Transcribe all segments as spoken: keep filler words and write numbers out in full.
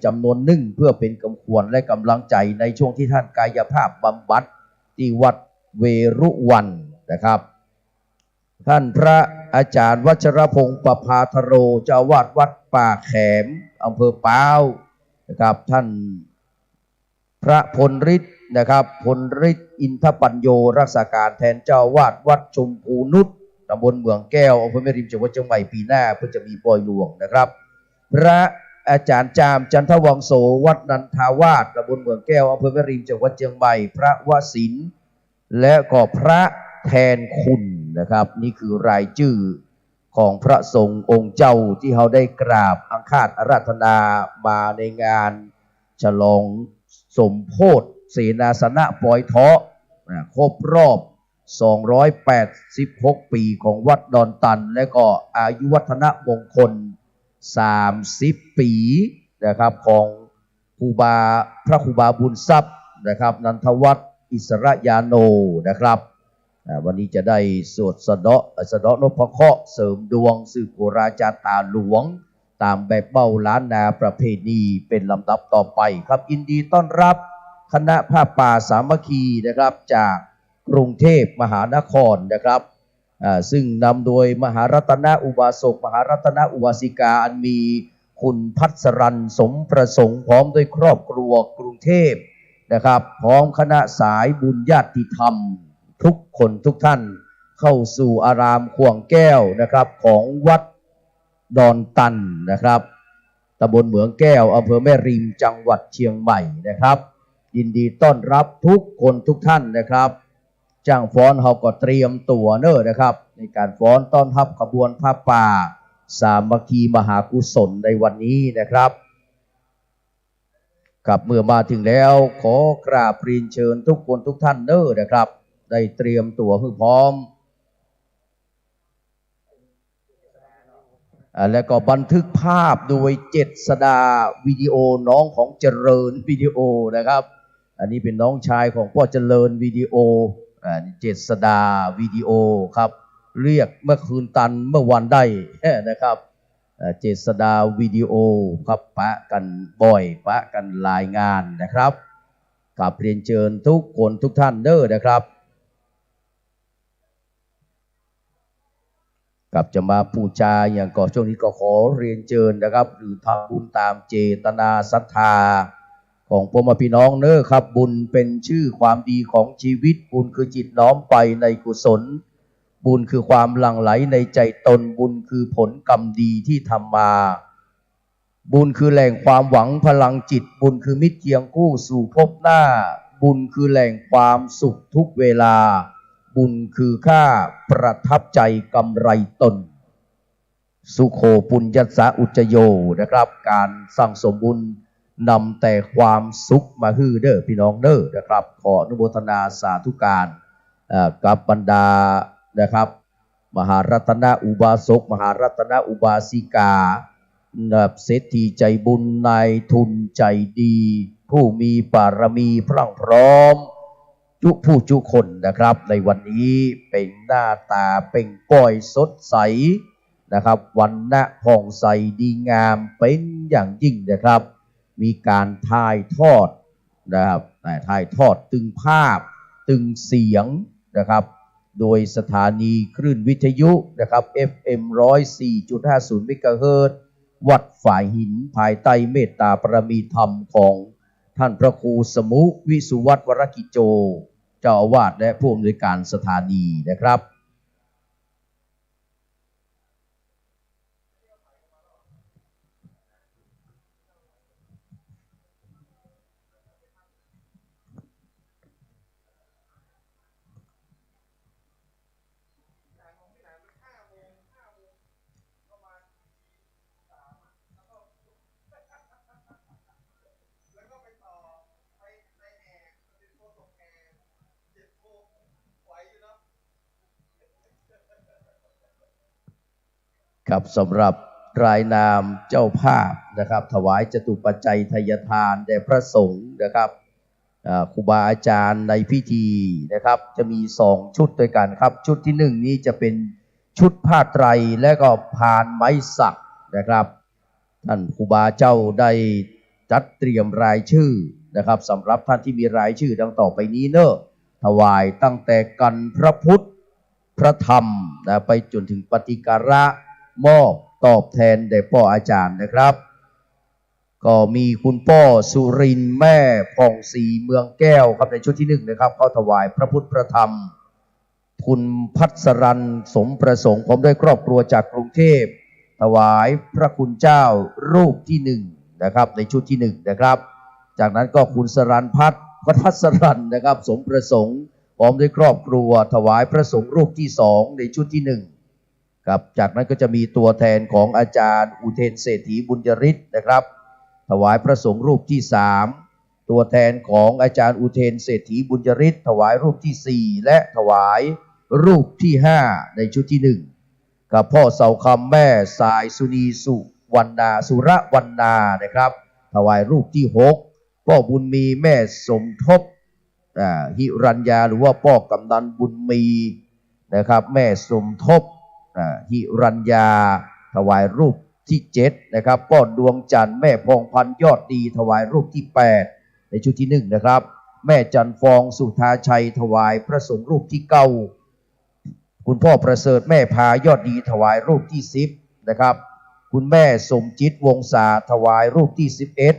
จำนวนนึ่ง เพื่อเป๋นกำขวัญและก๋ำลังใจ๋ในช่วงตี้ท่านกายภาพบำบัดตี้วัดเวรุวัณนะครับ ท่านพระอาจ๋ารย์วัชรพงษ์ ประภาธโร เจ้าอาวาสวัดป่าแขม อำเภอป๊าวนะครับ ท่านพระพลฤทธิ์นะครับ พลฤทธิ์ อินทปัญโญ รักษาก๋านแทนเจ้าอาวาสวัดชมพูนุช ตำบลเหมืองแก้ว อำเภอแม่ริม จังหวัดเจียงใหม่ ปี๋หน้าเปิ้นจะมีปอยหลวงนะครับ พระอาจ๋ารย์จาม จันทวังโส วัดนันทาวาส ตำบลเหมืองแก้ว อำเภอแม่ริม จังหวัดเจียงใหม่ พระวสินทร์ และก็พระแทนคุณนะครับ นี่คือรายจื้อของพระสงฆ์องค์เจ้าตี้เฮาได้กราบอังคาสอาราธนามาในงานฉลองสมโภชเสนาสนะปอยเถาะ นะ ครบรอบ สองร้อยแปดสิบหก ปี๋ของวัดดอนตัน และก็อายุวัฒนมงคล สามสิบ ปี๋นะครับ ของครูบา พระครูบาบุญทรัพย์นะครับ นันทวัฒน์ อิสระยาโนนะครับ อ่า วันนี้จะได้สวดสะเดาะ สะเดาะนพเคราะห์ เสริมดวง สืบโหราจาต๋าหลวง ต๋ามแบบเบ้าล้านนาประเพณีเป๋นลำดับต่อไปครับ ยินดีต้อนรับคณะผ้าป่าสามัคคีนะครับ จากกรุงเทพมหานครนะครับ อ่า ซึ่งนำโดยมหารัตนอุบาสก มหารัตนอุบาสิกา อันมีคุณภัสสรรค์สมประสงค์ พร้อมด้วยครอบครัวกรุงเทพนะครับ พร้อมคณะสายบุญญาติธรรมทุกคนทุกท่าน เข้าสู่อารามข่วงแก้วนะครับ ของวัดดอนตันนะครับ ตำบลเหมืองแก้ว อำเภอแม่ริม จังหวัดเชียงใหม่นะครับ ยินดีต้อนรับทุกคนทุกท่านนะครับ จ้างฟ้อนเฮาก็เตรียมตั๋วเน่อนะครับ ในก๋านฟ้อนต้อนฮับขบวนผ้าป่าสามัคคีมหากุศลในวันนี้นะครับ ครับ เมื่อมาถึงแล้วขอกราบเรียนเชิญทุกคนทุกท่านเน่อนะครับ ได้เตรียมตั๋วหื้อพร้อม อ่า และก็บันทึกภาพโดยเจษฎาวิดีโอ น้องของเจริญวิดีโอนะครับ อันนี้เป๋นน้องชายของป้อเจริญวิดีโอ อ่า เจษฎาวิดีโอครับ เรียกเมื่อคืนตันเมื่อวานได้นะครับ อ่า เจษฎาวิดีโอครับ ปะกั๋นบ่อย ปะกั๋นหลายงานนะครับ กราบเรียนเชิญทุกคนทุกท่านเน่อนะครับ ครับ จะมาปู๋จาอะหยังก่อ ช่วงนี้ก็ขอเรียนเชิญนะครับ หื้อทำบุญต๋ามเจตนาศรัทธาของพ่อแม่พี่น้องเน่อครับ บุญเป๋นชื่อความดีของชีวิต บุญคือจิตน้อมไปในกุศล บุญคือความหลั่งไหลในใจ๋ตน บุญคือผลกรรมดีตี้ทำมา บุญคือแหล่งความหวังพลังจิต บุญคือมิตรเคียงคู่สู่ภพหน้า บุญคือแหล่งความสุขทุกเวลา บุญคือค่าประทับใจ๋กำไรตน สุโขปุญญัสสะอุจจโย นะครับ ก๋านสั่งสมบุญนำแต่ความสุขมาหื้อเน่อพี่น้องเน่อนะครับ ขออนุโมทนาสาธุการ เอ่อ กับบรรดานะครับ มหารัตนอุบาสก มหารัตนอุบาสิกา นะครับ เศรษฐีใจ๋บุญ นายทุนใจ๋ดี ผู้มีบารมีพรั่งพร้อม จุผู้จุคนนะครับ ในวันนี้เปล่งหน้าต๋าเปล่งป้อยสดใสนะครับ วรรณะผ่องใสดีงามเป๋นอย่างยิ่งนะครับ มีก๋านถ่ายทอดนะครับ อ่า ถ่ายทอดตึงภาพ ตึงเสียงนะครับ โดยสถานีคลื่นวิทยุนะครับ เอฟเอ็ม ร้อยสี่จุดห้าศูนย์ เมกะเฮิรตซ์ วัดฝายหิน ภายใต้เมตตาบารมีธรรมของท่านพระครูสมุ วิสุวัฒน์ วรกิจโจ เจ้าอาวาสและผู้อำนวยการสถานีนะครับ ครับ สำหรับรายนามเจ้าภาพนะครับ ถวายจตุปัจจัยไทยทานแด่พระสงฆ์นะครับ อ่า ครูบาอาจารย์ในพิธีนะครับ จะมีสองชุดด้วยกันครับ ชุดที่หนึ่งนี้จะเป็นชุดผ้าไตรและก็พานไม้สักนะครับ ท่านครูบาเจ้าได้ จัดเตรียมรายชื่อนะครับ สำหรับท่านที่มีรายชื่อดังต่อไปนี้เนอะ ถวายตั้งแต่กันพระพุทธ พระธรรมนะ ไปจนถึงปฏิการะมอบตอบแทนแด่ป้ออาจารย์นะครับ ก็มีคุณป้อสุรินทร์ แม่ผ่องศรี เมืองแก้วครับ ในชุดที่หนึ่งนะครับ เข้าถวายพระพุทธพระธรรม คุณพัสรัน สมประสงค์ พร้อมด้วยครอบครัวจากกรุงเทพ ถวายพระคุณเจ้ารูปที่หนึ่งนะครับ ในชุดที่หนึ่งนะครับ จากนั้นก็คุณสรัญพัฒน์ พัสรันนะครับ สมประสงค์ พร้อมด้วยครอบครัว ถวายพระสงฆ์รูปที่สอง ในชุดที่หนึ่ง ครับ จากนั้นก็จะมีตัวแทนของอาจารย์อุเทนเศรษฐีบุญยฤทธิ์นะครับ ถวายพระสงฆ์รูปที่สาม ตัวแทนของอาจารย์อุเทนเศรษฐีบุญยฤทธิ์ ถวายรูปที่สี่ และถวายรูปที่ห้า ในชุดที่หนึ่ง กับป้อเสาคำ แม่สายสุนี สุวรรณา สุรวรรณานะครับ ถวายรูปที่หก ป้อบุญมี แม่สมทบ อ่า หิรัญญา หรือว่าป้อกำนัลบุญมีนะครับ แม่สมทบ อ่า หิรัญญา ถวายรูปที่เจ็ดนะครับ ป้อดวงจันทร์ แม่พองพันธ์ ยอดดี ถวายรูปที่แปด ในชุดที่หนึ่งนะครับ แม่จันทร์ฟอง สุธาชัย ถวายพระสงฆ์รูปที่เก้า คุณป้อประเสริฐ แม่พา ยอดดี ถวายรูปที่สิบนะครับ คุณแม่สมจิต วงศา ถวายรูปที่สิบเอ็ด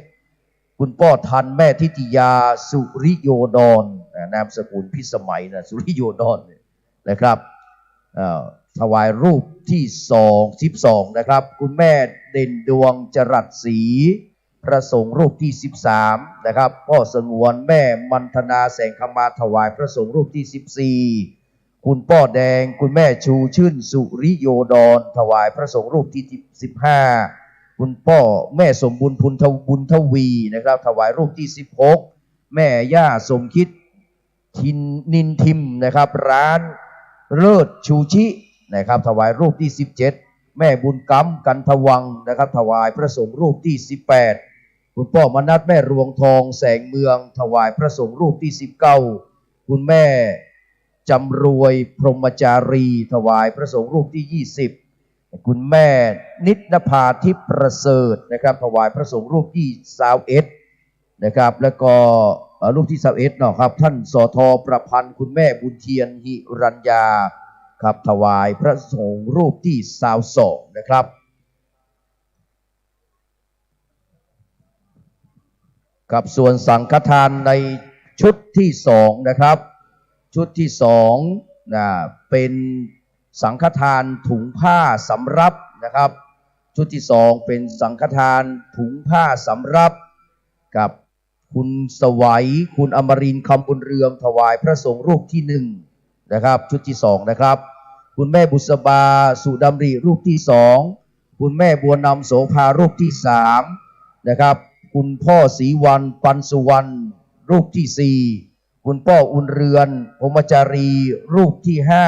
คุณป้อทัน แม่ทิตยา สุริโยดร อ่า นามสกุลพิสมัยนะ สุริโยดรเนี่ยนะครับ เอ่อ ถวายรูปที่สอง สิบสองนะครับ คุณแม่เด่นดวง จรัสศรี พระสงฆ์รูปที่สิบสามนะครับ ป้อสงวน แม่มันธนา แสงคำมา ถวายพระสงฆ์รูปที่สิบสี่ คุณป้อแดง คุณแม่ชูชื่น สุริโยดร ถวายพระสงฆ์รูปที่สิบห้า คุณป้อ แม่สมบุญ พุนท บุญทวีนะครับ ถวายรูปที่สิบหก แม่ย่าสมคิด ทิน นินทิมนะครับ ร้านเลิศชูชินะครับ ถวายรูปที่สิบเจ็ด แม่บุญกำ กันทวังนะครับ ถวายพระสงฆ์รูปที่สิบแปด คุณป้อมนัส แม่รวงทอง แสงเมือง ถวายพระสงฆ์รูปที่สิบเก้า คุณแม่จำรวย พรหมจารี ถวายพระสงฆ์รูปที่ยี่สิบ คุณแม่นิตนภา ทิพย์ประเสริฐนะครับ ถวายพระสงฆ์รูปที่ซาวเอ็ดนะครับ แล้วก็ เอ่อ รูปที่ซาวเอ็ดเนาะครับ ท่าน สท ประพันธ์ คุณแม่บุญเทียน หิรัญญาครับ ถวายพระสงฆ์รูปที่ซาวสองนะครับ ครับ ส่วนสังฆทานในชุดที่สองนะครับ ชุดที่สองนะ เป็นสังฆทานถุงผ้าสำรับนะครับ ชุดที่สองเป็นสังฆทานถุงผ้าสำรับ กับคุณสวัย คุณอมรินทร์ คำบุญเรือง ถวายพระสงฆ์รูปที่หนึ่งนะครับ ชุดที่สองนะครับ คุณแม่บุษบา สุดำริ รูปที่สอง คุณแม่บัวนำ โสภา รูปที่สามนะครับ คุณป้อศรีวรรณ ปันสุวรรณ รูปที่สี่ คุณป้ออุ่นเรือน พรหมจารี รูปที่ห้า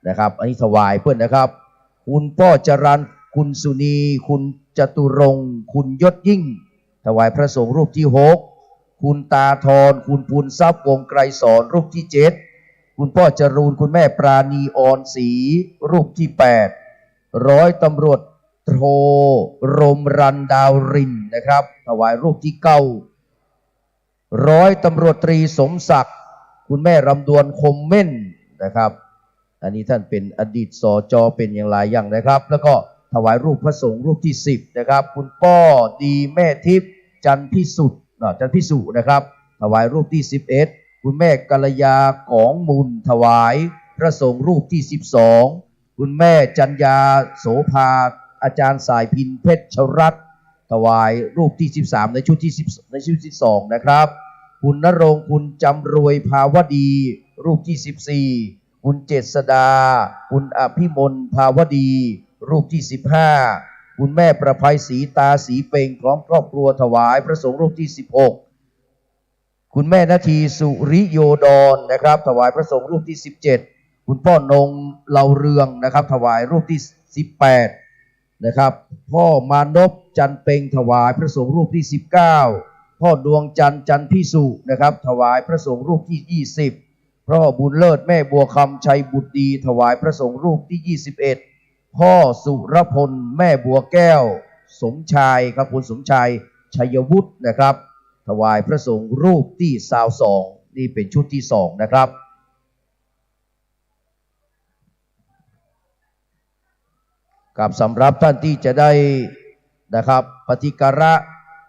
นะครับ อันนี้ถวายเปิ้นนะครับ คุณป้อจรัญ คุณสุนี คุณจตุรงค์ คุณยศยิ่ง ถวายพระสงฆ์รูปที่หก คุณตาทอน คุณภูนทรัพย์ วงศ์ไกรสอน รูปที่เจ็ด คุณป้อจรูน คุณแม่ปราณี ออนศรี รูปที่แปด ร้อยตำรวจโท รมรัน ดาวรินทร์นะครับ ถวายรูปที่เก้า ร้อยตำรวจตรีสมศักดิ์ คุณแม่รำดวน คมเม่นนะครับ อันนี้ท่านเป็นอดีต สจ เป็นอย่างหลายอย่างนะครับ แล้วก็ถวายรูปพระสงฆ์รูปที่สิบนะครับ คุณป้อดี แม่ทิพย์ จันทร์พิสุทธิ์ อ่า จันทร์พิสุนะครับ ถวายรูปที่สิบเอ็ด คุณแม่กัลยา กองมูล ถวายพระสงฆ์รูปที่สิบสอง คุณแม่จัญญา โสภา อาจารย์สายพิน เพชรรัตน์ ถวายรูปที่สิบสาม ในชุดที่สิบ ในชุดที่สองนะครับ คุณณรงค์ คุณจำรวย ภาวดี รูปที่สิบสี่ คุณเจษดา คุณอภิมล ภาวดี รูปที่สิบห้า คุณแม่ประไพศรี ตาศรีเปง พร้อมครอบครัว ถวายพระสงฆ์รูปที่สิบหก คุณแม่นาที สุริโยดรนะครับ ถวายพระสงฆ์รูปที่สิบเจ็ด คุณป้อนง เหล่าเรืองนะครับ ถวายรูปที่สิบแปดนะครับ ป้อมานพ จันทร์เปง ถวายพระสงฆ์รูปที่สิบเก้า ป้อดวงจันทร์ จันทร์พิสุนะครับ ถวายพระสงฆ์รูปที่ยี่สิบ ป้อบุญเลิศ แม่บัวคำ ชัยบุตรดี ถวายพระสงฆ์รูปที่ยี่สิบเอ็ด ป้อสุรพล แม่บัวแก้ว สมชายครับ คุณสมชาย ชัยวุฒินะครับ ถวายพระสงฆ์รูปตี้ซาวสอง นี่เป๋นชุดตี้สองนะครับ ครับ สำหรับต้านตี้จะได้นะครับ ปฏิการะ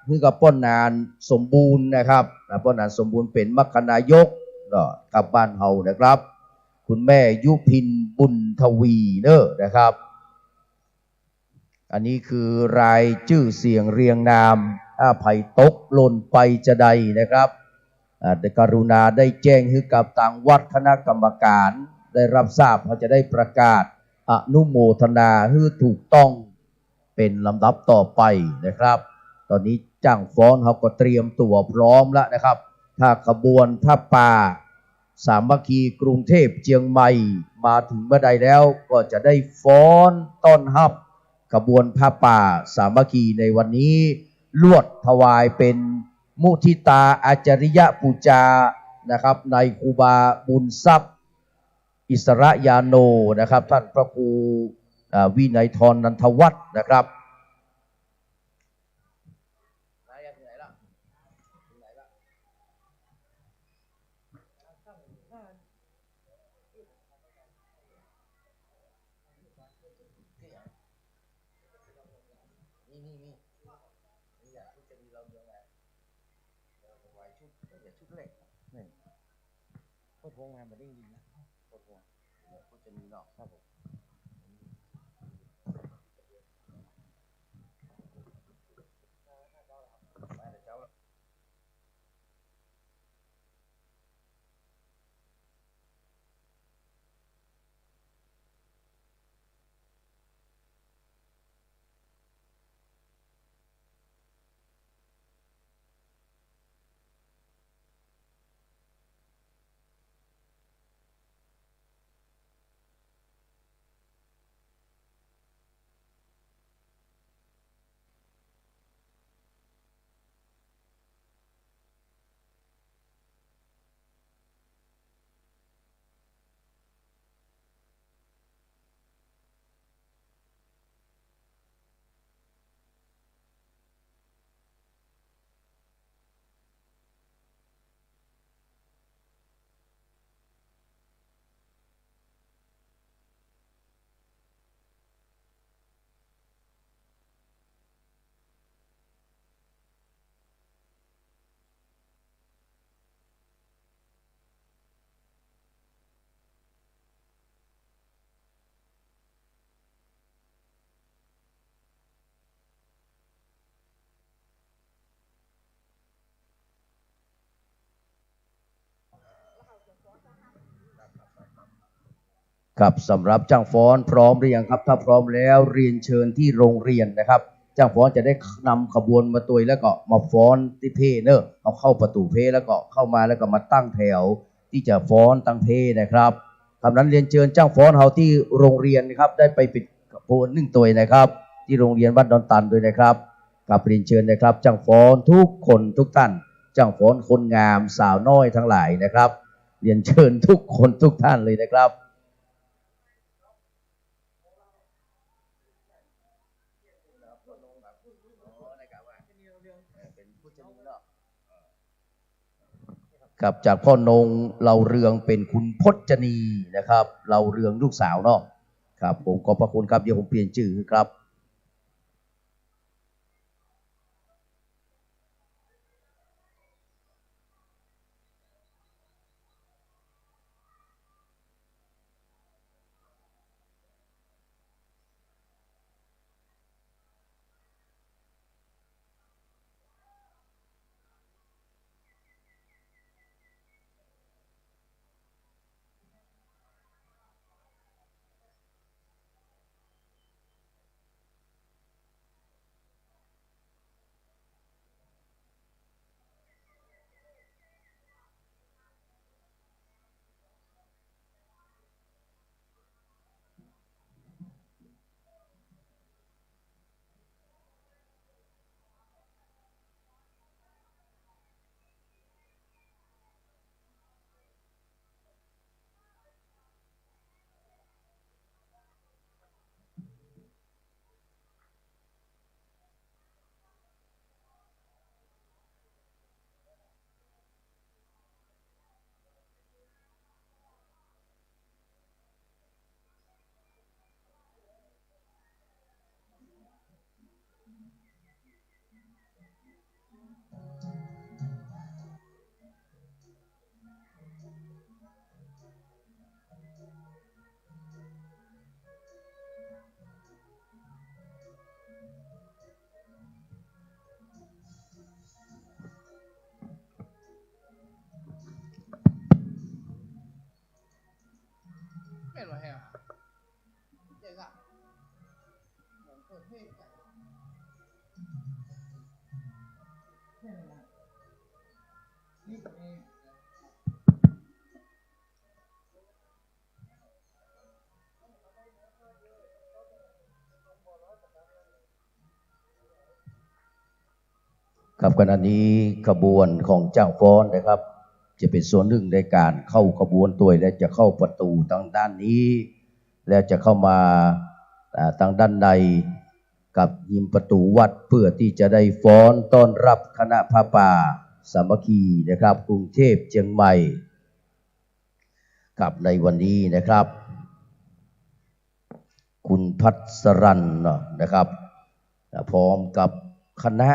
หื้อกับป้อหนานสมบูรณ์นะครับ นะ ป้อหนานสมบูรณ์เป๋นมัคคณายกเนาะ กับบ้านเฮานะครับ คุณแม่ยุพินบุญทวีเนาะนะครับ อันนี้คือรายจื้อเสียงเรียงนาม ถ้าใผตกหล่นไปจาใดนะครับ อ่า ได้กรุณาได้แจ้งหื้อกับตางวัดคณะกรรมการได้รับทราบ เฮาจะได้ประกาศอนุโมทนาหื้อถูกต้องเป๋นลำดับต่อไปนะครับ ต๋อนนี้จ้างฟ้อนเฮาก็เตรียมตั๋วพร้อมแล้วนะครับ ถ้าขบวนผ้าป่าสามัคคีกรุงเทพเจียงใหม่มาเถิงเมื่อใดแล้ว ก็จะได้ฟ้อนต้อนฮับขบวนผ้าป่าสามัคคีในวันนี้ ลวดถวายเป๋นมุทิตาอาจาริยปูจานะครับ ในครูบาบุญทรัพย์ อิสระยาโนนะครับ ต้านพระครู อ่า วินัยธรนันทวัฒน์นะครับ โคตรโหดนะ บ่ได้ยินนะ โคตรโหด โคตรจะมีเนาะ ครับผม ครับ สำหรับจ้างฟ้อนพร้อมหรือยังครับ ถ้าพร้อมแล้วเรียนเชิญที่โรงเรียนนะครับ จ้างฟ้อนจะได้นำขบวนมาตวยแล้วก็มาฟ้อนตี้เพเนอะ เอาเข้าประตู๋เพแล้วก็เข้ามาแล้วก็มาตั้งแถวตี้จะฟ้อนตังเพนะครับ ครับ นั้นเรียนเชิญจ้างฟ้อนเฮาตี้โรงเรียนนะครับ ได้ไปเป๋นขบวนนึ่งตวยนะครับ ตี้โรงเรียนบ้านดอนตันตวยนะครับ ครับ เรียนเชิญนะครับ จ้างฟ้อนทุกคนทุกต้าน จ้างฟ้อนคนงามสาวน้อยตังหลายนะครับ เรียนเชิญทุกคนทุกต้านเลยนะครับ ครับ จากพ่อนงเล่าเรื่องเป๋นคุณพจนีนะครับ เล่าเรื่องลูกสาวเนาะ ครับ ผมขอบพระคุณครับ เดี๋ยวผมเปลี่ยนจื้อครับ ครับ ขณะนี้ขบวนของจ้างฟ้อนนะครับ จะเป๋นส่วนนึ่งในก๋านเข้าขบวนตวย และจะเข้าประตู๋ตางด้านนี้ แล้วจะเข้ามา อ่า ตางด้านใน กับฮิมประตู๋วัด เปื้อตี้จะได้ฟ้อนต้อนฮับคณะผ้าป่าสามัคคีนะครับ กรุงเทพเจียงใหม่ ครับ ในวันนี้นะครับ คุณพัสรันเนาะนะครับ อ่า พร้อมกับคณะ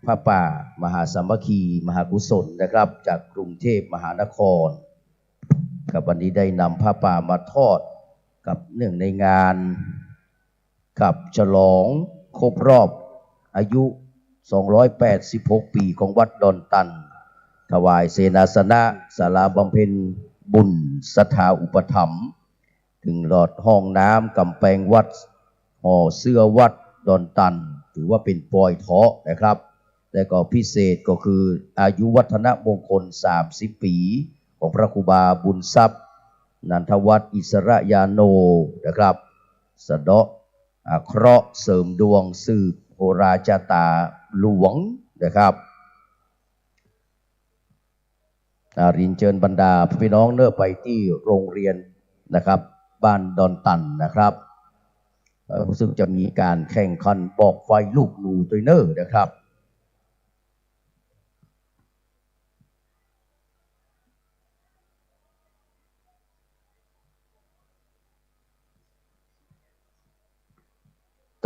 ผ้าป่ามหาสามัคคี มหากุศลนะครับ จากกรุงเทพมหานคร ครับ วันนี้ได้นำผ้าป่ามาทอด ครับ เนื่องในงาน ครับ ฉลองครบรอบอายุ สองร้อยแปดสิบหก ปี๋ของวัดดอนตัน ถวายเสนาสนะศาลาบำเพ็ญบุญศรัทธาอุปถัมภ์ เถิงหลอดห้องน้ำ ก๋ำแปงวัด ห่อเสื้อวัดดอนตัน ถือว่าเป๋นปอยเถาะนะครับ และก็พิเศษก็คืออายุวัฒนมงคล สามสิบ ปี๋ ของพระครูบาบุญทรัพย์ นันทวัฒน์อิสระยาโนนะครับ สะเดาะ อ่า เคราะห์เสริมดวงสืบโหราจาตาหลวงนะครับ อ่า เรียนเจิญบรรดาพี่น้องเนาะ ไปตี้โรงเรียนนะครับ บ้านดอนตันนะครับ เอ่อ ซึ่งจะมีก๋านแข่งขันบอกไฟลูกหนูตวยเนาะนะครับ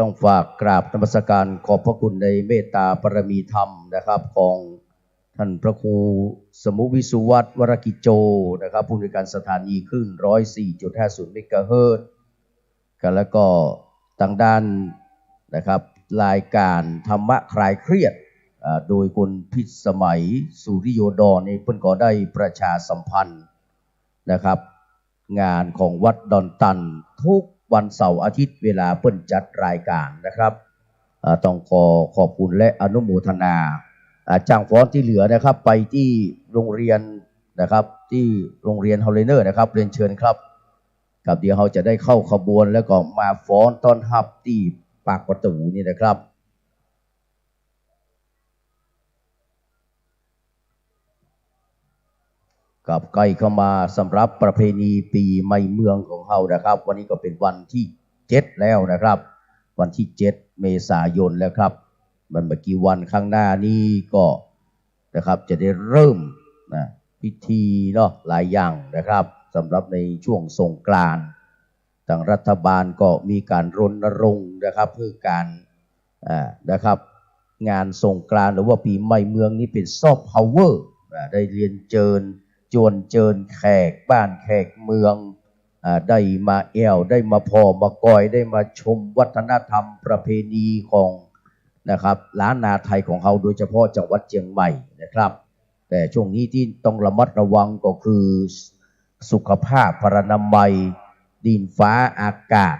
ต้องฝากกราบนมัสการขอบพระคุณในเมตตาบารมีธรรมนะครับ ของท่านพระครูสมุวิสุวัฒน์ วรกิจโจนะครับ ผู้อำนวยการสถานีคลื่น ร้อยสี่จุดห้าศูนย์ เมกะเฮิรตซ์ ครับ แล้วก็ตางด้านนะครับ รายการธรรมะคลายเครียด อ่า โดยคุณพิสมัย สุริโยดรนี่ เปิ้นก็ได้ประชาสัมพันธ์นะครับ งานของวัดดอนตันทุกวันเสาร์อาทิตย์ เวลาเปิ้นจัดรายการนะครับ อ่า ต้องขอขอบคุณและอนุโมทนา อ่า จ้างฟ้อนตี้เหลือนะครับ ไปตี้โรงเรียนนะครับ ตี้โรงเรียนเฮาเลยเนาะนะครับ เรียนเจิญครับ ครับ เดี๋ยวเฮาจะได้เข้าขบวน แล้วก็มาฟ้อนต้อนฮับตี้ปากประตู๋นี่นะครับ ครับ ใก้เข้ามาสำหรับประเพณีปี๋ใหม่เมืองของเฮานะครับ วันนี้ก็เป๋นวันตี้เจ็ดแล้วนะครับ วันตี้เจ็ดเมษายนแล้วครับ มันบ่กี่วันข้างหน้านี้ก็นะครับ จะได้เริ่มนะ พิธีเนาะ หลายอย่างนะครับ สำหรับในช่วงสงกรานต์ ตางรัฐบาลก็มีก๋านรณรงค์นะครับ เพื่อก๋าน อ่า นะครับ งานสงกรานต์หรือว่าปี๋ใหม่เมืองนี้เป๋นซอฟต์พาวเวอร์ อ่า ได้เรียนเจิญ จวนเจิญแขกบ้านแขกเมือง อ่า ได้มาแอ่ว ได้มาผ่อ มากอย ได้มาชมวัฒนธรรมประเพณีของ นะครับ ล้านนาไทยของเฮา โดยเฉพาะจังหวัดเจียงใหม่นะครับ แต่ช่วงนี้ตี้ต้องระมัดระวังก็คือสุขภาพพลานามัย ดินฟ้าอากาศ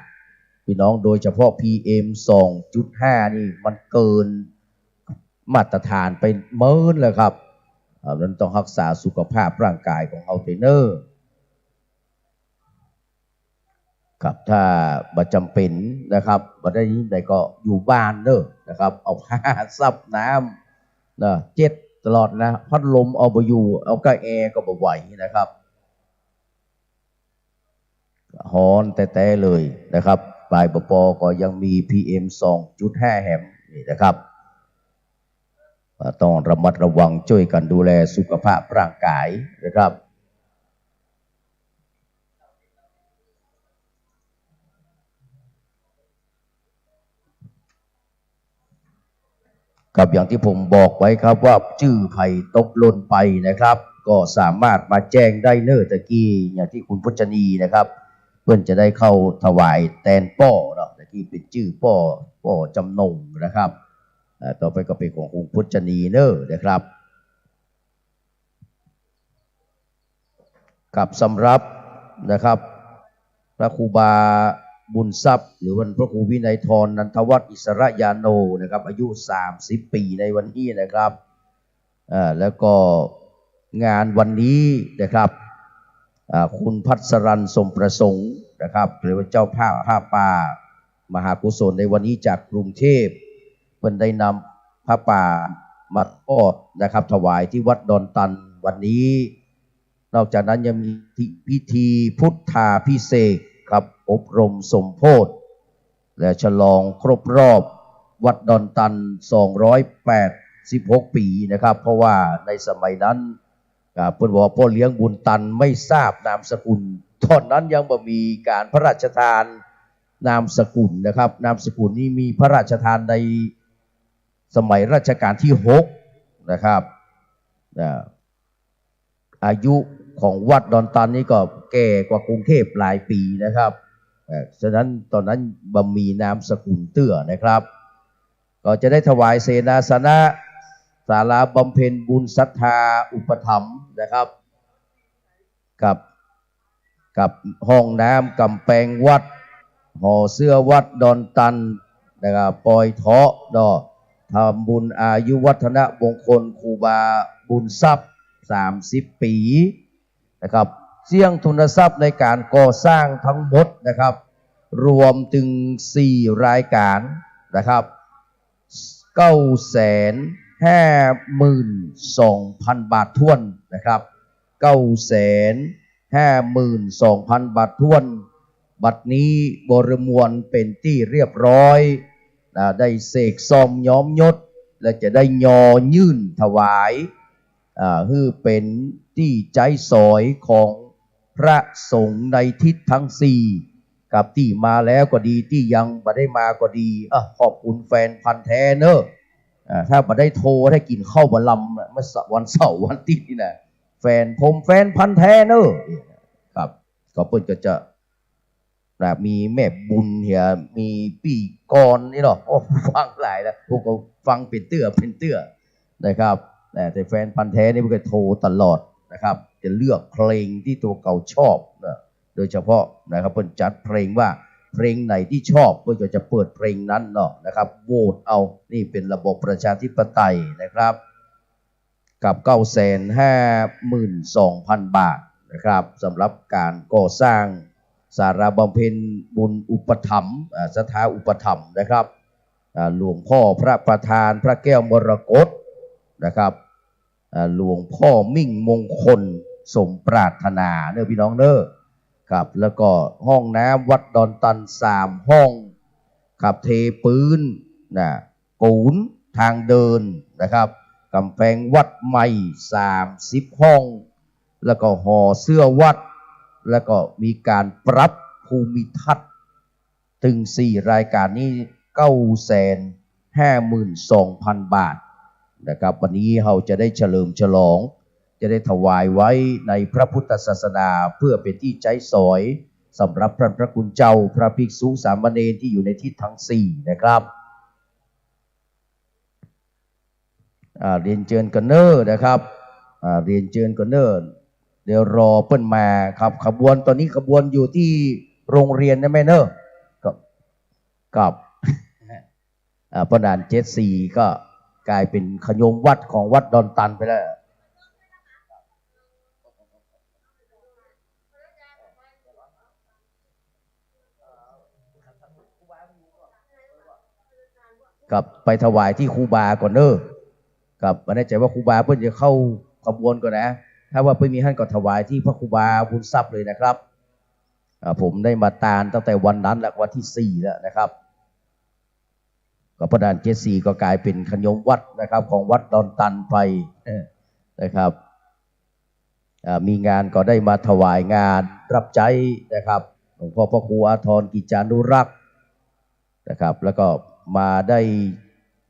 พี่น้อง โดยเฉพาะ PM สองจุดห้า นี่มันเกินมาตรฐานไปเมินแล้วครับ อ่า นั้นต้องฮักษาสุขภาพร่างกายของเฮาตวยเนาะ ครับ ถ้าบ่จ๋ำเป๋นนะครับ บ่ได้ใดก็อยู่บ้านเนาะนะครับ เอาผ้าซับน้ำนะ เจ็ดตลอดนะ พัดลมเอาบ่อยู่ เอาก้าแอร์ก็บ่ไหวนะครับ ฮ้อนแต๊ๆ เลยนะครับ ปายบ่ปอก็ยังมี PM สองจุดห้า แหม นี่นะครับ อ่า ต้องระมัดระวัง จ้วยกั๋นดูแลสุขภาพร่างกายนะครับ ครับ อย่างตี้ผมบอกไว้ครับว่า จื้อใผตกหล่นไปนะครับ ก็สามารถมาแจ้งได้เนาะ ตะกี้อย่างตี้คุณพจนีนะครับ เปิ้นจะได้เข้าถวายแตนป้อเนาะ ตะกี้เป๋นจื้อป้อ ป้อจำนงนะครับ อ่า ต่อไปก็เป๋นของคุณพจนีเนาะนะครับ ครับ สำหรับนะครับ พระครูบา บุญทรัพย์ หรือว่าพระครูวินัยธร นันทวัฒน์ อิสระยาโน นะครับ อายุสามสิบปี๋ในวันนี้นะครับ เอ่อ แล้วก็งานวันนี้นะครับ อ่า คุณพัสรัน สมประสงค์นะครับ หรือว่าเจ้าภาพผ้าป่ามหากุศลในวันนี้จากกรุงเทพฯ เปิ้นได้นำผ้าป่ามาทอดนะครับ ถวายที่วัดดอนตันวันนี้ นอกจากนั้นยังมีพิธีพุทธาภิเษกครับ อบรมสมโภช และฉลองครบรอบวัดดอนตัน สองร้อยแปดสิบหกปี๋นะครับ เพราะว่าในสมัยนั้น อ่า เปิ้นบอกว่าป้อเลี้ยงบุญตันไม่ทราบนามสกุล ตอนนั้นยังบ่มีการพระราชทานนามสกุลนะครับ นามสกุลนี้มีพระราชทานในสมัยรัชกาลที่หกนะครับ อ่า อายุของวัดดอนตันนี่ก็แก่กว่ากรุงเทพฯหลายปี๋นะครับ เอ่อ ฉะนั้นตอนนั้นบ่มีนามสกุลเตื้อนะครับ ก็จะได้ถวายเสนาสนะ ศาลาบำเพ็ญบุญศรัทธาอุปถัมภ์นะครับ กับ กับห้องน้ำก๋ำแปงวัด หอเสื้อวัดดอนตันนะครับ ปอยเถาะเนาะ ทำบุญอายุวัฒนมงคลครูบาบุญทรัพย์ สามสิบปี๋นะครับ เสี้ยงทุนทรัพย์ในการก่อสร้างทั้งหมดนะครับ รวมตึงสี่รายก๋านนะครับ เก้าแสนห้าหมื่นสองพันบาทถ้วนนะครับ เก้าแสนห้าหมื่นสองพันบาทถ้วน บัดนี้บริมวลเป๋นตี้เรียบร้อยนะ ได้เสกซ่อมย้อมยศ และจะได้ยอยื่นถวาย อ่า หื้อเป๋นตี้ใจ๊สอยของพระสงฆ์ในทิศทั้งสี่ กับตี้มาแล้วก็ดี ตี้ยังบ่ได้มาก็ดี อ่ะ ขอบคุณแฟนพันธุ์แท้เนอะ อ่า ถ้าบ่ได้โทร ถ้ากิ๋นข้าวบ่ลำน่ะ เมื่อสะ- วันเสาร์วันอาทิตย์นี่นะ แฟนผมแฟนพันธุ์แท้เนอะ ครับ ก็เปิ้นก็จะ นะ มีแม่บุญเหีย มีปี้กรนี่เนาะ โอ้ ฟังหลายแล้ว ผมก็ฟังเป๋นเตื้อ เป๋นเตื้อนะครับ นะ แต่แฟนพันธุ์แท้นี่เปิ้นก็โทรตลอดนะครับ จะเลือกเพลงตี้ตั๋วเก่าชอบนะ โดยเฉพาะนะครับ เปิ้นจัดเพลงว่าเพลงไหนตี้ชอบ เปิ้นก็จะเปิดเพลงนั้นเนาะนะครับ โหวตเอา นี่เป๋นระบบประชาธิปไตยนะครับ กับเก้าแสนห้าหมื่นสองพันบาทนะครับ สำหรับก๋านก่อสร้างศาลาบำเพ็ญบุญอุปถัมภ์ อ่า ศรัทธาอุปถัมภ์นะครับ อ่า หลวงพ่อพระประธานพระแก้วมรกตนะครับ อ่า หลวงพ่อมิ่งมงคลสมปรารถนาเนอะพี่น้องเนอะ ครับ แล้วก็ห้องน้ำวัดดอนตันสามห้อง ครับ เทปื๊นนะ ปูนทางเดินนะครับ ก๋ำแปงวัดใหม่สามสิบห้อง แล้วก็หอเสื้อวัด แล้วก็มีก๋านปรับภูมิทัศน์ ตึงสี่รายก๋านนี้ เก้าแสนห้าหมื่นสองพันบาทนะครับ วันนี้เฮาจะได้เฉลิมฉลอง จะได้ถวายไว้ในพระพุทธศาสนา เพื่อเป๋นตี้ใจ๊สอยสำหรับต้านพระคุณเจ้า พระภิกษุสามเณรตี้อยู่ในทิศทั้งสี่นะครับ อ่า เรียนเจิญก่อนเน่อนะครับ อ่า เรียนเจิญก่อนเน่อ เดี๋ยวรอเปิ้นมาครับ ขบวนตอนนี้ขบวนอยู่ตี้โรงเรียนนะแม่เน่อ ครับ ครับ อ่า เพราะด่านเจ็ดสี่ก็ก๋ายเป๋นขยมวัดของวัดดอนตันไปแล้ว ครับ ไปถวายตี้ครูบาก่อนเน่อ ครับ บ่แน่ใจ๋ว่าครูบาเปิ้นจะเข้าขบวนก่อนนะ ถ้าว่าเปิ้นมีหั้นก็ถวายตี้พระครูบาบุญทรัพย์เลยนะครับ อ่า ผมได้มาตานตั้งแต่วันนั้นแล้ว วันตี้สี่แล้วนะครับ ก็เพราะด่านเจ็ดสี่ก็ก๋ายเป๋นขยมวัดนะครับ ของวัดดอนตันไป เออ นะครับ อ่า มีงานก็ได้มาถวายงานรับใจ๊นะครับ หลวงพ่อพระครูอาทรกิจจานุรักษ์นะครับ แล้วก็มาได้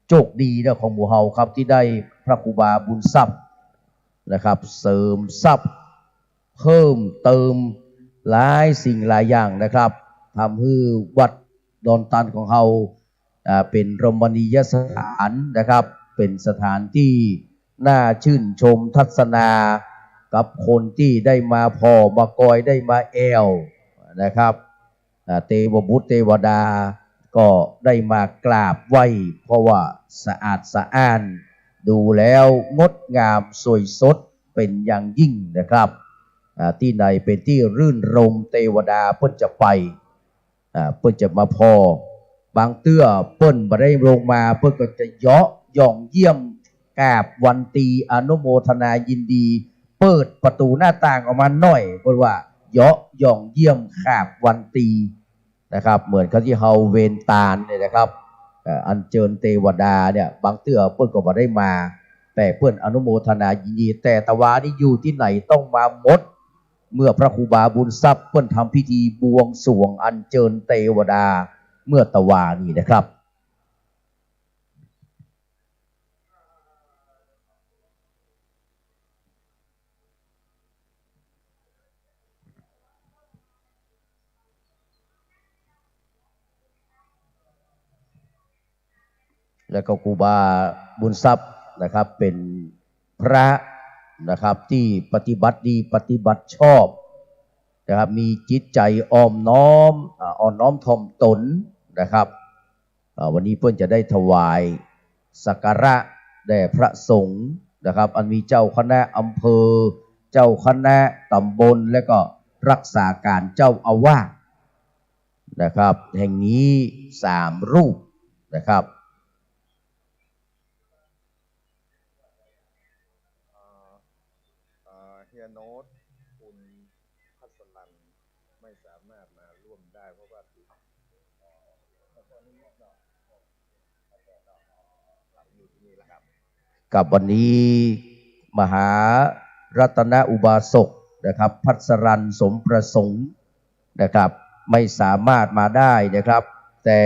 โชคดีนะของหมู่เฮาครับ ตี้ได้พระครูบาบุญทรัพย์นะครับ เสริมทรัพย์เพิ่มเติมหลายสิ่งหลายอย่างนะครับ ทำหื้อวัดดอนตันของเฮา อ่า เป๋นรมณียสถานนะครับ เป๋นสถานตี้น่าชื่นชมทัศนา กับคนตี้ได้มาผ่อมากอยได้มาแอ่วนะครับ อ่า เตวบุตรเตวดาก็ได้มากราบไหว้ เพราะว่าสะอาดสะอ้าน ดูแล้วงดงามสวยสดเป็นอย่างยิ่งนะครับ อ่า ตี้ใดเป๋นตี้รื่นรมย์ เตวดาเปิ้นจะไป อ่า เปิ้นจะมาผ่อ บางเตื้อเปิ้นบ่ได้ลงมา เปิ้นก็จะเยาะหย่องเยี่ยม กราบวันตี อนุโมทนายินดี เปิดประตู๋หน้าต่างออกมาหน่อย เปิ้นว่าเยาะหย่องเยี่ยม กราบวันตีนะครับ เหมือนกับตี้เฮาเวนตาลเนี่ยนะครับ เอ่อ อัญเจิญเตวดาเนี่ย บางเตื้อเปิ้นก็บ่ได้มา แต่เปิ้นอนุโมทนายินดี แต่ตะวานี้อยู่ตี้ไหนต้องมาหมด เมื่อพระครูบาบุญทรัพย์เปิ้นทำพิธีบวงสรวงอัญเจิญเตวดาเมื่อตะวานี้นะครับ แล้วก็ครูบาบุญทรัพย์นะครับ เป๋นพระนะครับ ตี้ปฏิบัติดีปฏิบัติชอบนะครับ มีจิตใจ๋อ่อนน้อม อ่า อ่อนน้อมถ่อมตนนะครับ อ่า วันนี้เปิ้นจะได้ถวายสักการะแด่พระสงฆ์นะครับ อันมีเจ้าคณะอำเภอ เจ้าคณะตำบล และก็รักษาการเจ้าอาวาส นะครับ แห่งนี้สามรูปนะครับ เอ่อ เอ่อ เฮียโน้ต คุณพัสรัน ไม่สามารถมาร่วมได้ เพราะว่าติด ครับ วันนี้มหารัตนอุบาสกนะครับ พัสรัน สมประสงค์นะครับ ไม่สามารถมาได้นะครับ แต่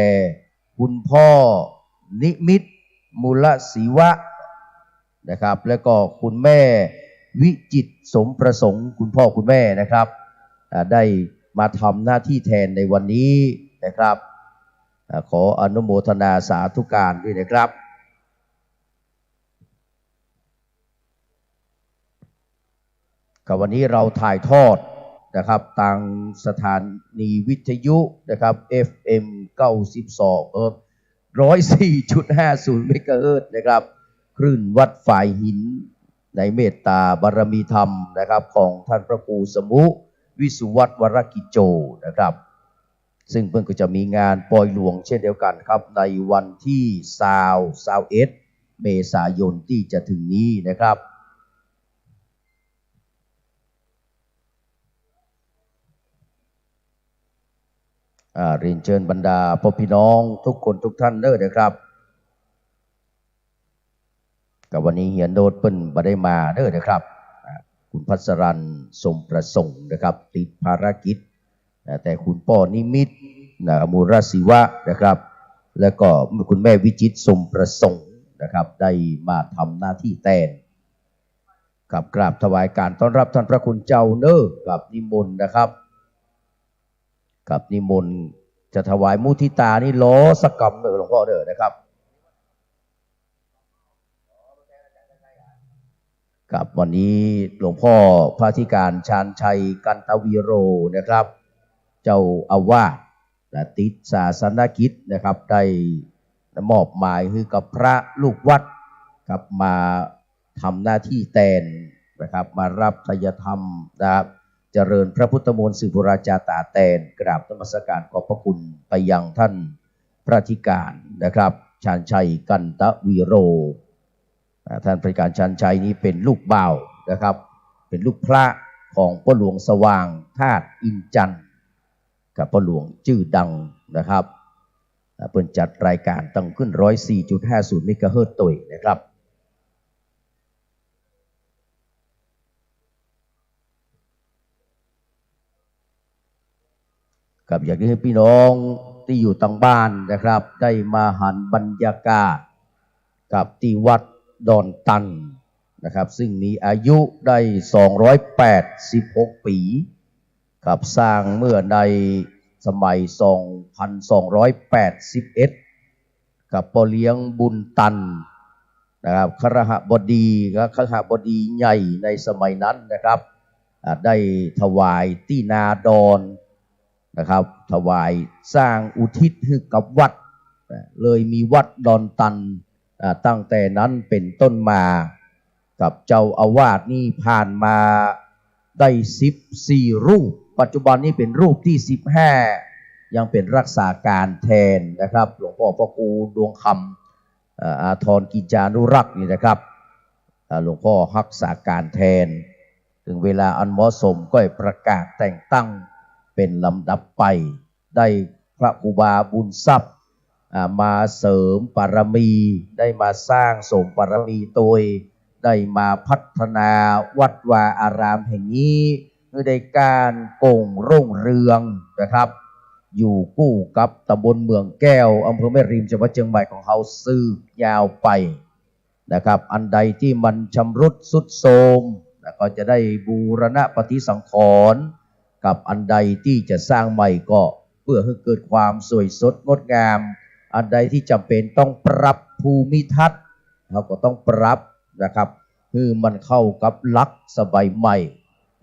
คุณพ่อนิมิตร มูลศิวะนะครับ แล้วก็คุณแม่วิจิตร สมประสงค์ คุณพ่อคุณแม่นะครับ อ่า ได้มาทำหน้าที่แทนในวันนี้นะครับ อ่า ขออนุโมทนาสาธุการด้วยนะครับ ครับ วันนี้เราถ่ายทอดนะครับ ตางสถานีวิทยุนะครับ เอฟเอ็ม เก้าสิบสอง เอ่อ ร้อยสี่จุดห้าศูนย์ เมกะเฮิรตซ์นะครับ คลื่นวัดฝายหิน ในเมตตาบารมีธรรมนะครับ ของท่านพระครูสมุ วิสุวัฒน์ วรกิจโจนะครับ ซึ่งเปิ้นก็จะมีงานปอยหลวงเช่นเดียวกันครับ ในวันตี้ซาว ซาวเอ็ด เมษายนตี้จะถึงนี้นะครับ อ่า เรียนเชิญบรรดาพ่อพี่น้องทุกคนทุกท่านเน้อนะครับ กับวันนี้เฮียโน้ตเปิ้นบ่ได้มาเน้อนะครับ อ่า คุณพัสรัน สมประสงค์นะครับ ติดภารกิจ นะ แต่คุณป้อนิมิตร นะ มูลศิวะนะครับ แล้วก็คุณแม่วิจิตร สมประสงค์นะครับ ได้มาทำหน้าที่แตน ครับ กราบถวายการต้อนรับท่านพระคุณเจ้าเน้อ ครับ นิมนต์นะครับ ครับ นิมนต์ จะถวายมุทิตานี่รอสักกำเน้อหลวงพ่อเน้อนะครับ ครับ วันนี้หลวงพ่อพระอธิการชาญชัย กันตวีโรนะครับ เจ้าอาวาส นะ ติดศาสนกิจนะครับ ได้มอบหมายหื้อกับพระลูกวัดครับ มาทำหน้าที่แตนนะครับ มารับไตรยธรรมนะครับ เจริญพระพุทธมนต์สืบบุราจาต๋าแตน กราบนมัสการขอบพระคุณไปยังท่านพระอธิการนะครับ ชาญชัย กันตวีโร อ่า ท่านพระอธิการชาญชัยนี้เป็นลูกบ่าวนะครับ เป็นลูกพระของป้อหลวงสว่าง ธาตุอินจันทร์ ครับ ป้อหลวงจื้อดังนะครับ อ่า เปิ้นจัดรายการตั้งขึ้น ร้อยสี่จุดห้าศูนย์ เมกะเฮิรตซ์ตวยนะครับ ครับ อยากจะหื้อพี่น้องตี้อยู่ตางบ้านนะครับ ได้มาหันบรรยากาศ ครับ ตี้วัดดอนตันนะครับ ซึ่งมีอายุได้ สองร้อยแปดสิบหก ปี๋ ครับ สร้างเมื่อในสมัย สองพันสองร้อยแปดสิบเอ็ด ครับ ป้อเลี้ยงบุญตันนะครับ คฤหบดี คฤหบดีใหญ่ในสมัยนั้นนะครับ อ่า ได้ถวายตี้นาดอน นะครับ ถวายสร้างอุทิศหื้อกับวัด นะ เลยมีวัดดอนตัน อ่า ตั้งแต่นั้นเป๋นต้นมา กับเจ้าอาวาสนี่ผ่านมาได้สิบสี่รูป ปัจจุบันนี้เป๋นรูปตี้สิบห้า ยังเป๋นรักษาก๋านแตนนะครับ หลวงป้อพระครูดวงคำ เอ่อ อาทรกิจจานุรักษ์นี่นะครับ เอ่อ หลวงป้อฮักษาก๋านแตน เถิงเวลาอันเหมาะสมก็จะประกาศแต่งตั้งเป๋นลำดับไป ได้พระครูบาบุญทรัพย์ อ่า มาเสริมบารมี ได้มาสร้างสมบารมีตวย ได้มาพัฒนาวัดวาอารามแห่งนี้ หื้อได้ก้านโก๋่งรุ่งเรืองนะครับ อยู่กู้กับตำบลเมืองแก้ว อำเภอแม่ริม จังหวัดเจียงใหม่ของเฮาสืบยาวไป นะครับ อันใดตี้มันชำรุดทรุดโทรม แล้วก็จะได้บูรณะปฏิสังขรณ์ กับอันใดตี้จะสร้างใหม่ก็เปื้อหื้อเกิดความสวยสดงดงาม อันใดตี้จ๋ำเป๋นต้องปรับภูมิทัศน์ เฮาก็ต้องปรับนะครับ หื้อมันเข้ากับหลักสมัยใหม่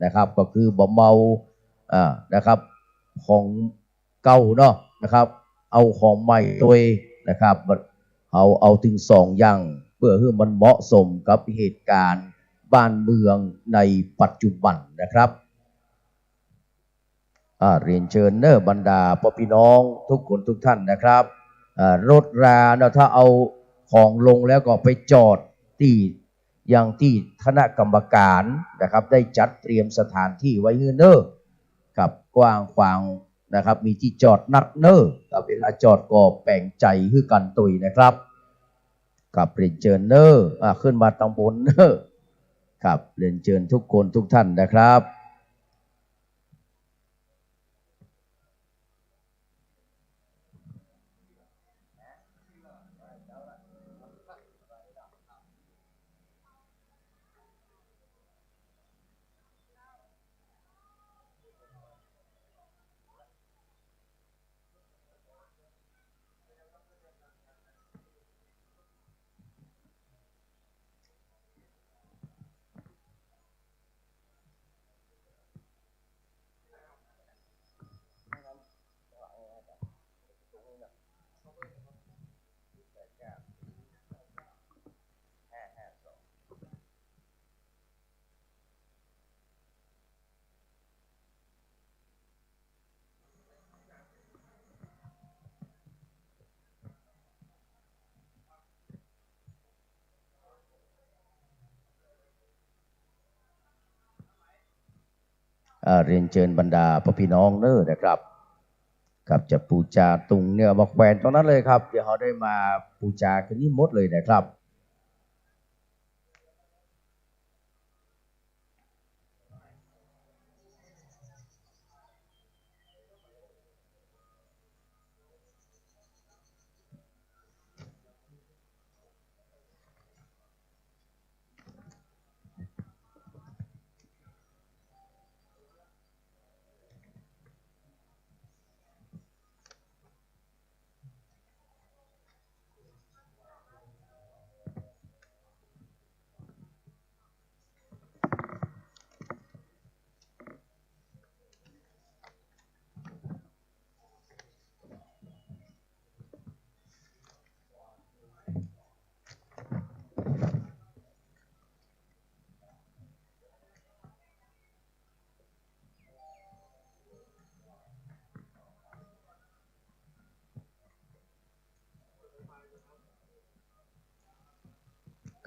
นะครับ ก็คือบ่เมา อ่า นะครับ ของ เก่าเนาะนะครับ เอาของใหม่ตวยนะครับ เอา เอาตึงสองอย่าง เปื้อหื้อมันเหมาะสมกับเหตุก๋ารณ์บ้านเมืองในปัจจุบันนะครับ อ่า เรียนเจิญเน้อบรรดาป้อพี่น้องทุกคนทุกท่านนะครับ อ่า รถราเนาะ ถ้าเอาของลงแล้วก็ไปจอดตี้ ยังตี้คณะกรรมก๋านนะครับ ได้จัดเตรียมสถานตี้ไว้หื้อเน้อ ครับ กว้างขวางนะครับ มีตี้จอดนักเน้อ ครับ เวลาจอดก็แป๋งใจ๋หื้อกั๋นตวยนะครับ ครับ เรียนเจิญเน้อ อ่า ขึ้นมาตังบนเน้อ ครับ เรียนเจิญทุกคนทุกท่านนะครับ อ่า เรียนเจิญบรรดาป้อพี่น้องเน้อนะครับ ครับ จะปู๋จาตุงเนี่ยมาแขวนตรงนั้นเลยครับ เดี๋ยวเฮาได้มาปู๋จากั๋นนี่หมดเลยนะครับ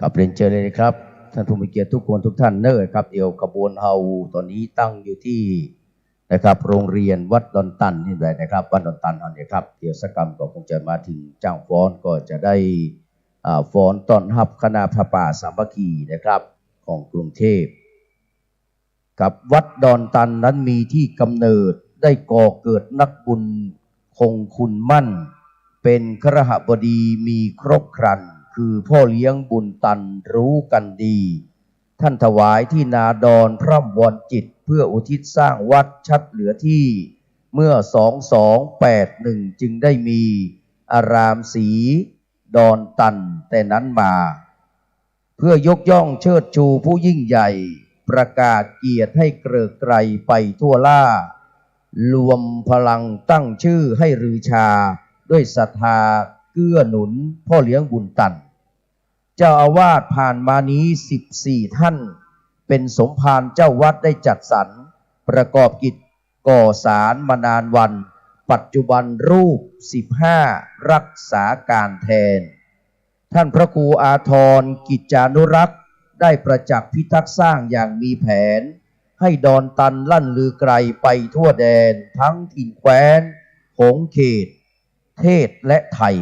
ครับ เรียนเจิญเลยนะครับ ท่านผู้มีเกียรติทุกคนทุกท่านเน้อครับ เดี๋ยวขบวนเฮาต๋อนนี้ตั้งอยู่ตี้นะครับ โรงเรียนวัดดอนตันนี่แหละนะครับ วัดดอนตันเฮาเนี่ยครับ เดี๋ยวสักกำก็คงจะมาเถิง จ้างฟ้อนก็จะได้ อ่า ฟ้อนต้อนฮับคณะผ้าป่าสามัคคีนะครับ ของกรุงเทพฯ ครับ วัดดอนตันนั้นมีตี้ก๋ำเนิด ได้ก่อเกิดนักบุญคงคุณมั่น เป๋นคฤหบดีมีครบครัน คือป้อเลี้ยงบุญตันรู้กั๋นดี ท่านถวายตี้นาดอนพร่ำวอนจิต เพื่ออุทิศสร้างวัดชัดเหลือตี้ เมื่อสองสองแปดหนึ่ง จึงได้มีอารามศรีดอนตันแต่นั้นมา เพื่อยกย่องเชิดชูผู้ยิ่งใหญ่ ประกาศเกียรติให้เกริกไกรไปทั่วล่า รวมพลังตั้งชื่อให้รือชา ด้วยศรัทธาเกื้อหนุนพ่อเลี้ยงบุญตัน เจ้าอาวาสผ่านมานี้ สิบสี่ ท่าน เป็นสมภารเจ้าวัดได้จัดสรร ประกอบกิจก่อสารมานานวัน ปัจจุบันรูป สิบห้า รักษาการแทน ท่านพระครูอาทรกิจจานุรักษ์ ได้ประจักษ์พิทักษ์สร้างอย่างมีแผน ให้ดอนตันลั่นลือไกลไปทั่วแดน ทั้งถิ่นแคว้น ขงเขต เทศและไทย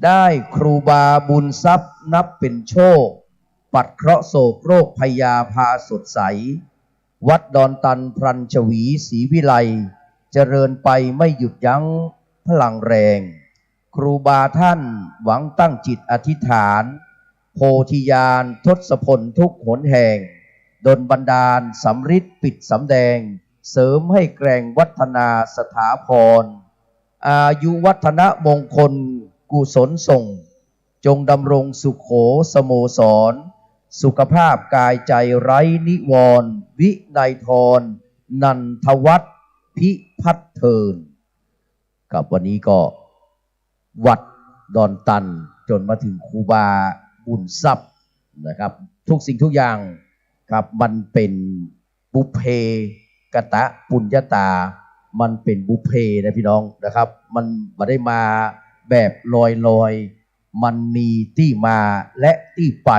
ได้ครูบาบุญทรัพย์นับเป็นโชค ปัดเคราะห์โศกโรคพยาพาสดใส วัดดอนตันพลันฉวีศรีวิไล เจริญไปไม่หยุดยั้งพลังแรง ครูบาท่านหวังตั้งจิตอธิษฐาน โพธิญาณทศพลทุกหนแห่ง ดลบันดาลสำริดปิดสำแดง เสริมให้แกร่งวัฒนาสถาพร อายุวัฒนมงคลกุศลส่ง จงดำรงสุขโขสโมสร สุขภาพกายใจไร้นิวรณ์ วินัยธร นันทวัฒน์พิพัฒน์เทิน ครับ วันนี้ก็วัดดอนตัน จนมาถึงครูบาบุญทรัพย์นะครับ ทุกสิ่งทุกอย่างครับ มันเป็นบุพเพกตปุญญาตา มันเป็นบุพเพนะพี่น้องนะครับ มันบ่ได้มาแบบลอยๆ มันมีตี้มาและตี้ไป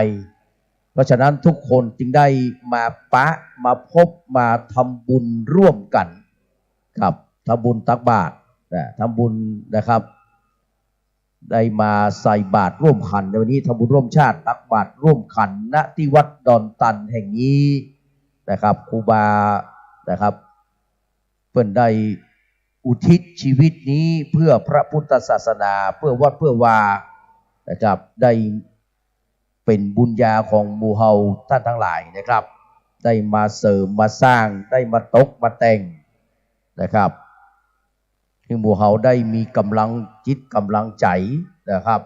เพราะฉะนั้นทุกคนจึงได้มาปะ มาพบ มาทำบุญร่วมกัน ครับ ทำบุญตักบาตรนะ ทำบุญนะครับ ได้มาใส่บาตรร่วมขันในวันนี้ ทำบุญร่วมชาติ ตักบาตรร่วมขัน ณ ที่วัดดอนตันแห่งนี้นะครับ ครูบานะครับ เปิ้นได้อุทิศชีวิตนี้เพื่อพระพุทธศาสนา เพื่อวัดเพื่อวานะครับ ได้เป็นบุญญาของหมู่เฮาต้านตังหลายนะครับ ได้มาเสริมมาสร้าง ได้มาตกมาแต่งนะครับ หื้อหมู่เฮาได้มีก๋ำลังจิตก๋ำลังใจ๋นะครับ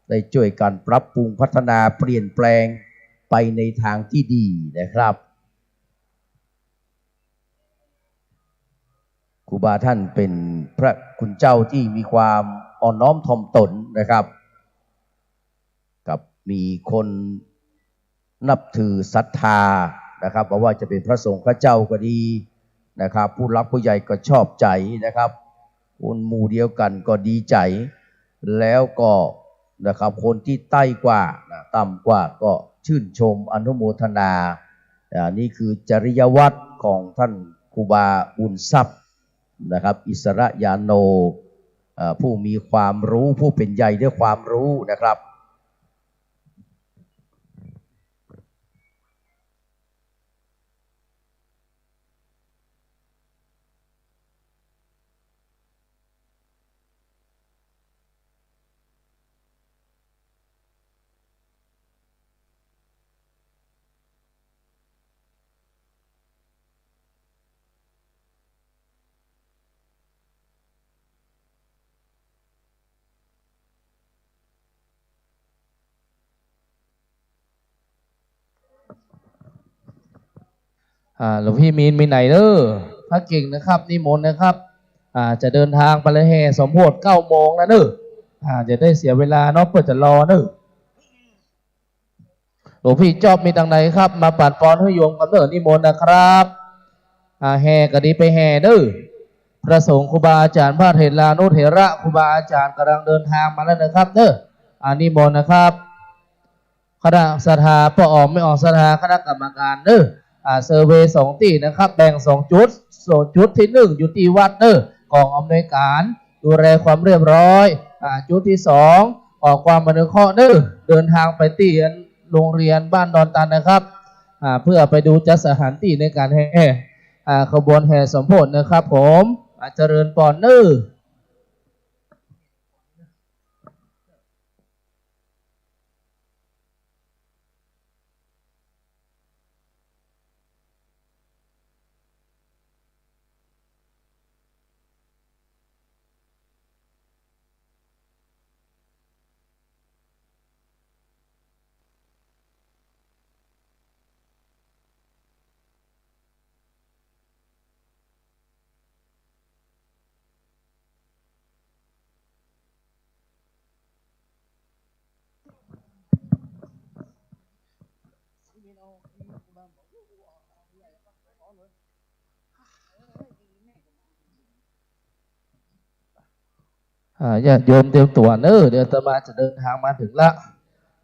ได้จ้วยกั๋นปรับปรุงพัฒนาเปลี่ยนแปลงไปในตางตี้ดีนะครับ ครูบาต้านเป๋นพระคุณเจ้าตี้มีความอ่อนน้อมถ่อมต๋นนะครับ กับมีคนนับถือศรัทธานะครับ บ่ว่าจะเป๋นพระสงฆ์พระเจ้าก็ดีนะครับ ผู้หลักผู้ใหญ่ก็ชอบใจ๋นะครับ คนหมู่เดียวกั๋นก็ดีใจ๋ แล้วก็นะครับ คนตี้ใต้กว่านะ ต่ำกว่าก็ชื่นชมอนุโมทนา อ่า นี่คือจริยวัตรของต้านครูบาบุญทรัพย์นะครับ อิสระยาโน เอ่อ ผู้มีความรู้ ผู้เป๋นใหญ่ด้วยความรู้นะครับอ่า หลวงพี่มีน มีไหนเน้อ พระเก่งนะครับ นิมนต์นะครับ อ่า จะเดินทางไปเลย แห่สมโภชเก้าโมงแล้วเน้อ อ่า จะได้เสียเวลาเนาะ เปื้อจะรอเน้อ หลวงพี่จ๊อบมีตังไหนครับ มาปั๋นปอนหื้อโยมกั๋นเน้อ นิมนต์นะครับ อ่า แห่ก็ดีไปแห่เน้อ พระสงฆ์ครูบาอาจ๋ารย์ พระเถรานุเถระ ครูบาอาจ๋ารย์ก๋ำลังเดินทางมาแล้วนะครับเน้อ อ่า นิมนต์นะครับ คณะศรัทธา ป้ออ๋อมแม่อ๋อมศรัทธา คณะกรรมก๋านเน้อ อ่า เซอร์เวย์สองตี้นะครับ แบ่งสองจุด สองจุดตี้หนึ่งอยู่ตี้วัดเน้อ กองอำนวยก๋าน ดูแลความเรียบร้อย อ่า จุดตี้สอง ออกความอนุเคราะห์เน้อ เดินทางไปตี้โรงเรียนบ้านดอนตันนะครับ อ่า เพื่อไปดูจัดสถานตี้ในก๋านแห่ อ่า ขบวนแห่สมโภชนะครับผม อ่า เจริญปอนเน้อ อ่า ญาติโยมเตรียมตั๋วเน่อ เดี๋ยวอาตมาจะเดินทางมาเถิงละ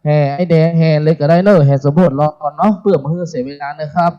แห่ไอ้แดงแห่เลยก็ได้เน่อ แห่สมโภชรอก่อนเนาะ เปื้อบ่หื้อเสียเวลานะครับ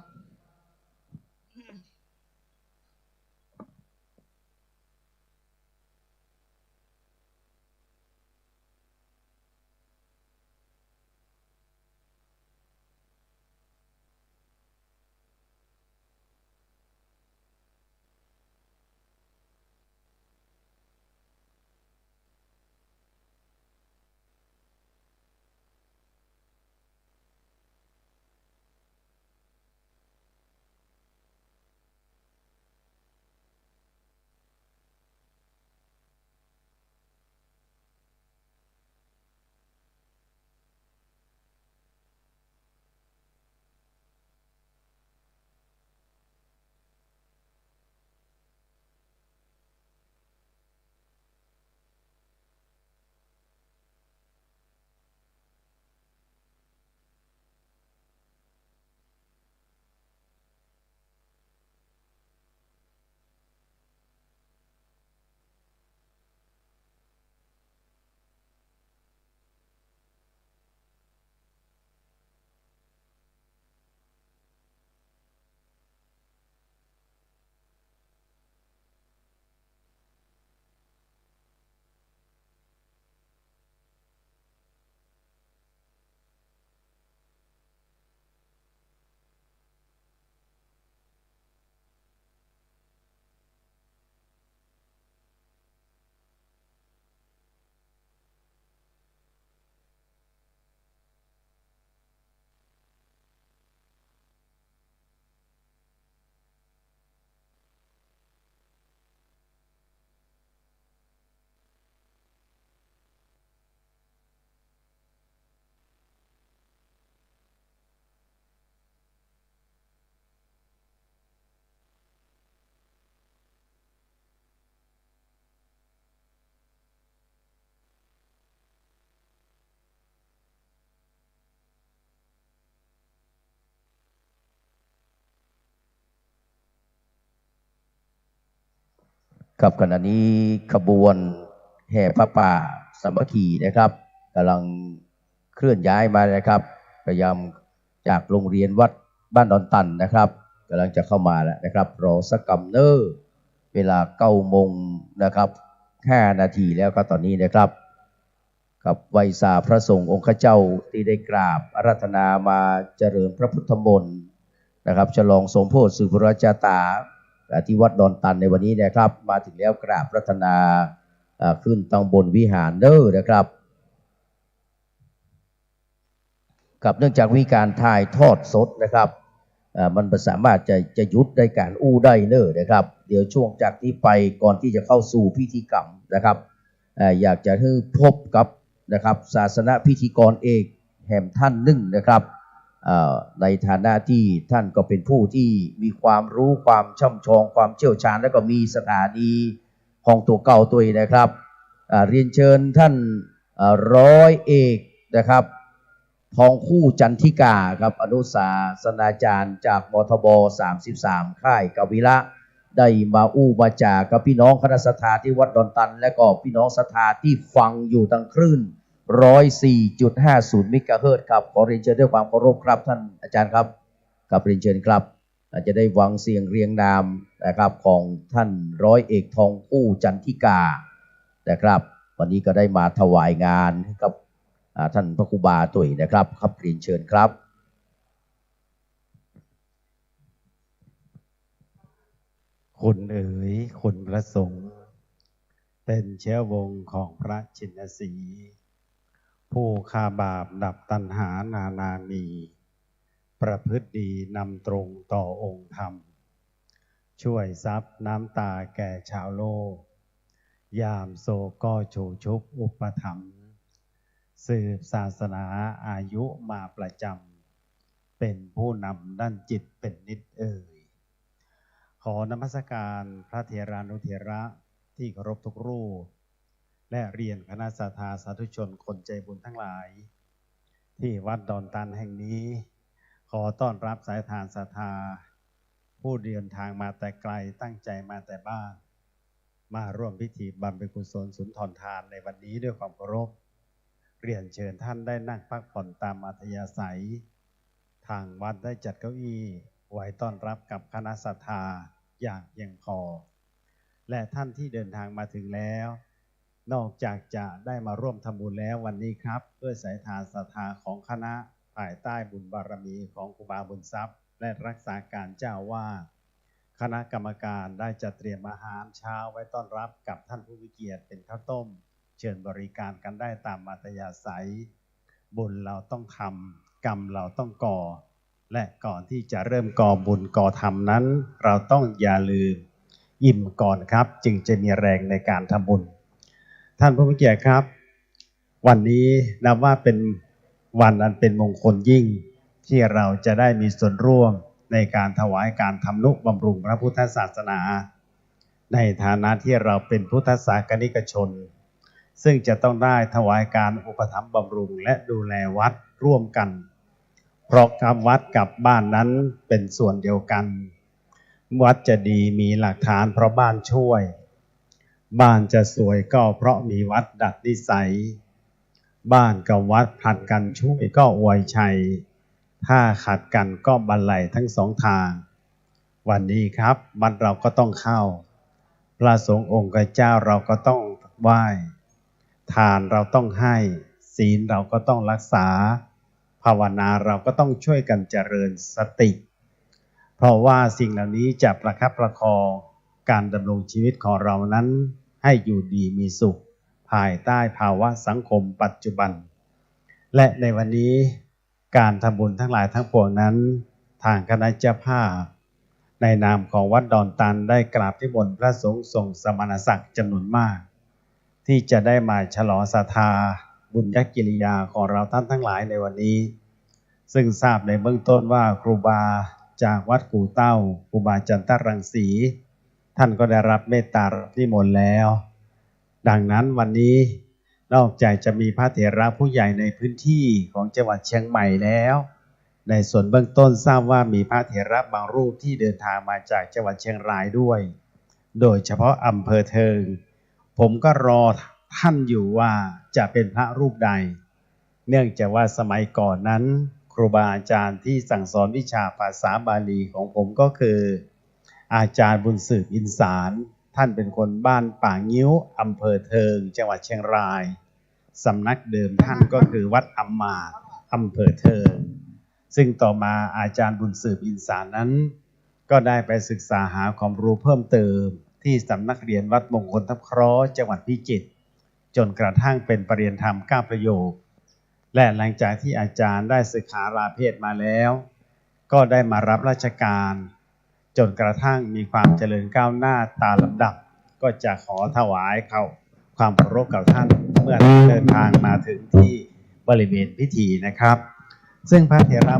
ครับ ขณะนี้ขบวนแห่ผ้าป่าสามัคคีนะครับ กำลังเคลื่อนย้ายมานะครับ พยายามจากโรงเรียนวัดบ้านดอนตันนะครับ กำลังจะเข้ามาแล้วนะครับ รอสักกำเน่อ เวลาเก้าโมงนะครับ ห้านาทีแล้วครับ ตอนนี้นะครับ ครับ ไหว้สาพระสงฆ์องค์ข้าเจ้าตี้ได้กราบอาราธนามาเจริญพระพุทธมนต์นะครับ ฉลองสมโภชสืบบุรพชาต๋า อ่า ตี้วัดดอนตันในวันนี้นะครับ มาเถิงแล้วกราบอาราธนา อ่า ขึ้นตังบนวิหารเน่อนะครับ ครับ เนื่องจากมีก๋านถ่ายทอดสดนะครับ เอ่อ มันบ่สามารถจะ จะหยุดได้ก๋านอู้ได้เน่อนะครับ เดี๋ยวช่วงจากนี้ไปก่อนตี้จะเข้าสู่พิธีกรรมนะครับ เอ่อ อยากจะหื้อพบกับนะครับ ศาสนพิธีกรเอกแหมท่านนึ่งนะครับ เอ่อ ในฐานะตี้ท่านก็เป๋นผู้ตี้มีความรู้ ความช่ำชอง ความเชี่ยวชาญ แล้วก็มีสถานี ของตั๋วเก่าตวยนะครับ อ่า เรียนเชิญท่าน อ่า ร้อยเอกนะครับ ทองคู่จันทิกาครับ อนุศาสนาจารย์จาก มทบ สามสิบสาม ค่ายกวีระ ได้มาอู้มาจ๋ากับปี้น้องคณะศรัทธาตี้วัดดอนตัน และก็ปี้น้องศรัทธาตี้ฟังอยู่ตังคลื่น ร้อยสี่จุดห้าศูนย์ เมกะเฮิรตซ์ครับ ขอเรียนเชิญด้วยความเคารพครับ ท่านอาจารย์ครับ ครับ เรียนเชิญครับ อาจจะได้ฟังเสียงเรียงนามนะครับ ของท่านร้อยเอกทองคู่จันทิกานะครับ วันนี้ก็ได้มาถวายงานให้กับ อ่า ท่านพระครูบาตวยนะครับ ครับ เรียนเชิญครับ คุณเอ๋ย คุณพระสงฆ์ เป็นเชื้อวงศ์ของพระชินสีห์ ผู้ฆ่าบาปดับตัณหานานามี ประพฤติดีนำตรงต่อองค์ธรรม ช่วยซับน้ำตาแก่ชาวโลก ยามโศกก็ชูชุบอุปถัมภ์ สืบศาสนาอายุมาประจำ เป็นผู้นำด้านจิตเป็นนิจเอ่ย ขอนมัสการพระเถรานุเถระที่เคารพทุกรูป และเรียนคณะศรัทธาสาธุชนคนใจบุญทั้งหลาย ที่วัดดอนตันแห่งนี้ ขอต้อนรับสายทานศรัทธา ผู้เดินทางมาแต่ไกล ตั้งใจมาแต่บ้าน มาร่วมพิธีบำเพ็ญกุศลสุนทรทานในวันนี้ด้วยความเคารพ เรียนเชิญท่านได้นั่งพักผ่อนตามอัธยาศัย ทางวัดได้จัดเก้าอี้ไว้ต้อนรับกับคณะศรัทธาอย่างเพียงพอ และท่านที่เดินทางมาถึงแล้ว นอกจากจะได้มาร่วมทำบุญแล้ววันนี้ครับ ด้วยสายทานศรัทธาของคณะภายใต้บุญบารมีของครูบาบุญทรัพย์ และรักษาการเจ้าอาวาส คณะกรรมการได้จัดเตรียมอาหารเช้าไว้ต้อนรับกับท่านผู้มีเกียรติเป็นข้าวต้ม เชิญบริการกันได้ตามอัธยาศัย บุญเราต้องทำ กรรมเราต้องก่อ และก่อนที่จะเริ่มก่อบุญก่อธรรมนั้น เราต้องอย่าลืมอิ่มก่อนครับ จึงจะมีแรงในการทำบุญ ท่านผู้มีเกียรติครับ วันนี้นับว่าเป็นวันอันเป็นมงคลยิ่ง ที่เราจะได้มีส่วนร่วมในการถวายการทำนุบำรุงพระพุทธศาสนา ในฐานะที่เราเป็นพุทธศาสนิกชน ซึ่งจะต้องได้ถวายการอุปถัมภ์บำรุงและดูแลวัดร่วมกัน เพราะกับวัดกับบ้านนั้นเป็นส่วนเดียวกัน วัดจะดีมีหลักฐานเพราะบ้านช่วย บ้านจะสวยก็เพราะมีวัดดัดนิสัย บ้านกับวัดผลัดกันช่วยก็อวยชัย ถ้าขัดกันก็บันไลทั้งสองทาง วันนี้ครับ วัดเราก็ต้องเข้า พระสงฆ์องค์เจ้าเราก็ต้องไหว้ ทานเราต้องให้ ศีลเราก็ต้องรักษา ภาวนาเราก็ต้องช่วยกันเจริญสติ เพราะว่าสิ่งเหล่านี้จะประคับประคองการดำรงชีวิตของเรานั้นให้อยู่ดีมีสุข ภายใต้ภาวะสังคมปัจจุบัน และในวันนี้การทำบุญทั้งหลายทั้งปวงนั้น ทางคณะเจ้าภาพ ในนามของวัดดอนตันได้กราบนิมนต์พระสงฆ์ทรงสมณศักดิ์จำนวนมาก ที่จะได้มาฉลองศรัทธาบุญญกิริยาของเราท่านทั้งหลายในวันนี้ ซึ่งทราบในเบื้องต้นว่าครูบาจากวัดกู่เต้า ครูบาจันทรังสี ท่านก็ได้รับเมตตารับนิมนต์แล้ว ดังนั้นวันนี้นอกจากจะมีพระเถระผู้ใหญ่ในพื้นที่ของจังหวัดเชียงใหม่แล้ว ในส่วนเบื้องต้นทราบว่ามีพระเถระบางรูปที่เดินทางมาจากจังหวัดเชียงรายด้วย โดยเฉพาะอำเภอเทิง ผมก็รอท่านอยู่ว่าจะเป็นพระรูปใด เนื่องจากว่าสมัยก่อนนั้น ครูบาอาจารย์ที่สั่งสอนวิชาภาษาบาลีของผมก็คือ อาจารย์บุญสืบอินสาร ท่านเป็นคนบ้านป่างิ้ว อำเภอเทิง จังหวัดเชียงราย สำนักเดิมท่านก็คือวัดอำมาตย์ อำเภอเทิง ซึ่งต่อมาอาจารย์บุญสืบอินสารนั้น ก็ได้ไปศึกษาหาความรู้เพิ่มเติมที่สำนักเรียนวัดมงคลทับเคราะห์ จังหวัดพิจิตร จนกระทั่งเป็นประเรียนธรรมเก้าประโยค และหลังจากที่อาจารย์ได้สึกขาลาเพศมาแล้ว ก็ได้มารับราชการ จนกระทั่งมีความเจริญก้าวหน้าตามลำดับ ก็จะขอถวายเขาความเคารพกับท่าน เมื่อท่านเดินทางมาถึงที่บริเวณพิธีนะครับ ซึ่งพระเถระ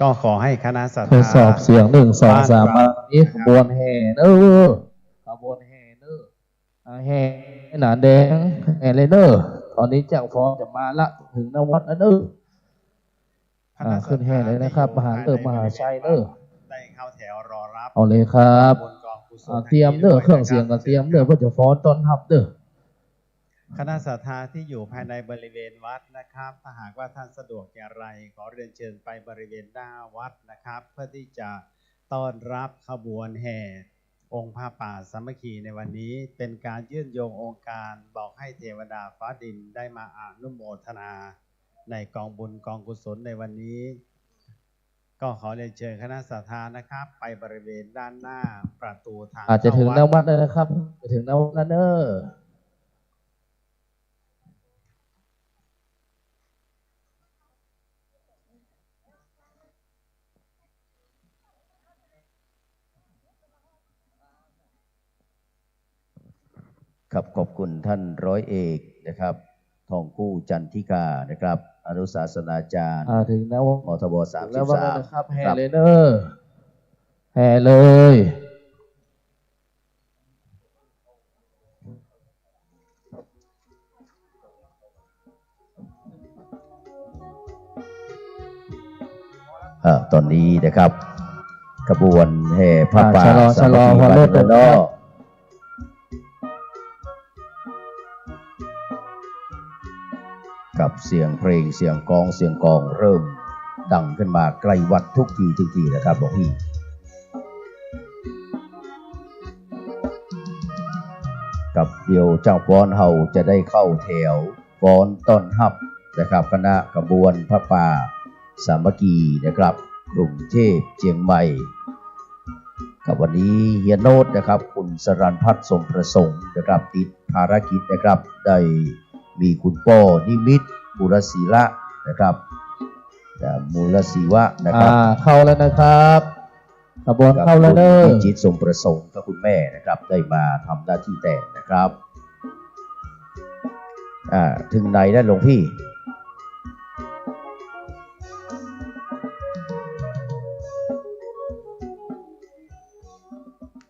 ก็ขอให้คณะศรัทธา ทดสอบเสียง หนึ่ง สอง สาม บ้านเรา มา นี่ขบวนแห่เนอะ ขบวนแห่เนอะ อ่า แห่หนาแดง แห่เลยเนอะ ตอนนี้เจ้าฟ้อนจะมาละ ถึงหน้าวัดแล้วเนอะ คณะศรัทธา อ่า ขึ้นแห่เลยนะครับ ที่อยู่ มหาฤกษ์ ภายใน มหาชัยเนอะ บริเวณวัด ได้เข้าแถวรอรับ เอาเลยครับ ผลบุญกองกุศล อ่า เตรียมเนอะ ทั้ง เครื่องเสียงก็เตรียมเนอะ เพื่อจะฟ้อนต้อนรับเนอะ คณะศรัทธาที่อยู่ภายในบริเวณวัดนะครับ ถ้าหากว่าท่านสะดวกอย่างไร ขอเรียนเชิญไปบริเวณหน้าวัดนะครับ เพื่อที่จะต้อนรับขบวนแห่องค์พระป่าสามัคคีในวันนี้ เป็นการยื่นโยงองค์การบอกให้เทวดาฟ้าดินได้มาอนุโมทนาในกองบุญกองกุศลในวันนี้ ก็ขอเรียนเชิญคณะศรัทธานะครับ ไปบริเวณด้านหน้าประตูทาง อาจจะถึง เข้าวัด หน้าวัดแล้วนะครับ จะถึงหน้าวัดแล้วเนอะ ครับ ขอบคุณท่านร้อยเอกนะครับ ทองกู้จันทิกานะครับ อนุศาสนาจารย์ อ่า ถึงแล้ว มทบ สามสิบสาม ถึงแล้วนะครับ แห่เลยเนอะ แห่เลย ข อ่า ต๋อนนี้นะครับ ขบวนแห่ผ้าป่า อ่า ชะลอ สามัคคี ชะลอ มาเถิงแล้วเนาะ พอเริ่ม ครับ เสียงเพลง เสียงกลอง เสียงกลองเริ่มดังขึ้นมาใก้วัดทุกที ทุกทีนะครับหลวงพี่ ครับ เดี๋ยวจ้างฟ้อนเฮาจะได้เข้าแถว ฟ้อนต้อนฮับนะครับ คณะขบวนผ้าป่าสามัคคีนะครับ กรุงเทพเจียงใหม่ ครับ วันนี้เฮียโน้ตนะครับ คุณสรัญพัฒน์สมประสงค์นะครับ ติดภารกิจนะครับ ได้มีคุณป้อนิมิตร มูลศิระนะครับ อ่า มูลศิวะนะครับ อ่า เข้าแล้วนะครับ ขบวนเข้าแล้วเนอะ ครับ คุณพิจิตรสมประสงค์กับคุณแม่นะครับ ได้มาทำหน้าที่แตนนะครับ อ่า เถิงไหนแล้วหลวงพี่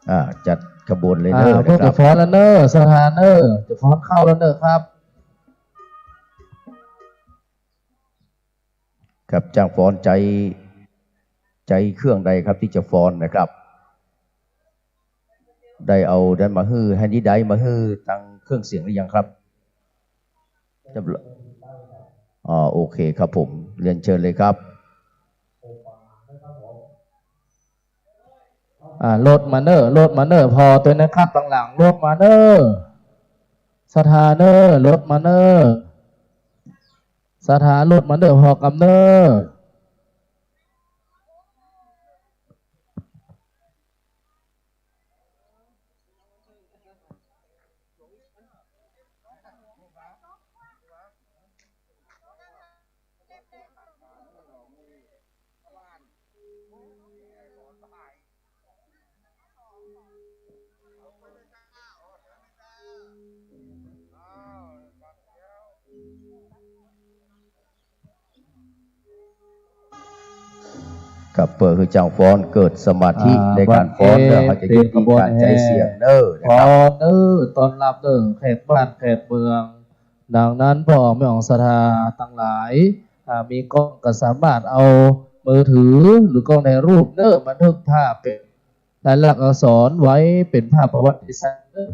อ่า จัดขบวนเลยเนอะ อ่า นะครับ พวกจะฟ้อนแล้วเนอะ ศรัทธาเนอะ จะฟ้อนเข้าแล้วเนอะครับ ครับ จ้างฟ้อนใจ๊ ใจ๊เครื่องใดครับตี้จะฟ้อนนะครับ ได้เอาได้มาหื้อ แฮนดี้ไดร์มาหื้อตางเครื่องเสียงหรือยังครับ เรียบร้อย อ๋อ โอเคครับผม เรียนเชิญเลยครับ อ่า รถมาเนอะ รถมาเนอะ ผ่อตวยนะครับ ตางหลัง รถมาเนอะ ศรัทธาเนอะ รถมาเนอะ ศรัทธา รถมาเนอะ ผ่อกำเนอะครับ เปิดหื้อจ้างฟ้อนเกิดสมาธิ อ่า ในก๋านฟ้อน วันนี้ เนาะ เขาจะ เป๋น ยุติ ขบวน ก๋านใจ๊ แห่ เสียงเนอะนะครับ ฟ้อนเนอะ ต้อนฮับเนอะ แขกบ้านแขกเมือง ดังนั้นพ่อแม่องค์ศรัทธาตังหลาย อ่า มีกล้องก็สามารถเอามือถือหรือกล้องถ่ายรูปเนอะ บันทึกภาพเป๋นลายลักษณ์อักษรไว้เป๋นภาพประวัติศาสตร์เนอะ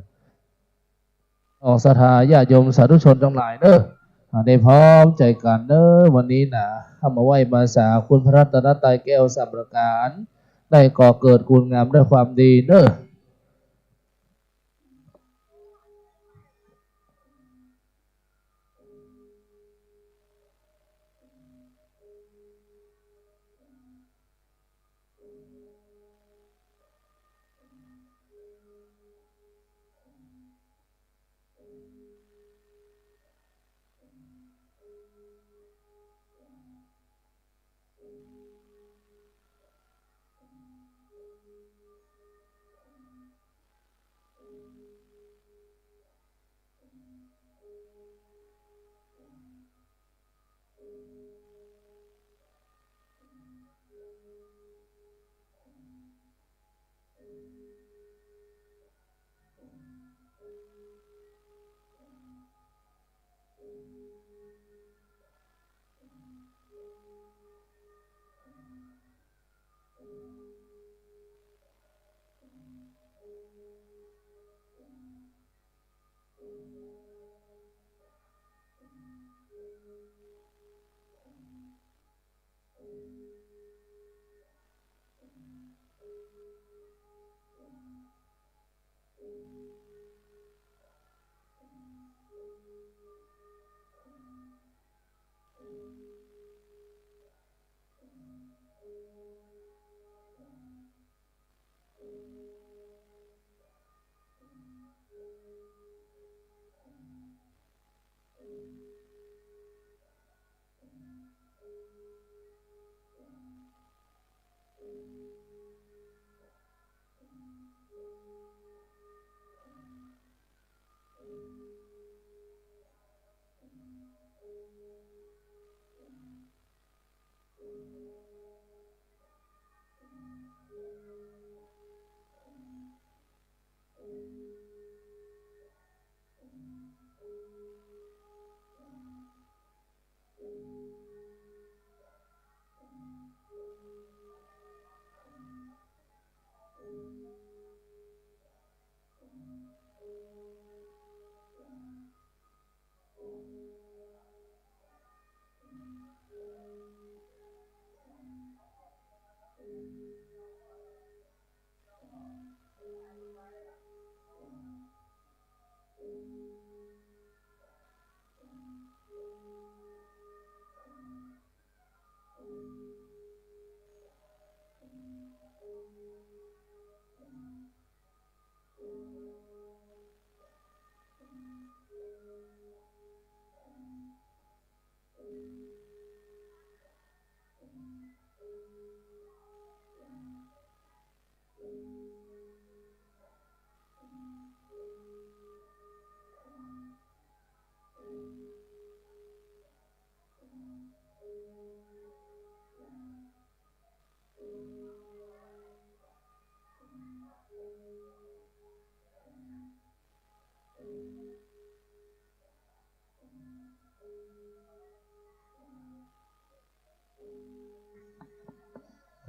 องค์ศรัทธาญาติโยมสาธุชนตังหลายเนอะ อ่า ได้พร้อมใจ๋กั๋นเนอะ วันนี้นะ เฮามาไหว้มาสาคุณพระรัตนตรัยแก้วสามประก๋าน ได้ก่อเกิดคุณงามด้วยความดีเนอะ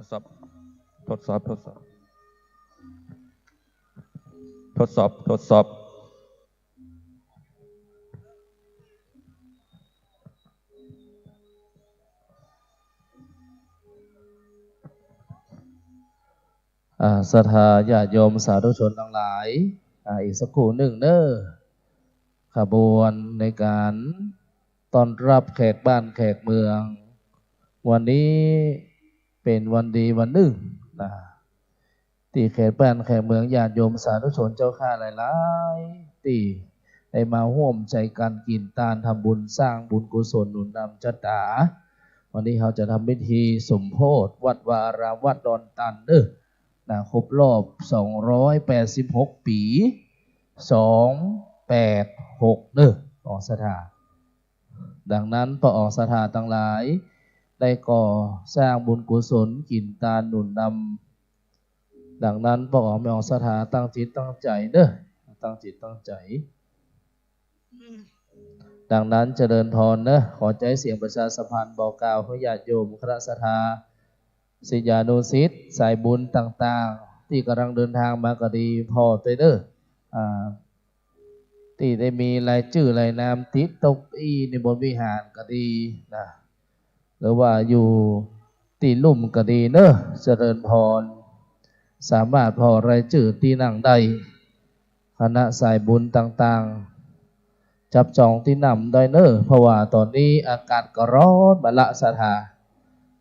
ทดสอบ ทดสอบ ทดสอบ ทดสอบ ทดสอบ อ่า ศรัทธาญาติโยมสาธุชนตังหลาย อ่า อีกสักครู่นึ่งเน้อ ขบวนในก๋านต้อนรับแขกบ้านแขกเมือง วันนี้เป๋นวันดีวันนึ่งนะ ตี้แขกบ้านแขกเมืองญาติโยมสาธุชนเจ้าข้าหลายๆ ตี้ได้มาฮ่วมใจ๋กั๋นกิ๋นตานทำบุญสร้างบุญกุศลหนุนนำชะตา วันนี้เฮาจะทำพิธีสมโภชวัดวาอารามวัดดอนตันเน้อ นะ ครบรอบสองร้อยแปดสิบหกปี๋ สองแปดหกเน้อ ออกศรัทธา ดังนั้นป้อออกศรัทธาตังหลาย ได้ก่อสร้างบุญกุศลกิ๋นตานหนุนนำ ดังนั้นป้อออกแม่ออกศรัทธาตั้งจิตตั้งใจ๋เน้อ ตั้งจิตตั้งใจ๋ ดังนั้นเจริญพรเน้อ ขอใจ๊เสียงประชาสัมพันธ์บอกกล่าวหื้อญาติโยมคณะศรัทธา ศิษยานุศิษย์สายบุญต่างๆ ตี้ก่ำลังเดินตางมาก็ดี ผ่อตวยเน้อ อ่า ตี้ได้มีรายจื้อรายนามติดตกอี้ในบนวิหารก็ดีนะ หรือว่าอยู่ตี้ลุ่มก็ดีเน้อ เจริญพร สามารถผ่อรายจื้อตี้นั่งได้ คณะสายบุญต่างๆ จับจองตี้นั่งได้เน้อ เพราะว่าต๋อนนี้อากาศก็ฮ้อนมาละศรัทธา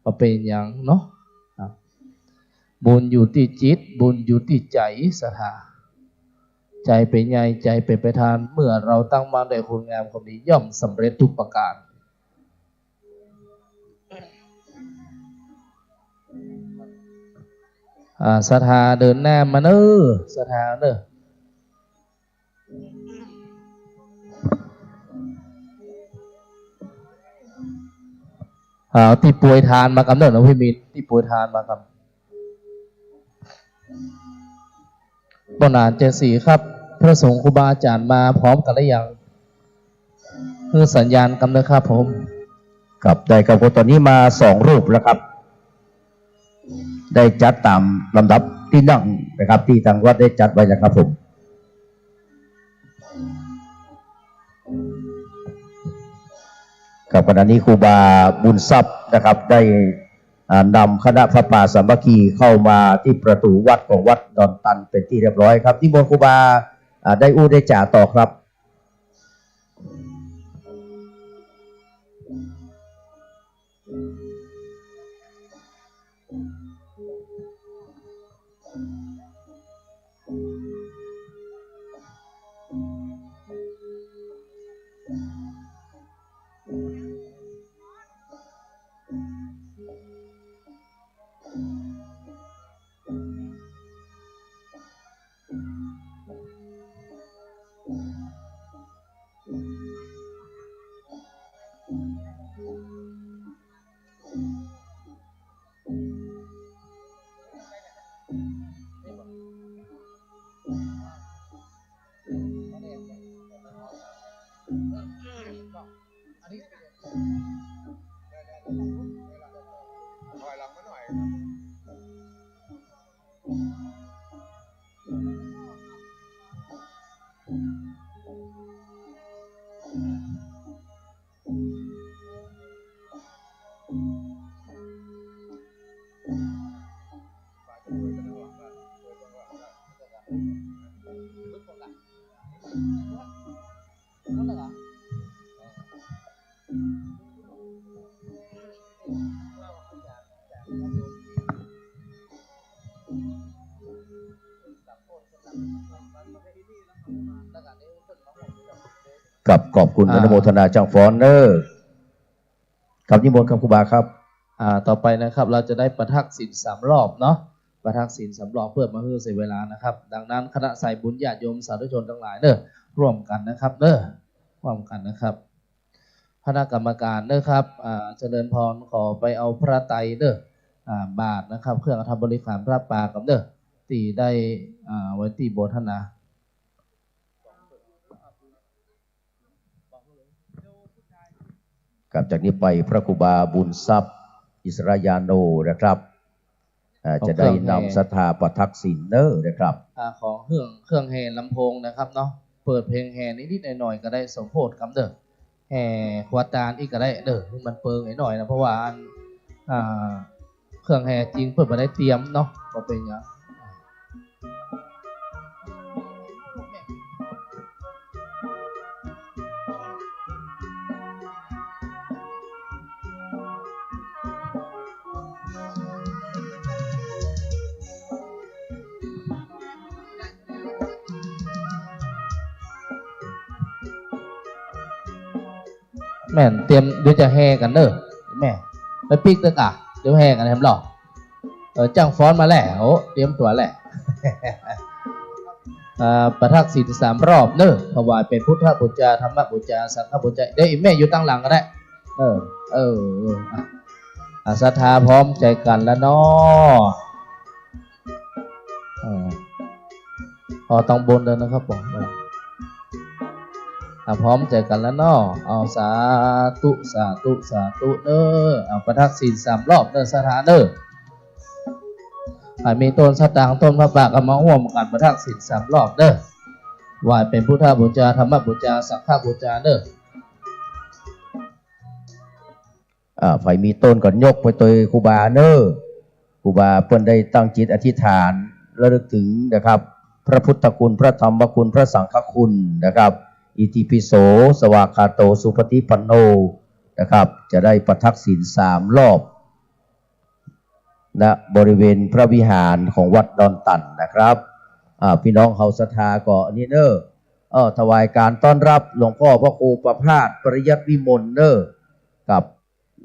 บ่เป๋นหยังเนาะ บุญอยู่ตี้จิต บุญอยู่ตี้ใจ๋ศรัทธา ใจ๋เป๋นใหญ่ ใจ๋เป๋นประธาน เมื่อเฮาตั้งมั่นในคุณงามความดี ย่อมสำเร็จทุกประก๋าน อ่า ศรัทธาเดินหน้ามาเน้อ ศรัทธาเน้อ อ่า ตี้โปรยตานมาก่ำเน้อ น้องพี่มิน ตี้โปรยตานมาก่ำ ป้อหนานเจนศรีครับ พระสงฆ์ครูบาอาจ๋ารย์มาพร้อมกั๋นหรือยัง หื้อสัญญาณก่ำเน้อครับผม ครับ ได้ครับ ต๋อนนี้มาสองรูปแล้วครับ ได้จัดต๋ามลำดับตี้นั่งนะครับ ตี้ตางวัดได้จัดไว้นะครับผม ครับ ขณะนี้ครูบาบุญทรัพย์นะครับ ได้ อ่า นำคณะผ้าป่าสามัคคีเข้ามาตี้ประตู๋วัดของวัดดอนตันเป๋นตี้เรียบร้อยครับ นิมนต์ครูบา อ่า ได้อู้ได้จ๋าต่อครับครับ ขอบคุณ อ่า อนุโมทนาจ้างฟ้อนเน้อ ครับ นิมนต์ครับครูบาครับ อ่า ต่อไปนะครับ เราจะได้ประทักษิณสามรอบเนาะ ประทักษิณสามรอบเพื่อบ่หื้อเสียเวลานะครับ ดังนั้นคณะสายบุญญาติโยมสาธุชนตังหลายเน้อ ร่วมกั๋นนะครับเน้อ ร่วมกั๋นนะครับ คณะกรรมการเน้อครับ อ่า เจริญพร ขอไปเอาพระไตรเน้อ อ่า บาตรนะครับ เครื่องอัฐบริขารพระป่าก่ำเน้อ ตี้ได้ อ่า ไว้ตี้โบสถ์นา ครับ จากนี้ไปพระครูบาบุญทรัพย์ อิสระยาโนนะครับ อ่า จะได้นำศรัทธาประทักษิณเด้อนะครับ อ่า ของเครื่อง เครื่องแห่ลำโพงนะครับเนาะ เปิดเพลงแห่นิดๆ หน่อยๆ ก็ได้ สมโพธิกำเด้อ แห่ขวดตานอีกก็ได้เด้อ หื้อมันเปิงหน่อยๆ นะ เพราะว่าอัน อ่า เครื่องแห่จริงเปิ้นบ่ได้เตรียมเนาะ บ่เป๋นหยัง แม่น เตรียม เดี๋ยวจะแห่กั๋นเน่อ แม่ ไปปิ๊กเต๊อะก่ะ เดี๋ยวแห่กั๋นแหมลอ เออ จ้างฟ้อนมาแล้ว โอ้ เตรียมตั๋วแล้ว เอ่อ ประทักษิณสามรอบเน่อ ถวายเป๋นพุทธบูชา ธรรมบูชา สังฆบูชา เดี๋ยวอีแม่อยู่ตังหลังก็ได้ เออ เออ เออ อ่ะ อ่ะ ศรัทธาพร้อมใจ๋กั๋นแล้วเนาะ อ่า เอาตังบนเลยนะครับผม อ่า อ่า พร้อมใจ๋กั๋นแล้วเนาะ เอา สาธุ สาธุ สาธุเน่อ เอา ประทักษิณสามรอบเน่อ ศรัทธาเน่อ ใผมีต้นสตางค์ ต้นผ้าป่า ก็มาฮ่วมกั๋นประทักษิณสามรอบเน่อ ถวายเป๋นพุทธบูชา ธรรมบูชา สังฆบูชาเน่อ อ่า ใผมีต้นก็ยกไปตวยครูบาเน่อ ครูบาเปิ้นได้ตั้งจิตอธิษฐานระลึกถึงนะครับ พระพุทธคุณ พระธรรมคุณ พระสังฆคุณนะครับ อิติปิโส สวากขาโต สุปฏิปันโนนะครับ จะได้ประทักษิณสามรอบ ณ บริเวณพระวิหารของวัดดอนตันนะครับ อ่า พี่น้องเฮาศรัทธาก็อันนี้เน่อ เอ่อ ถวายการต้อนรับหลวงพ่อพระครูประภาส ปริยัติวิมลเน่อ กับ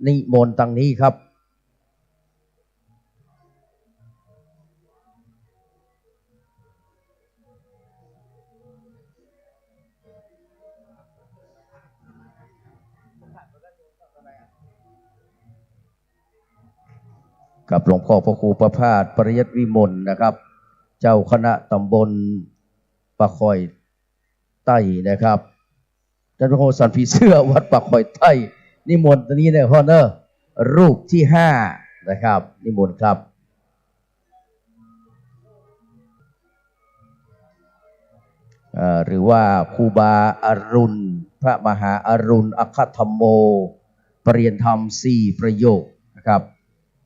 นิมนต์ตังนี้ครับ กับหลวงพ่อพระครูประภาส ปริยัติวิมลนะครับ เจ้าคณะตำบลป่าคอย ใต้นะครับ ท่านพระครูสันผีเสื้อวัดป่าคอยใต้ นิมนต์ตรงนี้เน่อพ่อเน่อ รูปที่ห้านะครับ นิมนต์ครับ เอ่อ หรือว่าครูบาอรุณ พระมหาอรุณ อัคคธรรมโม ประเรียนธรรมสี่ประโยคนะครับ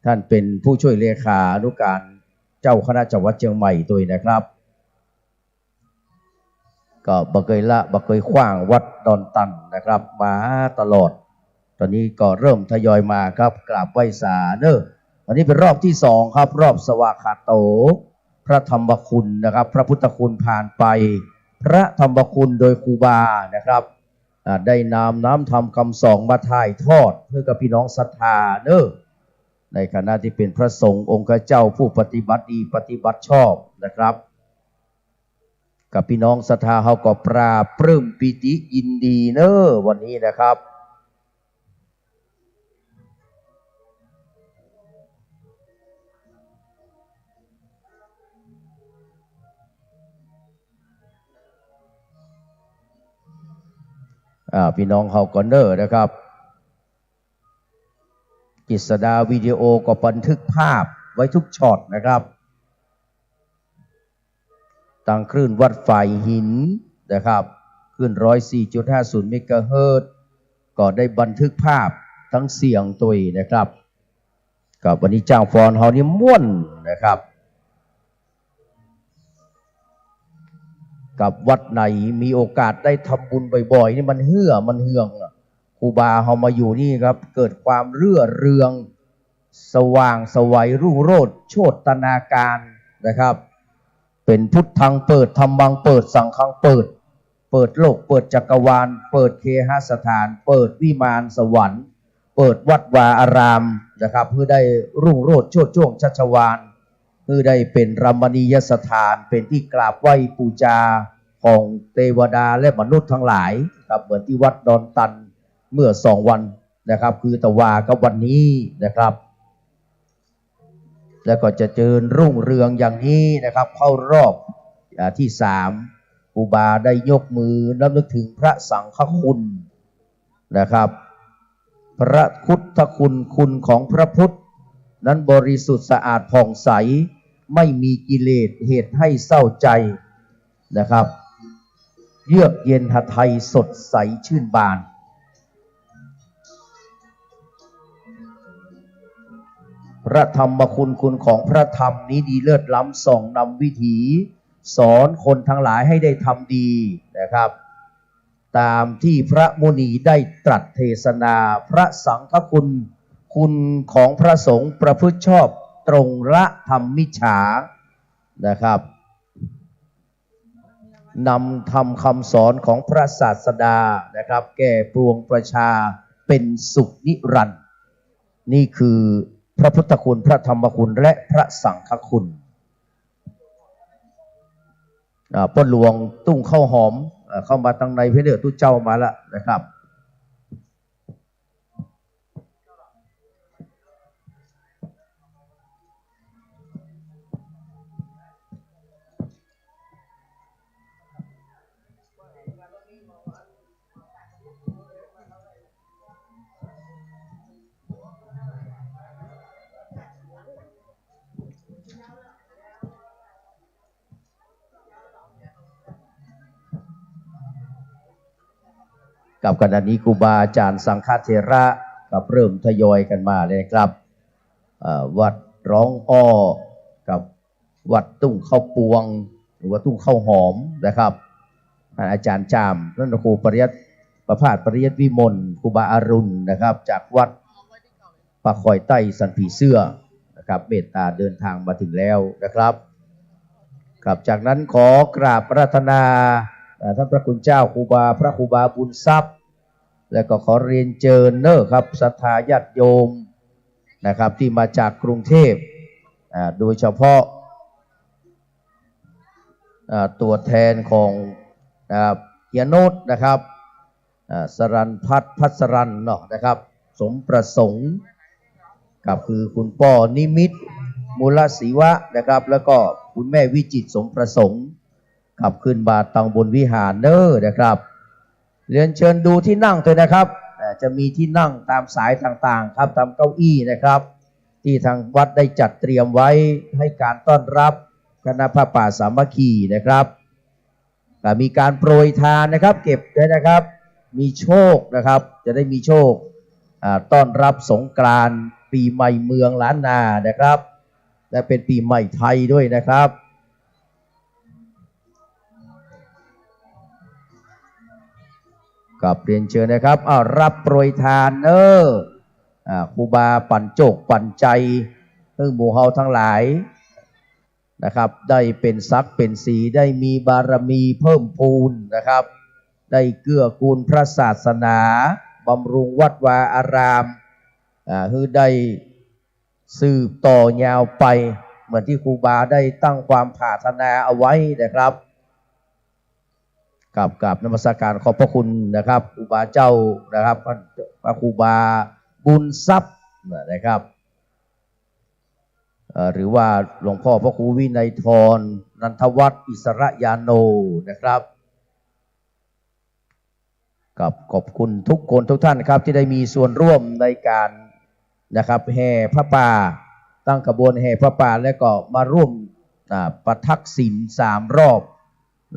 ท่านเป๋นผู้ช่วยเลขานุการเจ้าคณะจังหวัดเจียงใหม่ตวยนะครับ ก็บ่เกยละบ่เกยขว้างวัดดอนตันนะครับ มาตลอด ต๋อนนี้ก็เริ่มทยอยมาครับ กราบไหว้สาเน่อ อันนี้เป๋นรอบที่สองครับ รอบสวากขาโต พระธรรมคุณนะครับ พระพุทธคุณผ่านไป พระธรรมคุณโดยครูบานะครับ อ่า ได้นำน้ำธรรมคำสอนมาถ่ายทอดหื้อกับพี่น้องศรัทธาเน่อ ในฐานะตี้เป๋นพระสงฆ์องค์เจ้าผู้ปฏิบัติดีปฏิบัติชอบนะครับ กับพี่น้องศรัทธาเฮาก็ปลาบปลื้มปีติยินดีเน่อวันนี้นะครับ อ่า พี่น้องเฮาก็เน่อนะครับ กฤษดาวิดีโอก็บันทึกภาพไว้ทุกช็อตนะครับ ตางคลื่นวัดฝายหินนะครับ คลื่นร้อยสี่จุดห้าศูนย์เมกะเฮิรตซ์ ก็ได้บันทึกภาพตังเสียงตวยนะครับ ก็วันนี้จ้างฟ้อนเฮานี่ม่วนนะครับ กับวัดไหนมีโอกาสได้ทำบุญบ่อยๆ นี่มันเฮือ มันเฮืองอะ ครูบาเฮามาอยู่นี่ครับ เกิดความเรื่อเรือง สว่างไสวรุ่งโรจน์โชตินาการนะครับ เป๋นพุทธังเปิด ธัมมังเปิด สังฆังเปิด เปิดโลก เปิดจักรวาล เปิดเคหสถาน เปิดวิมานสวรรค์ เปิดวัดวาอารามนะครับ หื้อได้รุ่งโรจน์โชติช่วงชัชวาล หื้อได้เป๋นรมณียสถาน เป๋นตี้กราบไหว้ปู๋จาของเตวดาและมนุษย์ตังหลายครับ เหมือนตี้วัดดอนตันเมื่อสองวันนะครับ คือตะวากับวันนี้นะครับ แล้วก็จะเจริญรุ่งเรืองอย่างนี้นะครับ เข้ารอบ อ่า ที่สาม ครูบาได้ยกมือรำลึกถึงพระสังฆคุณนะครับ พระพุทธคุณ คุณของพระพุทธ นั้นบริสุทธิ์สะอาดผ่องใส ไม่มีกิเลสเหตุให้เศร้าใจนะครับ เยือกเย็นหทัยสดใสชื่นบาน พระธรรมคุณ คุณของพระธรรมนี้ดีเลิศล้ำ ส่องนำวิถี สอนคนทั้งหลายให้ได้ทำดีนะครับ ตามที่พระมุนีได้ตรัสเทศนา พระสังฆคุณ คุณของพระสงฆ์ประพฤติชอบ ตรงละธรรมมิจฉานะครับ นำธรรมคำสอนของพระศาสดานะครับ แก่ปวงประชาเป็นสุขนิรันดร์ นี่คือพระพุทธคุณ พระธรรมคุณ และพระสังฆคุณ อ่า ป้อหลวงตุ้งข้าวหอม อ่า เข้ามาตังในเพียงเดียว ตุ๊เจ้ามาแล้วนะครับ กับขณะนี้ครูบาอาจารย์สังฆเถระกับเริ่มทยอยกันมาเลยนะครับ เอ่อ วัดร้องอ้อกับวัดตุ้งข้าวปวง หรือว่าตุ้งข้าวหอมนะครับ ท่านอาจารย์จาม ท่านพระครูปริยัติ ประภาสปริยัติวิมล ครูบาอรุณนะครับ จากวัด ป่าคอยใต้สันผีเสื้อนะครับ เมตตาเดินทางมาถึงแล้วนะครับ ครับ จากนั้นขอกราบอาราธนา เอ่อ ท่านพระคุณเจ้าครูบา พระครูบาบุญทรัพย์ และก็ขอเรียนเจิญเน้อครับ ศรัทธาญาติโยมนะครับ ที่มาจากกรุงเทพฯ อ่า โดยเฉพาะ อ่า ตัวแทนของ นะครับ เฮียโนตนะครับ อ่า สรัญพัฒน์ พัฒน์สรัญเนาะนะครับ สมประสงค์ ครับ คือคุณป้อนิมิตร มูลศิวะนะครับ แล้วก็คุณแม่วิจิตร สมประสงค์ ครับ ขึ้นมาตังบนวิหารเน้อนะครับ เรียนเชิญดูที่นั่งเถอะนะครับ อ่า จะมีที่นั่งตามสายต่างๆ ครับ ตามเก้าอี้นะครับ ที่ทางวัดได้จัดเตรียมไว้ให้การต้อนรับคณะผ้าป่าสามัคคีนะครับ อ่า มีการโปรยทานนะครับ เก็บด้วยนะครับ มีโชคนะครับ จะได้มีโชค อ่า ต้อนรับสงกรานต์ปีใหม่เมืองล้านนานะครับ และเป็นปีใหม่ไทยด้วยนะครับ ครับ เรียนเชิญนะครับ อ้าว รับโปรยทานเน้อ อ่า ครูบาปั๋นโจกปั๋นชัย หื้อหมู่เฮาทั้งหลาย นะครับ ได้เป๋นศักดิ์เป๋นศรี ได้มีบารมีเพิ่มพูนนะครับ ได้เกื้อกูลพระศาสนา บำรุงวัดวาอาราม อ่า หื้อได้สืบต่อยาวไป เหมือนที่ครูบาได้ตั้งความปรารถนาเอาไว้นะครับ กราบ กราบนมัสการขอบพระคุณนะครับ ครูบาเจ้านะครับ ท่านพระครูบาบุญทรัพย์นะครับ เอ่อ หรือว่าหลวงพ่อพระครูวินัยธร นันทวัฒน์ อิสระยาโน นะครับ ครับ ขอบคุณทุกคนทุกท่านครับ ที่ได้มีส่วนร่วมในการนะครับ แห่ผ้าป่า ตั้งขบวนแห่ผ้าป่า และก็มาร่วม อ่า ประทักษิณสามรอบ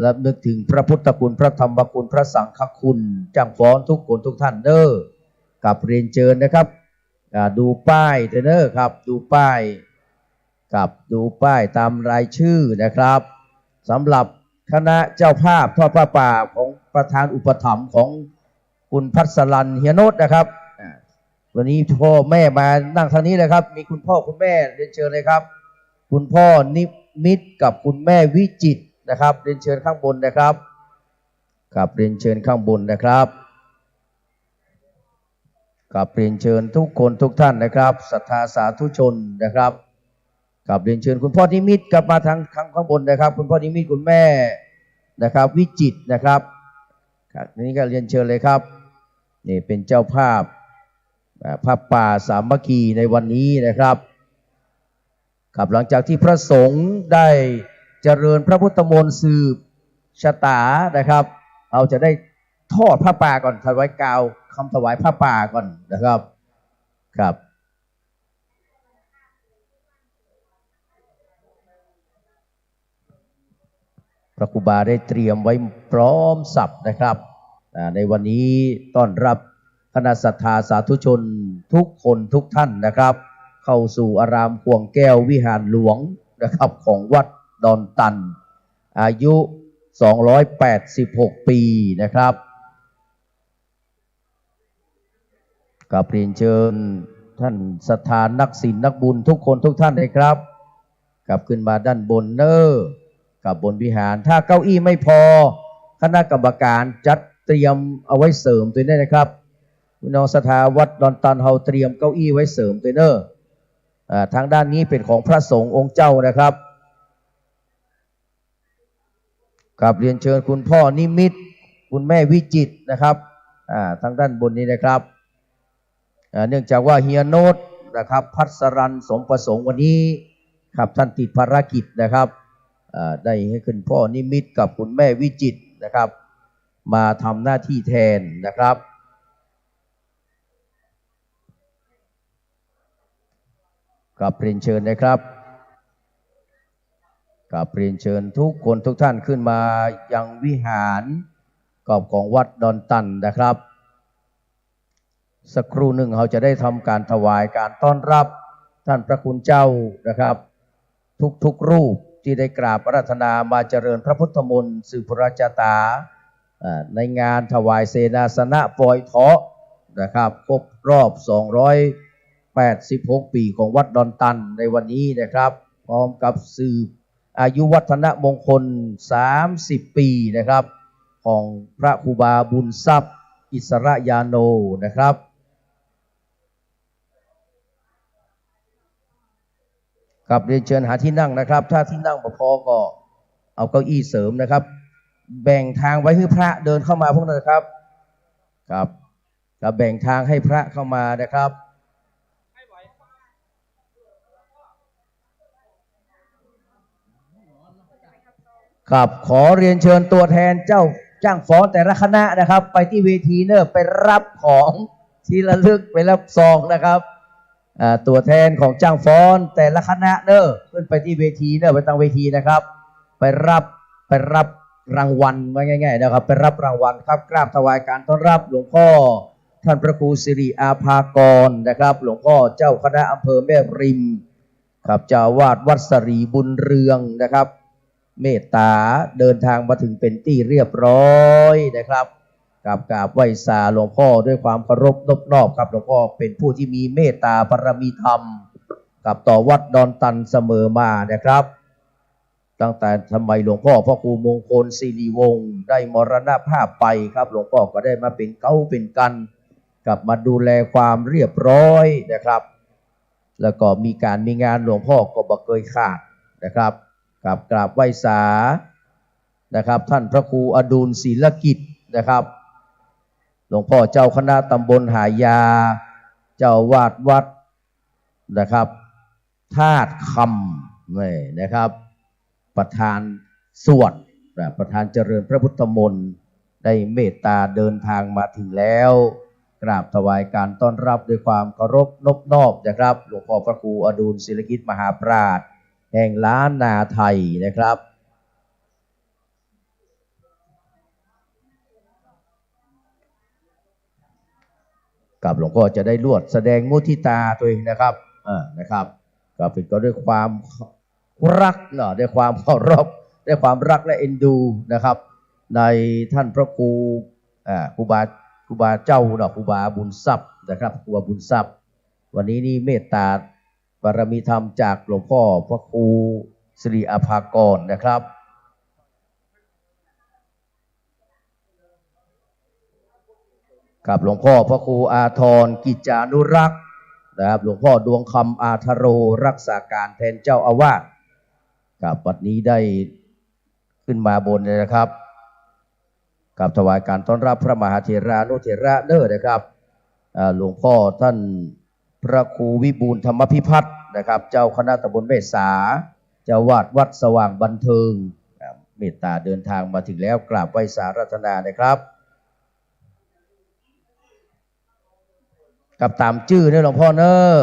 รำลึกถึงพระพุทธคุณ พระธรรมคุณ พระสังฆคุณ จ้างฟ้อนทุกคนทุกท่านเน้อ ครับ เรียนเชิญนะครับ อ่า ดูป้ายเถอะเน้อครับ ดูป้าย ครับ ดูป้ายตามรายชื่อนะครับ สำหรับคณะเจ้าภาพทอดผ้าป่าของประธานอุปถัมภ์ของคุณพัสรัน เฮียโนตนะครับ อ่า วันนี้พ่อแม่มานั่งทางนี้เลยครับ มีคุณพ่อคุณแม่ เรียนเชิญเลยครับ คุณพ่อนิมิตรกับคุณแม่วิจิตรนะครับ เรียนเชิญข้างบนนะครับ ครับ เรียนเชิญข้างบนนะครับ ครับ เรียนเชิญทุกคนทุกท่านนะครับ ศรัทธาสาธุชนนะครับ ครับ เรียนเชิญคุณพ่อนิมิตรครับ มาทาง ทางข้างบนนะครับ คุณพ่อนิมิตร คุณแม่นะครับ วิจิตรนะครับ ครับ นี่ก็เรียนเชิญเลยครับ นี่เป็นเจ้าภาพ อ่า ผ้าป่าสามัคคีในวันนี้นะครับ ครับ หลังจากที่พระสงฆ์ได้เจริญพระพุทธมนต์สืบชะตานะครับ เราจะได้ทอดผ้าป่าก่อน ถวายกล่าวคำถวายผ้าป่าก่อนนะครับ ครับ พระครูบาได้เตรียมไว้พร้อมสับนะครับ อ่า ในวันนี้ต้อนรับคณะศรัทธาสาธุชนทุกคนทุกท่านนะครับ เข้าสู่อารามข่วงแก้ววิหารหลวงนะครับ ของวัดดอนตัน อายุ สองร้อยแปดสิบหก ปีนะครับ กราบเรียนเชิญท่านศรัทธานักศีลนักบุญทุกคนทุกท่านเลยครับ กลับขึ้นมาด้านบนเน้อ ครับ บนวิหาร ถ้าเก้าอี้ไม่พอ คณะกรรมการจัดเตรียมเอาไว้เสริมตวยนะครับ พี่น้องศรัทธาวัดดอนตันเฮาเตรียมเก้าอี้ไว้เสริมตวยเน้อ อ่า ทางด้านนี้เป๋นของพระสงฆ์องค์เจ้านะครับ ครับ เรียนเชิญคุณพ่อนิมิตร คุณแม่วิจิตรนะครับ อ่า ทางด้านบนนี้นะครับ อ่า เนื่องจากว่าเฮียโน้ตนะครับ พัสรันสมประสงค์วันนี้ครับ ท่านติดภารกิจนะครับ อ่า ได้ให้คุณพ่อนิมิตรกับคุณแม่วิจิตรนะครับ มาทำหน้าที่แทนนะครับ กราบเรียนเชิญนะครับ กราบเรียนเชิญทุกคนทุกท่านขึ้นมายังวิหารกอบของวัดดอนตันนะครับ สักครู่หนึ่งเราจะได้ทำการถวายการต้อนรับท่านพระคุณเจ้านะครับ ทุกๆรูปที่ได้กราบอาราธนามาเจริญพระพุทธมนต์สืบพระชะตา อ่า ในงานถวายเสนาสนะปอยเถาะนะครับ ครบรอบ สองร้อยแปดสิบหก ปีของวัดดอนตันในวันนี้นะครับ พร้อมกับสืบอายุวัฒนมงคล สามสิบ ปีนะครับ ของพระครูบาบุญทรัพย์ อิสระยาโนนะครับ ครับ เรียนเชิญหาที่นั่งนะครับ ถ้าที่นั่งบ่พอก็เอาเก้าอี้เสริมนะครับ แบ่งทางไว้หื้อพระเดินเข้ามาพวกนั้นนะครับ ครับ ครับ แบ่งทางให้พระเข้ามานะครับ ครับ ขอเรียนเชิญตัวแทนเจ้าจ้างฟ้อนแต่ละคณะนะครับ ไปตี้เวทีเน้อ ไปรับของที่ระลึก ไปรับซองนะครับ อ่า ตัวแทนของจ้างฟ้อนแต่ละคณะเน้อ ขึ้นไปตี้เวทีเน้อ ไปตังเวทีนะครับ ไปรับ ไปรับรางวัล ว่าง่ายๆนะครับ ไปรับรางวัลครับ กราบถวายการต้อนรับหลวงพ่อท่านพระครูสิริอาภากรนะครับ หลวงพ่อเจ้าคณะอำเภอแม่ริม ครับ เจ้าอาวาสวัดสรีบุญเรืองนะครับ เมตตาเดินทางมาถึงเป็นตี้เรียบร้อยนะครับ กราบ กราบไหว้สาหลวงพ่อด้วยความเคารพนบนอบครับ หลวงพ่อเป็นผู้ที่มีเมตตาบารมีธรรม ครับ ต่อวัดดอนตันเสมอมานะครับ ตั้งแต่สมัยหลวงพ่อพระครูมงคลสิริวงศ์ได้มรณภาพไปครับ หลวงพ่อก็ได้มาเป็นเก๊าเป็นกั๋น ครับ มาดูแลความเรียบร้อยนะครับ แล้วก็มีก๋านมีงานหลวงพ่อก็บ่เกยขาดนะครับ ครับ กราบไหว้สานะครับ ท่านพระครูอดุลศิลกิจนะครับ หลวงพ่อเจ้าคณะตำบลหายา เจ้าอาวาสวัดนะครับ ธาตุคำ นี่นะครับ ประธานสวดนะ ประธานเจริญพระพุทธมนต์ ได้เมตตาเดินทางมาถึงแล้ว กราบถวายการต้อนรับด้วยความเคารพนบนอบนะครับ หลวงพ่อพระครูอดุลศิลกิจมหาปราชญ์แห่งล้านนาไทยนะครับ ครับ หลวงพ่อจะได้ลวดแสดงมุทิตาตวยนะครับ อ่า นะครับ ก็เป๋นก็ด้วยความรักเนาะ ด้วยความเคารพ ด้วยความรักและเอ็นดูนะครับ ในท่านพระครู อ่า ครูบา ครูบาเจ้าเนาะ ครูบาบุญทรัพย์นะครับ ครูบาบุญทรัพย์ วันนี้นี่เมตตาบารมีธรรมจากหลวงพ่อพระครูสิริอาภากรนะครับ ครับ หลวงพ่อพระครูอาทรกิจจานุรักษ์นะครับ หลวงพ่อดวงคำอาทโร รักษาการแทนเจ้าอาวาส ครับ บัดนี้ได้ขึ้นมาบนเลยนะครับ ครับ ถวายการต้อนรับพระมหาเถรานุเถระเน้อนะครับ อ่า หลวงพ่อท่านพระครูวิบูลย์ธรรมพิพัฒน์นะครับ เจ้าคณะตำบลแม่สา เจ้าอาวาสวัดสว่างบันเทิง อ่า เมตตาเดินทางมาถึงแล้ว กราบไหว้สาอาราธนานะครับ ครับ ต๋ามจื้อเน้อหลวงพ่อเน้อ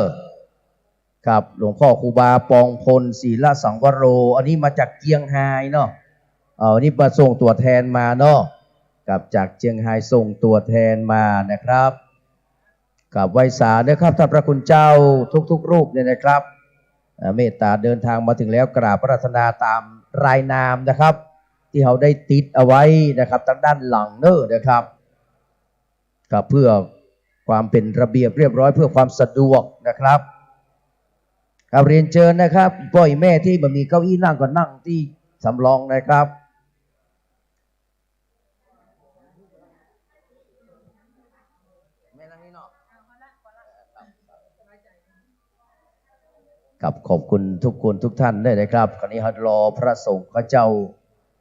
ครับ หลวงพ่อครูบาปองพล ศีลสังวโร อันนี้มาจากเจียงฮายเนาะ เอา นี่มาส่งตั๋วแทนมาเนาะ ครับ จากเจียงฮายส่งตั๋วแทนมานะครับ ครับ ไหว้สานะครับ ท่านพระคุณเจ้าทุกๆ รูปเนี่ยนะครับ เอ่อ เมตตาเดินทางมาถึงแล้ว กราบอาราธนาต๋ามรายนามนะครับ ตี้เฮาได้ติดเอาไว้นะครับ ตางด้านหลังเน้อนะครับ ครับ เพื่อความเป๋นระเบียบเรียบร้อย เพื่อความสะดวกนะครับ ครับ เรียนเจิญนะครับ ป้อแม่ตี้บ่มีเก้าอี้นั่งก็นั่งตี้สำรองนะครับ ครับ ขอบคุณทุกคนทุกท่านด้วยนะครับ คราวนี้เฮารอพระสงฆ์ข้าเจ้า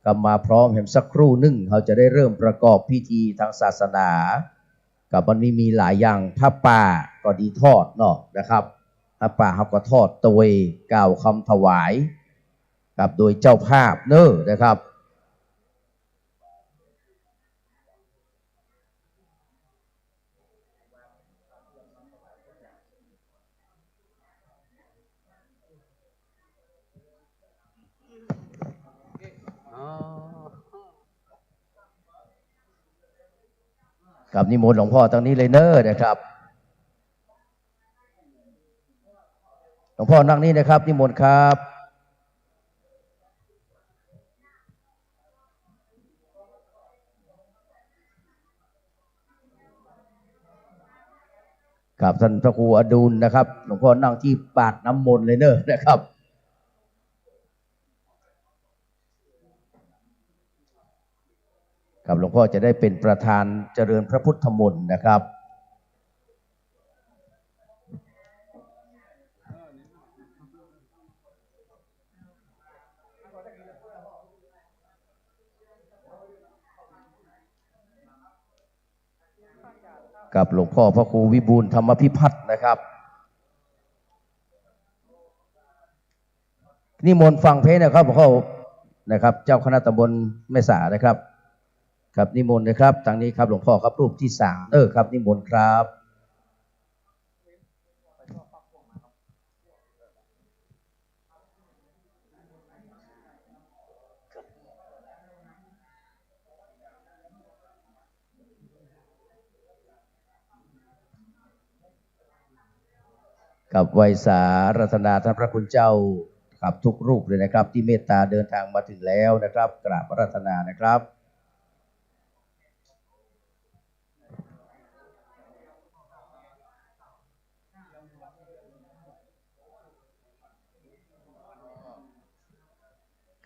กลับมาพร้อมแหมสักครู่นึ่ง เฮาจะได้เริ่มประกอบพิธีตางศาสนา ครับ มันมี มีหลายอย่าง ผ้าป่าก็ดีทอดเนาะนะครับ ผ้าป่าเฮาก็ทอดตวยกล่าวกำถวาย ครับ โดยเจ้าภาพเน้อนะครับ ครับ นิมนต์หลวงพ่อตางนี้เลยเน้อนะครับ หลวงพ่อนั่งนี่นะครับ นิมนต์ครับ ครับ ท่านพระครูอดุลนะครับ หลวงพ่อนั่งตี้บาตรน้ำมนต์เลยเน้อนะครับ ครับ หลวงพ่อจะได้เป๋นประธานเจริญพระพุทธมนต์นะครับ ครับ หลวงพ่อพระครูวิบูลย์ธรรมพิพัฒน์นะครับ นิมนต์ฟังเพลงนะครับ หลวงพ่อนะครับ เจ้าคณะตำบลแม่สานะครับ ครับ นิมนต์นะครับ ตางนี้ครับ หลวงพ่อครับ รูปตี้สาม เออ ครับ นิมนต์ครับ ครับ ไหว้สาอาราธนาท่านพระคุณเจ้า ครับ ทุกรูปเลยนะครับ ตี้เมตตาเดินทางมาถึงแล้วนะครับ กราบอาราธนานะครับ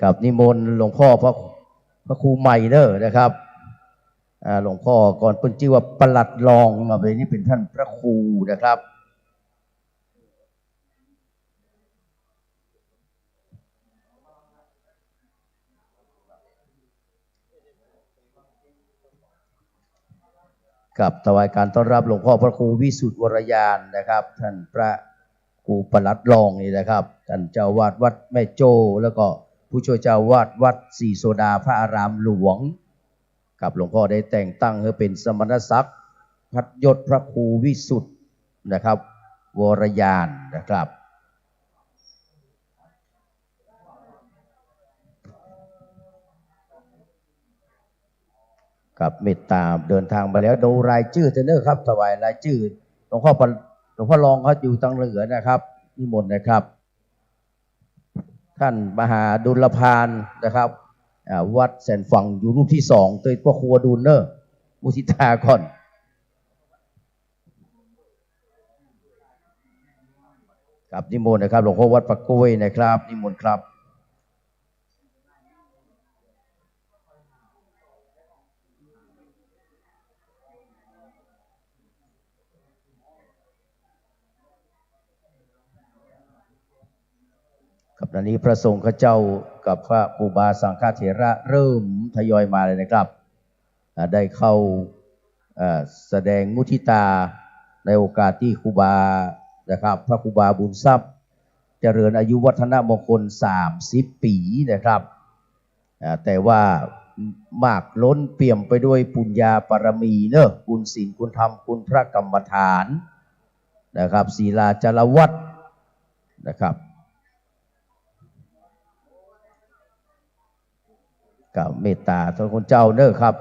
ครับ นิมนต์หลวงพ่อพระ พระครูใหม่เน้อนะครับ อ่า หลวงพ่อก่อนเปิ้นจื้อว่าปลัดรอง ต่อไปนี้เป๋นท่านพระครูนะครับ ครับ ถวายการต้อนรับหลวงพ่อพระครูวิสุทธิ์วรญาณนะครับ ท่านพระครูปลัดรองนี่นะครับ ท่านเจ้าอาวาสวัดแม่โจ้ แล้วก็ผู้ช่วยเจ้าอาวาสวัดศรีโสดาพระอารามหลวง ครับ หลวงพ่อได้แต่งตั้งหื้อเป๋นสมณศักดิ์ พัดยศพระครูวิสุทธิ์นะครับ วรญาณนะครับ ครับ เมตตาเดินทางมาแล้ว ดูรายจื้อเต๊อะเน้อครับ ถวายรายจื้อ หลวงพ่อปะ หลวงพ่อรองเขาอยู่ตางเหนือนะครับ นิมนต์นะครับ ท่านมหาดุลพานนะครับ อ่า วัดแสนฝั่งอยู่รูปตี้สอง เต๊อะ พระครูอดุลเน้อ มุทิตาก่อน ครับ นิมนต์นะครับ หลวงพ่อวัดป่ากล้วยนะครับ นิมนต์ครับ ครับ ต๋อนนี้พระสงฆ์ข้าเจ้ากับพระครูบาสังฆเถระเริ่มทยอยมาเลยนะครับ อ่า ได้เข้า เอ่อ แสดงมุทิตาในโอกาสตี้ครูบานะครับ พระครูบาบุญทรัพย์ เจริญอายุวัฒนมงคลสามสิบปี๋นะครับ อ่า แต่ว่ามากล้นเปี่ยมไปด้วยปุญญาบารมีเนอะ คุณศีล คุณธรรม คุณพระกรรมฐานนะครับ ศีลาจารวัตรนะครับ ค กับเมตตาท่านคุณเจ้าเน้อครับ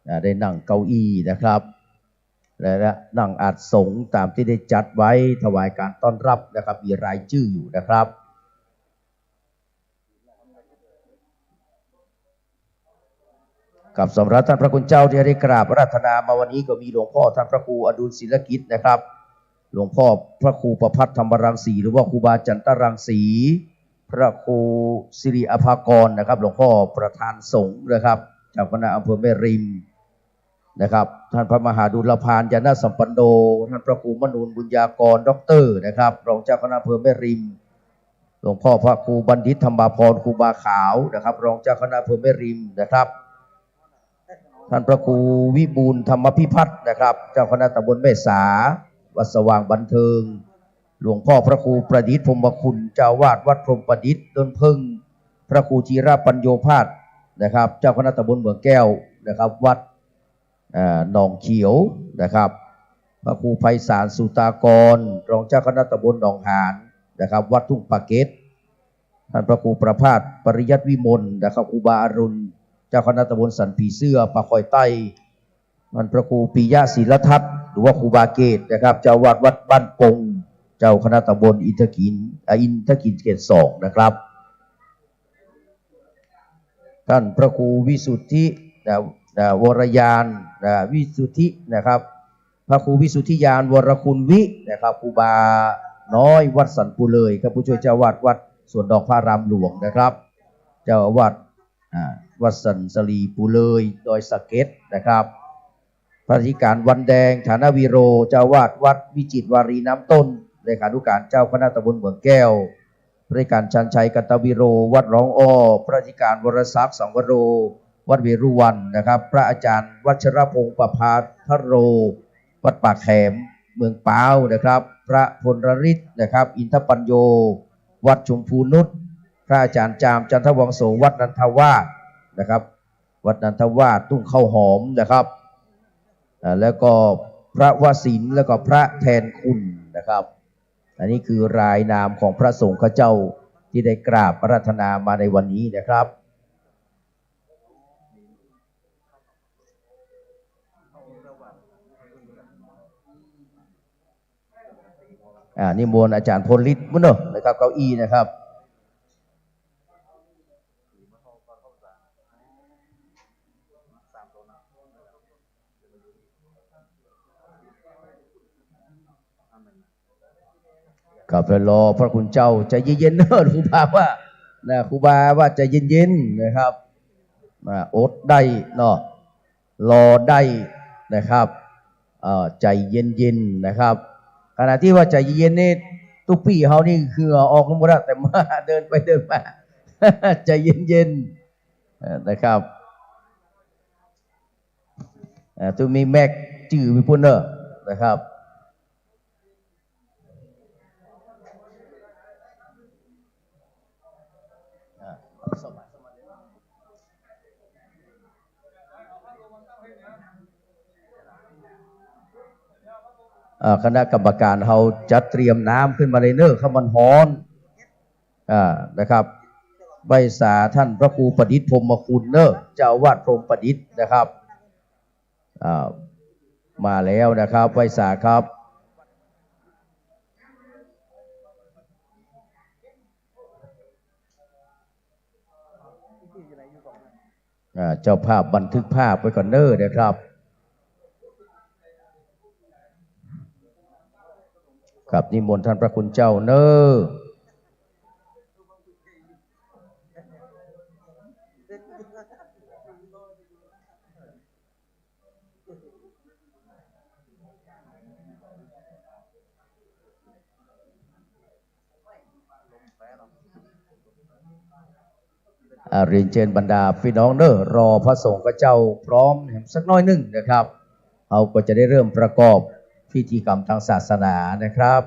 อ่า ได้นั่งเก้าอี้นะครับ และนั่งอาสน์สงฆ์ต๋ามตี้ได้จัดไว้ถวายก๋านต้อนรับนะครับ มีรายจื้ออยู่นะครับ ครับ สำหรับต้านพระคุณเจ้าตี้ได้กราบอาราธนามาวันนี้ก็มีหลวงพ่อต้านพระครูอดุลศิลกิจนะครับ หลวงพ่อพระครูประภัทรธรรมรังสี หรือว่าครูบาจันตรังสี พระครูสิริอภากรนะครับ หลวงพ่อประธานสงฆ์นะครับ เจ้าคณะอำเภอแม่ริมนะครับ ต้านพระมหาดุลพานต์ญาณสัมปันโน ต้านพระครูมนูนบุญญากร ด็อกเตอร์นะครับ รองเจ้าคณะอำเภอแม่ริม หลวงพ่อพระครูบัณฑิตธรรมาภรณ์ ครูบาขาวนะครับ รองเจ้าคณะอำเภอแม่ริมนะครับ ต้านพระครูวิบูลย์ธรรมพิพัฒน์นะครับ เจ้าคณะตำบลแม่สา วัดสว่างบันเทิง หลวงพ่อพระครูประดิษฐ์พรหมคุณ เจ้าอาวาสวัดพรหมประดิษฐ์ต้นเพิ่ง พระครูธีระปัญโญภาสนะครับ เจ้าคณะตำบลเหมืองแก้วนะครับ วัด เอ่อ หนองเขียวนะครับ พระครูไพศาลสุตากร รองเจ้าคณะตำบลหนองหานนะครับ วัดทุ่งปาเก็ด ต้านพระครูประภาสปริยัติวิมลนะครับ ครูบาอรุณ เจ้าคณะตำบลสันผีเสื้อ ป่าคอยใต้ ต้านพระครูปิยะศิลทัศน์ หรือว่าครูบาเกตนะครับ เจ้าอาวาสวัดบ้านปง เจ้าคณะตำบลอินทขิล อ่า อินทขิลเขตสองนะครับ ต้านพระครูวิสุทธิ นะ นะ วรญาณ นะ วิสุทธินะครับ พระครูวิสุทธิญาณ วรคุณวินะครับ ครูบาน้อยวัดสันปูเลยครับ ผู้ช่วยเจ้าอาวาสวัดสวนดอกพระอารามหลวงนะครับ เจ้าอาวาส อ่า วัดสันสลีปูเลย ดอยสะเก็ดนะครับ พระอธิการวันแดง ฐานวีโร เจ้าอาวาสวัดวิจิตรวารีน้ำต้น เลขานุการเจ้าคณะตำบลเหมืองแก้ว พระอธิการชันชัย กันตวีโร วัดหนองอ้อ พระอธิการวรศักดิ์ สังวโร วัดเวรุวัณนะครับ พระอาจารย์วัชรพงษ์ ประภาทโร วัดปากแขม เมืองป๊าวนะครับ พระพลฤทธิ์นะครับ อินทปัญโญ วัดชมพูนุช พระอาจารย์จาม จันทวังโส วัดนันทวาสนะครับ วัดนันทวาส ทุ่งข้าวหอมนะครับ อ่า แล้วก็พระวสินทร์ แล้วก็พระแทนคุณนะครับ อันนี้คือรายนามของพระสงฆ์ข้าเจ้าตี้ได้กราบอาราธนามาในวันนี้นะครับ อ่า นิมนต์อาจารย์พลฤทธิ์มุ้นเนาะนะครับ เก้าอี้นะครับ ครับ รอพระคุณเจ้า ใจ๋เย็นๆ เน้อ ครูบาว่า นะ ครูบาว่าใจ๋เย็นๆ นะครับ อ่า อดได้เนาะ รอได้นะครับ เอ่อ ใจ๋เย็นๆ นะครับ ขณะตี้ว่าใจ๋เย็นๆ นี่ ตุ๊ปี้เฮานี่เหงื่อออกกั๋นหมดละ แต่มาเดินไปเดินมา ใจ๋เย็นๆ เอ่อ นะครับ เอ่อ ตุ๊มีแม็กจื้อไปปู้นเน้อ นะครับ อ่า คณะกรรมการเฮาจะเตรียมน้ำขึ้นมาเลยเน้อ เพราะมันฮ้อน อ่า นะครับ ไหว้สาต้านพระครูประดิษฐ์พรหมคุณเน้อ เจ้าอาวาสพรหมประดิษฐ์นะครับ อ่า มาแล้วนะครับ ไหว้สาครับ อ่า เจ้าภาพบันทึกภาพไว้ก่อนเน้อนะครับ ครับ นิมนต์ต้านพระคุณเจ้าเน้อ อ่า เรียนเจิญบรรดาปี้น้องเน้อ รอพระสงฆ์ข้าเจ้าพร้อมสักหน้อยนึ่งนะครับ เฮาก็จะได้เริ่มประกอบพิธีกรรมตางศาสนานะครับ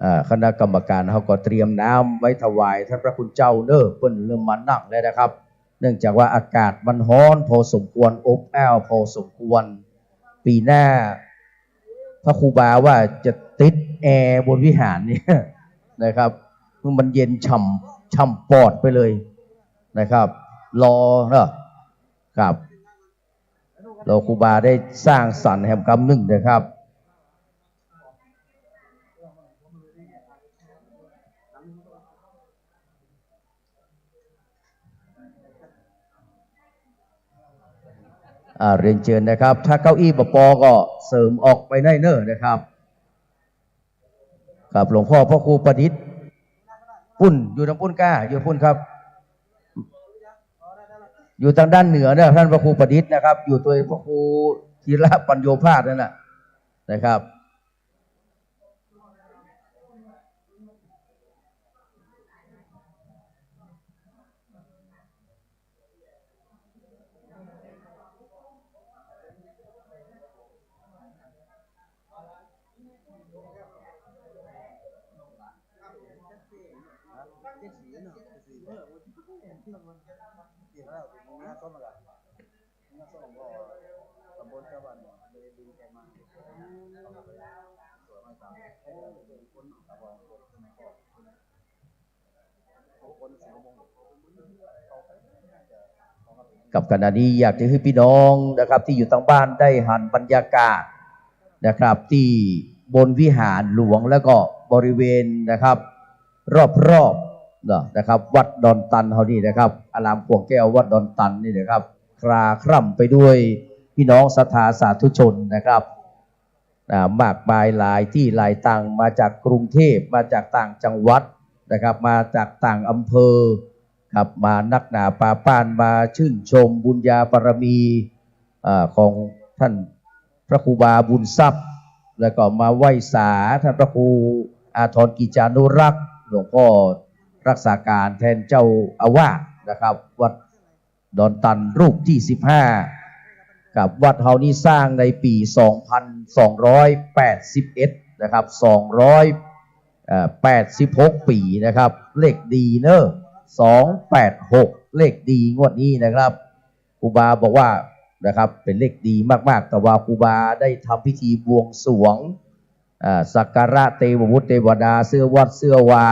อ่า คณะกรรมการเฮาก็เตรียมน้ำไว้ถวายต้านพระคุณเจ้าเน้อ เปิ้นเริ่มมานั่งแล้วนะครับ เนื่องจากว่าอากาศมันฮ้อนพอสมควร อบอ้าวพอสมควร ปี๋หน้า พระครูบาว่าจะติดแอร์บนวิหารเนี่ยนะครับ คือมันเย็นฉ่ำ ฉ่ำปอดไปเลยนะครับ รอเนาะ ครับ รอครูบาได้สร้างสรรค์แหมกำนึ่งนะครับ อ่า เรียนเชิญนะครับ ถ้าเก้าอี้บ่ปอก็เสริมออกไปได้เน่อนะครับ ครับ หลวงพ่อพระครูประดิษฐ์ ปุ้น อยู่ตางปุ้นก้า อยู่ปุ้นครับ อยู่ตางด้านเหนือเนี่ย ท่านพระครูประดิษฐ์นะครับ อยู่ตวยพระครูธีระปัญโญภาสนั่นน่ะนะครับ กับขณะนี้อยากจะหื้อพี่น้องนะครับ ตี้อยู่ตางบ้านได้หันบรรยากาศนะครับ ตี้บนวิหารหลวงแล้วก็บริเวณนะครับ รอบๆ เนาะนะครับ วัดดอนตันเฮานี่นะครับ อารามข่วงแก้ววัดดอนตันนี่นะครับ คลาคล่ำไปด้วยพี่น้องศรัทธาสาธุชนนะครับ อ่า มากมายหลายตี้หลายตาง มาจากกรุงเทพฯ มาจากต่างจังหวัดนะครับ มาจากต่างอำเภอครับ มานักหนาปาป้าน มาชื่นชมบุญญาบารมี อ่า ของท่านพระครูบาบุญทรัพย์ แล้วก็มาไหว้สาท่านพระครูอาทรกิจจานุรักษ์ หลวงพ่อรักษาการแทนเจ้าอาวาสนะครับ วัด ดอนตันรูปตี้สิบห้า ครับ วัดเฮานี้สร้างในปี๋สองพันสองร้อยแปดสิบเอ็ดนะครับ สองร้อย เอ่อ แปดสิบหกปี๋นะครับ เลขดีเน่อ สองแปดหก เลขดีงวดนี้นะครับ ครูบาบอกว่านะครับ เป๋นเลขดีมากๆ แต่ว่าครูบาได้ทำพิธีบวงสรวง อ่า สักการะเตวบุตรเตวดา เสื้อวัดเสื้อวา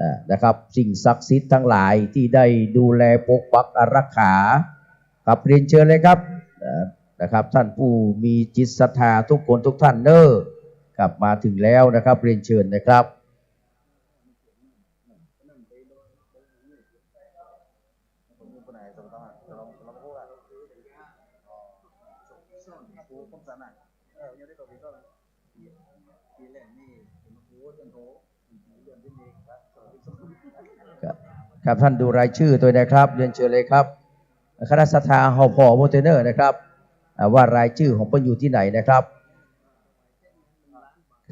อ่า นะครับ สิ่งศักดิ์สิทธิ์ทั้งหลายตี้ได้ดูแลปกปักอารักขา ครับ เรียนเชิญเลยครับ อ่า นะครับ ท่านผู้มีจิตศรัทธาทุกคนทุกท่านเน่อ ครับ มาถึงแล้วนะครับ เรียนเชิญนะครับ ครับ ครับ ท่านดูรายชื่อตวยนะครับ เรียนเชิญเลยครับ คณะศรัทธาเฮาผ่อหมดตวยเน่อนะครับ อ่า ว่ารายจื้อของเปิ้นอยู่ตี้ไหนนะครับ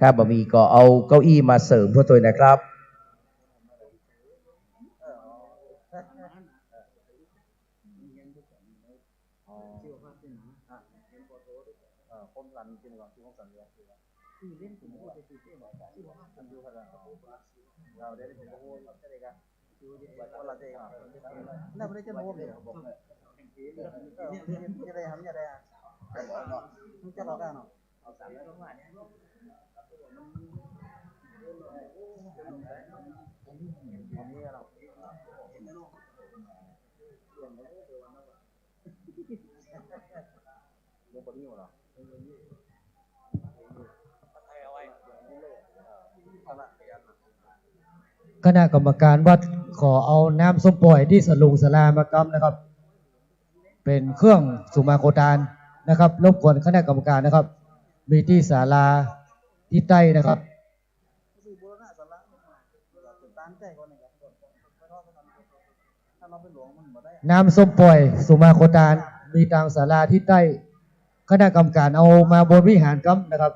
ถ้าบ่มีก็เอาเก้าอี้มาเสริมเปิ้นตวยนะครับ คณะกรรมการวัดขอเอาน้ำส้มป่อยตี้สลุงศาลามากำนะครับ เป๋นเครื่องสุมาโคตานนะครับ รบกวนคณะกรรมการนะครับ มีตี้ศาลาทิศใต้นะครับ น้ำส้มป่อยสุมาโคตาน มีตางศาลาทิศใต้ คณะกรรมการเอามาบนวิหารกำนะครับ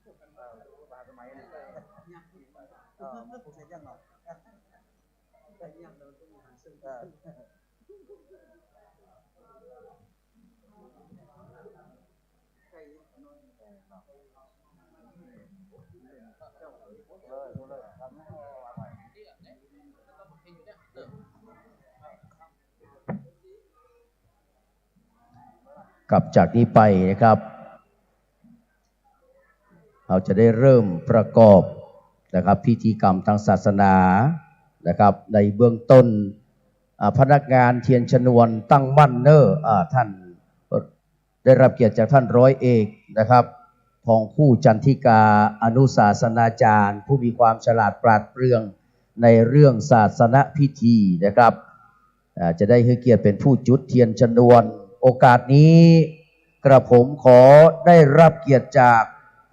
เออ มันคงจะยากหน่อย เออ ครับ จากนี้ไปนะครับ เราจะได้เริ่มประกอบนะครับ พิธีกรรมทางศาสนานะครับ ในเบื้องต้น อ่า พนักงานเทียนชนวนตั้งมั่นเน่อ อ่า ท่าน ได้รับเกียรติจากท่านร้อยเอกนะครับ ทองคู่จันทิกา อนุศาสนาจารย์ ผู้มีความฉลาดปราดเปรื่องในเรื่องศาสนพิธีนะครับ อ่า จะได้หื้อเกียรติเป็นผู้จุดเทียนชนวน โอกาสนี้กระผมขอได้รับเกียรติจาก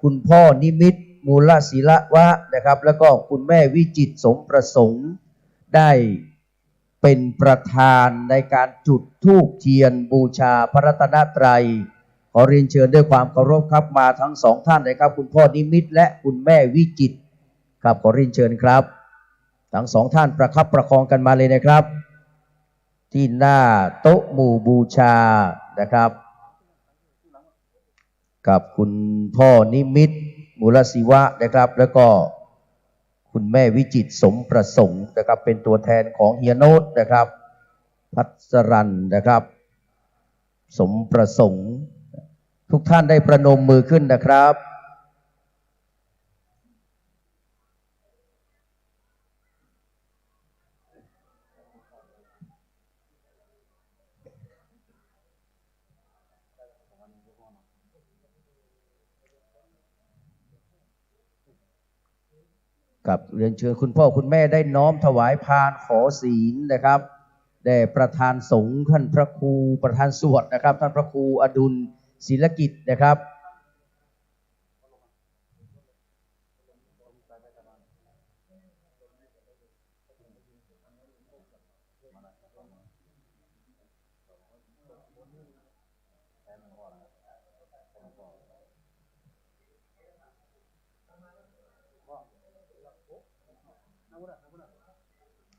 คุณพ่อนิมิตร มูลศิลวะนะครับ แล้วก็คุณแม่วิจิตร สมประสงค์ ได้ เป็นประธานในการจุดธูปเทียนบูชาพระรัตนตรัย ขอเรียนเชิญด้วยความเคารพครับ มาทั้งสองท่านเลยครับ คุณพ่อนิมิตรและคุณแม่วิจิตรครับ ขอเรียนเชิญครับ ทั้งสองท่านประคับประคองกันมาเลยนะครับ ที่หน้าโต๊ะหมู่บูชานะครับ กับคุณพ่อนิมิตร มูลศิวะนะครับ แล้วก็คุณแม่วิจิตร สมประสงค์นะครับ เป็นตัวแทนของเฮียโน้ตนะครับ พัสรันนะครับ สมประสงค์ ทุกท่านได้ประนมมือขึ้นนะครับ ครับ เรียนเชิญคุณพ่อคุณแม่ได้น้อมถวายพานขอศีลนะครับ แด่ประธานสงฆ์ท่านพระครูประธานสวดนะครับ ท่านพระครูอดุลศิลกิจนะครับ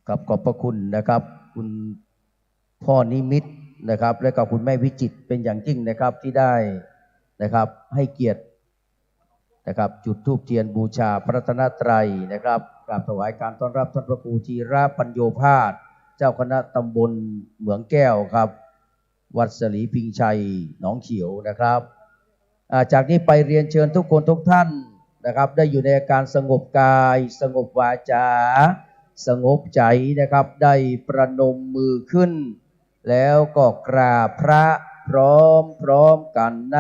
ครับ ขอบพระคุณนะครับ คุณพ่อนิมิตรนะครับ และก็คุณแม่วิจิตรเป็นอย่างยิ่งนะครับ ที่ได้นะครับ ให้เกียรติ นะครับ จุดธูปเทียนบูชาพระรัตนตรัยนะครับ กราบถวายการต้อนรับท่านพระครูธีระปัญโญภาส เจ้าคณะตำบลเหมืองแก้วครับ วัดสลีพิงชัย หนองเขียวนะครับ อ่า จากนี้ไปเรียนเชิญทุกคนทุกท่านนะครับ ได้อยู่ในอาการสงบกาย สงบวาจา สงบใจนะครับ ได้ประนมมือขึ้น แล้วก็กราบพระพร้อมๆ กัน ณ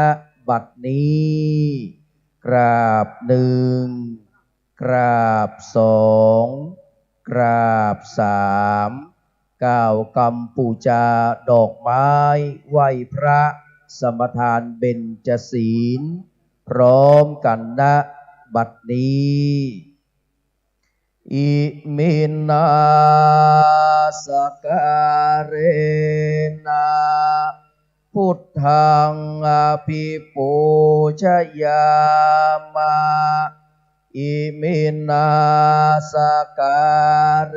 บัดนี้ กราบหนึ่ง กราบสอง กราบสาม กล่าวกำปูจาดอกไม้ไหว้พระ สมาทานเบญจศีล พร้อมกัน ณ บัดนี้ Iminā sakkārena buddhaṃ abhipūjayāma. Iminā sakkārena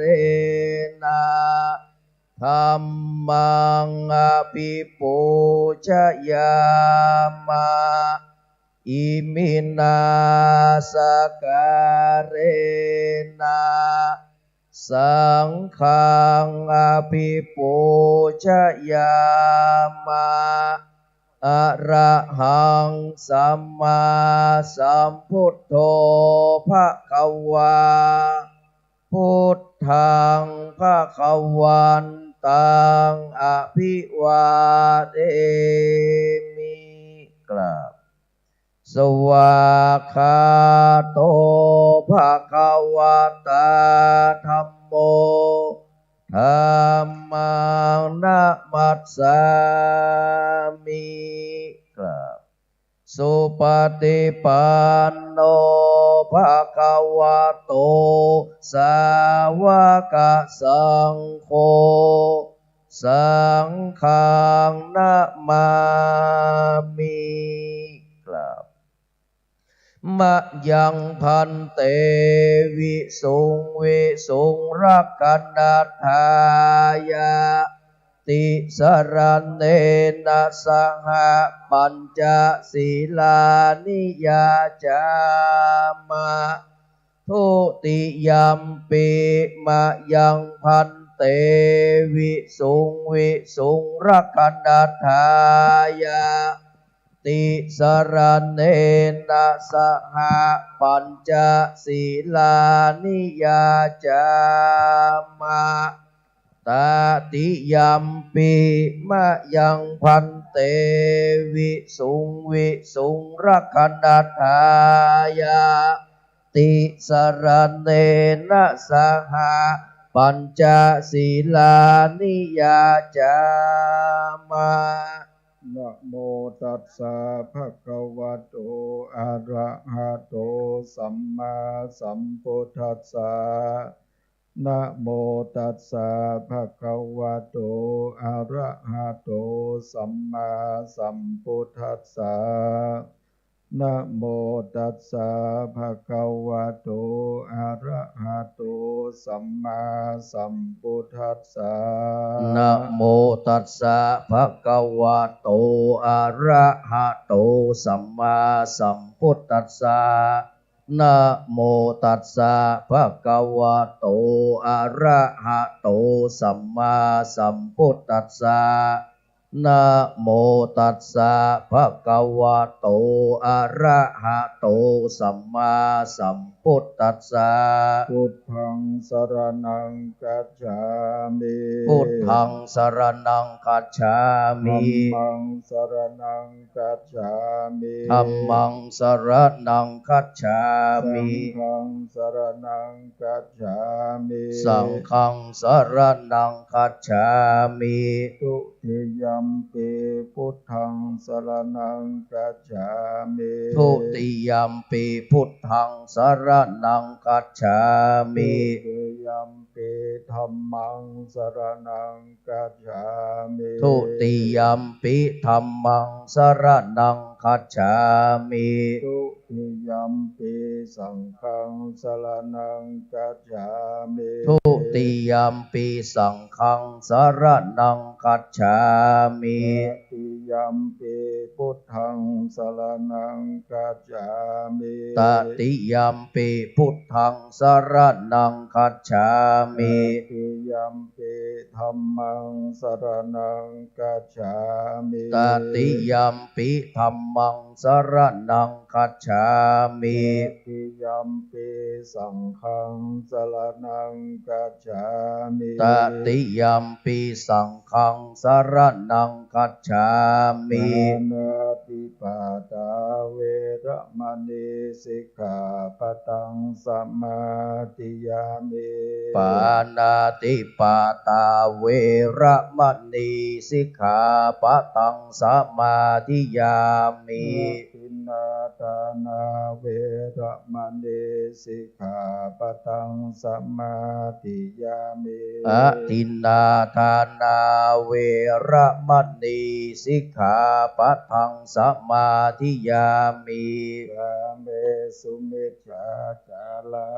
dhammaṃ abhipūjayāma. Iminā sakkārena saṅghaṃ abhipūjayāma. Arahaṃ sammāsambuddho bhagavā. Buddhaṃ bhagavantaṃ abhivādemi. กราบ Svākkhāto bhagavatā dhammo. Dhammaṃ namassāmi. กราบ Supaṭipanno bhagavato sāvakasaṅgho. Saṅghaṃ namāmi. กราบ Mayaṃ bhante visuṃ visuṃ rakkhaṇatthāya tisaraṇena saha pañca sīlāni yācāma. Dutiyampi mayaṃ bhante visuṃ visuṃ rakkhaṇatthāya tisaraṇena saha pañca sīlāni yācāma. Tatiyampi mayaṃ bhante visuṃ visuṃ rakkhaṇatthāya tisaraṇena saha pañca sīlāni yācāma. Namo tassa bhagavato arahato sammāsambuddhassa. Namo tassa bhagavato arahato sammāsambuddhassa. Namo tassa bhagavato arahato sammāsambuddhassa. Namo tassa bhagavato arahato sammāsambuddhassa. Namo tassa bhagavato arahato sammāsambuddhassa. Namo tassa bhagavato arahato sammāsambuddhassa. Buddhaṃ saraṇaṃ gacchāmi. Buddhaṃ saraṇaṃ gacchāmi. Dhammaṃ saraṇaṃ gacchāmi. Dhammaṃ saraṇaṃ gacchāmi. Saṅghaṃ saraṇaṃ gacchāmi. Saṅghaṃ saraṇaṃ gacchāmi. Dutiyampi buddhaṃ saraṇaṃ gacchāmi. Dutiyampi buddhaṃ saraṇaṃ gacchāmi. Dutiyampi dhammaṃ saraṇaṃ gacchāmi. Dutiyampi dhammaṃ saraṇaṃ gacchāmi. Dutiyampi saṅghaṃ saraṇaṃ gacchāmi. Dutiyampi saṅghaṃ saraṇaṃ gacchāmi. Tatiyampi buddhaṃ saraṇaṃ gacchāmi. Tatiyampi buddhaṃ saraṇaṃ gacchāmi. Tatiyampi dhammaṃ saraṇaṃ gacchāmi. Tatiyampi dhammaṃ saraṇaṃ gacchāmi. Tatiyampi saṅghaṃ saraṇaṃ gacchāmi. Tatiyampi saṅghaṃ saraṇaṃ gacchāmi. Pāṇātipātā veramaṇī sikkhāpadaṃ samādiyāmi. Pāṇātipātā veramaṇī sikkhāpadaṃ samādiyāmi. Adinnādānā veramaṇī sikkhāpadaṃ samādiyāmi. Adinnādānā veramaṇī sikkhāpadaṃ samādiyāmi. Kāmesu micchācārā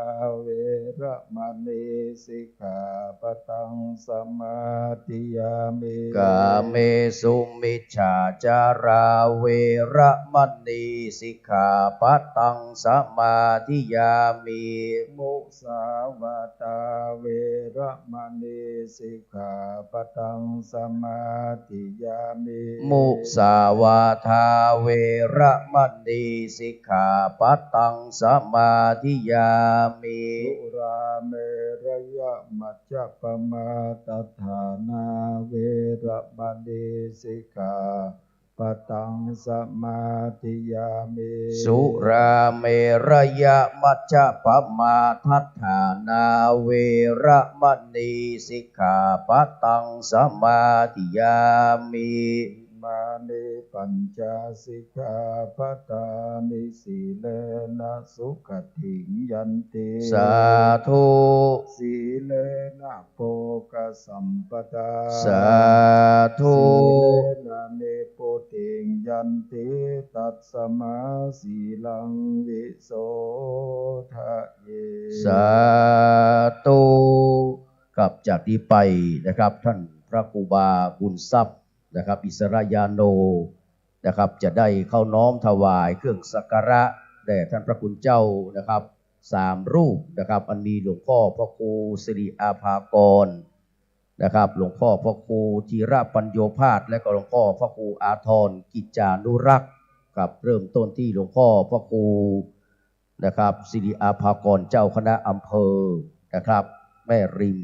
veramaṇī sikkhāpadaṃ samādiyāmi. Kāmesu micchācārā veramaṇī sikkhāpadaṃ samādiyāmi. Musāvādā veramaṇī sikkhāpadaṃ samādiyāmi. Musāvādā veramaṇī sikkhāpadaṃ samādiyāmi. Surāmerayamajjapamādaṭṭhānā veramaṇī sikkhā padaṃ samādiyāmi. Surāmerayamajjapamādaṭṭhānā veramaṇī sikkhāpadaṃ samādiyāmi. มานิ ปัญจสิกขาปะทานิ สีเลนะสุขะ ติง ยันติ สาธุ สีเลนะโภคะสัมปะทา สาธุ สีเลนะนิพพุติง ยันติ ตัสมาสีลังวิโสทะเย สาธุ ครับ จากนี้ไปนะครับ ท่านพระครูบาบุญทรัพย์นะครับ อิสระยาโน นะครับ จะได้เข้าน้อมถวายเครื่องสักการะแด่ท่านพระคุณเจ้านะครับ สามรูปนะครับ อันมีหลวงพ่อพระครูสิริอาภากรนะครับ หลวงพ่อพระครูธีระปัญโญภาส และก็หลวงพ่อพระครูอาทรกิจจานุรักษ์ครับ เริ่มต้นที่หลวงพ่อพระครูนะครับ สิริอาภากร เจ้าคณะอำเภอนะครับ แม่ริม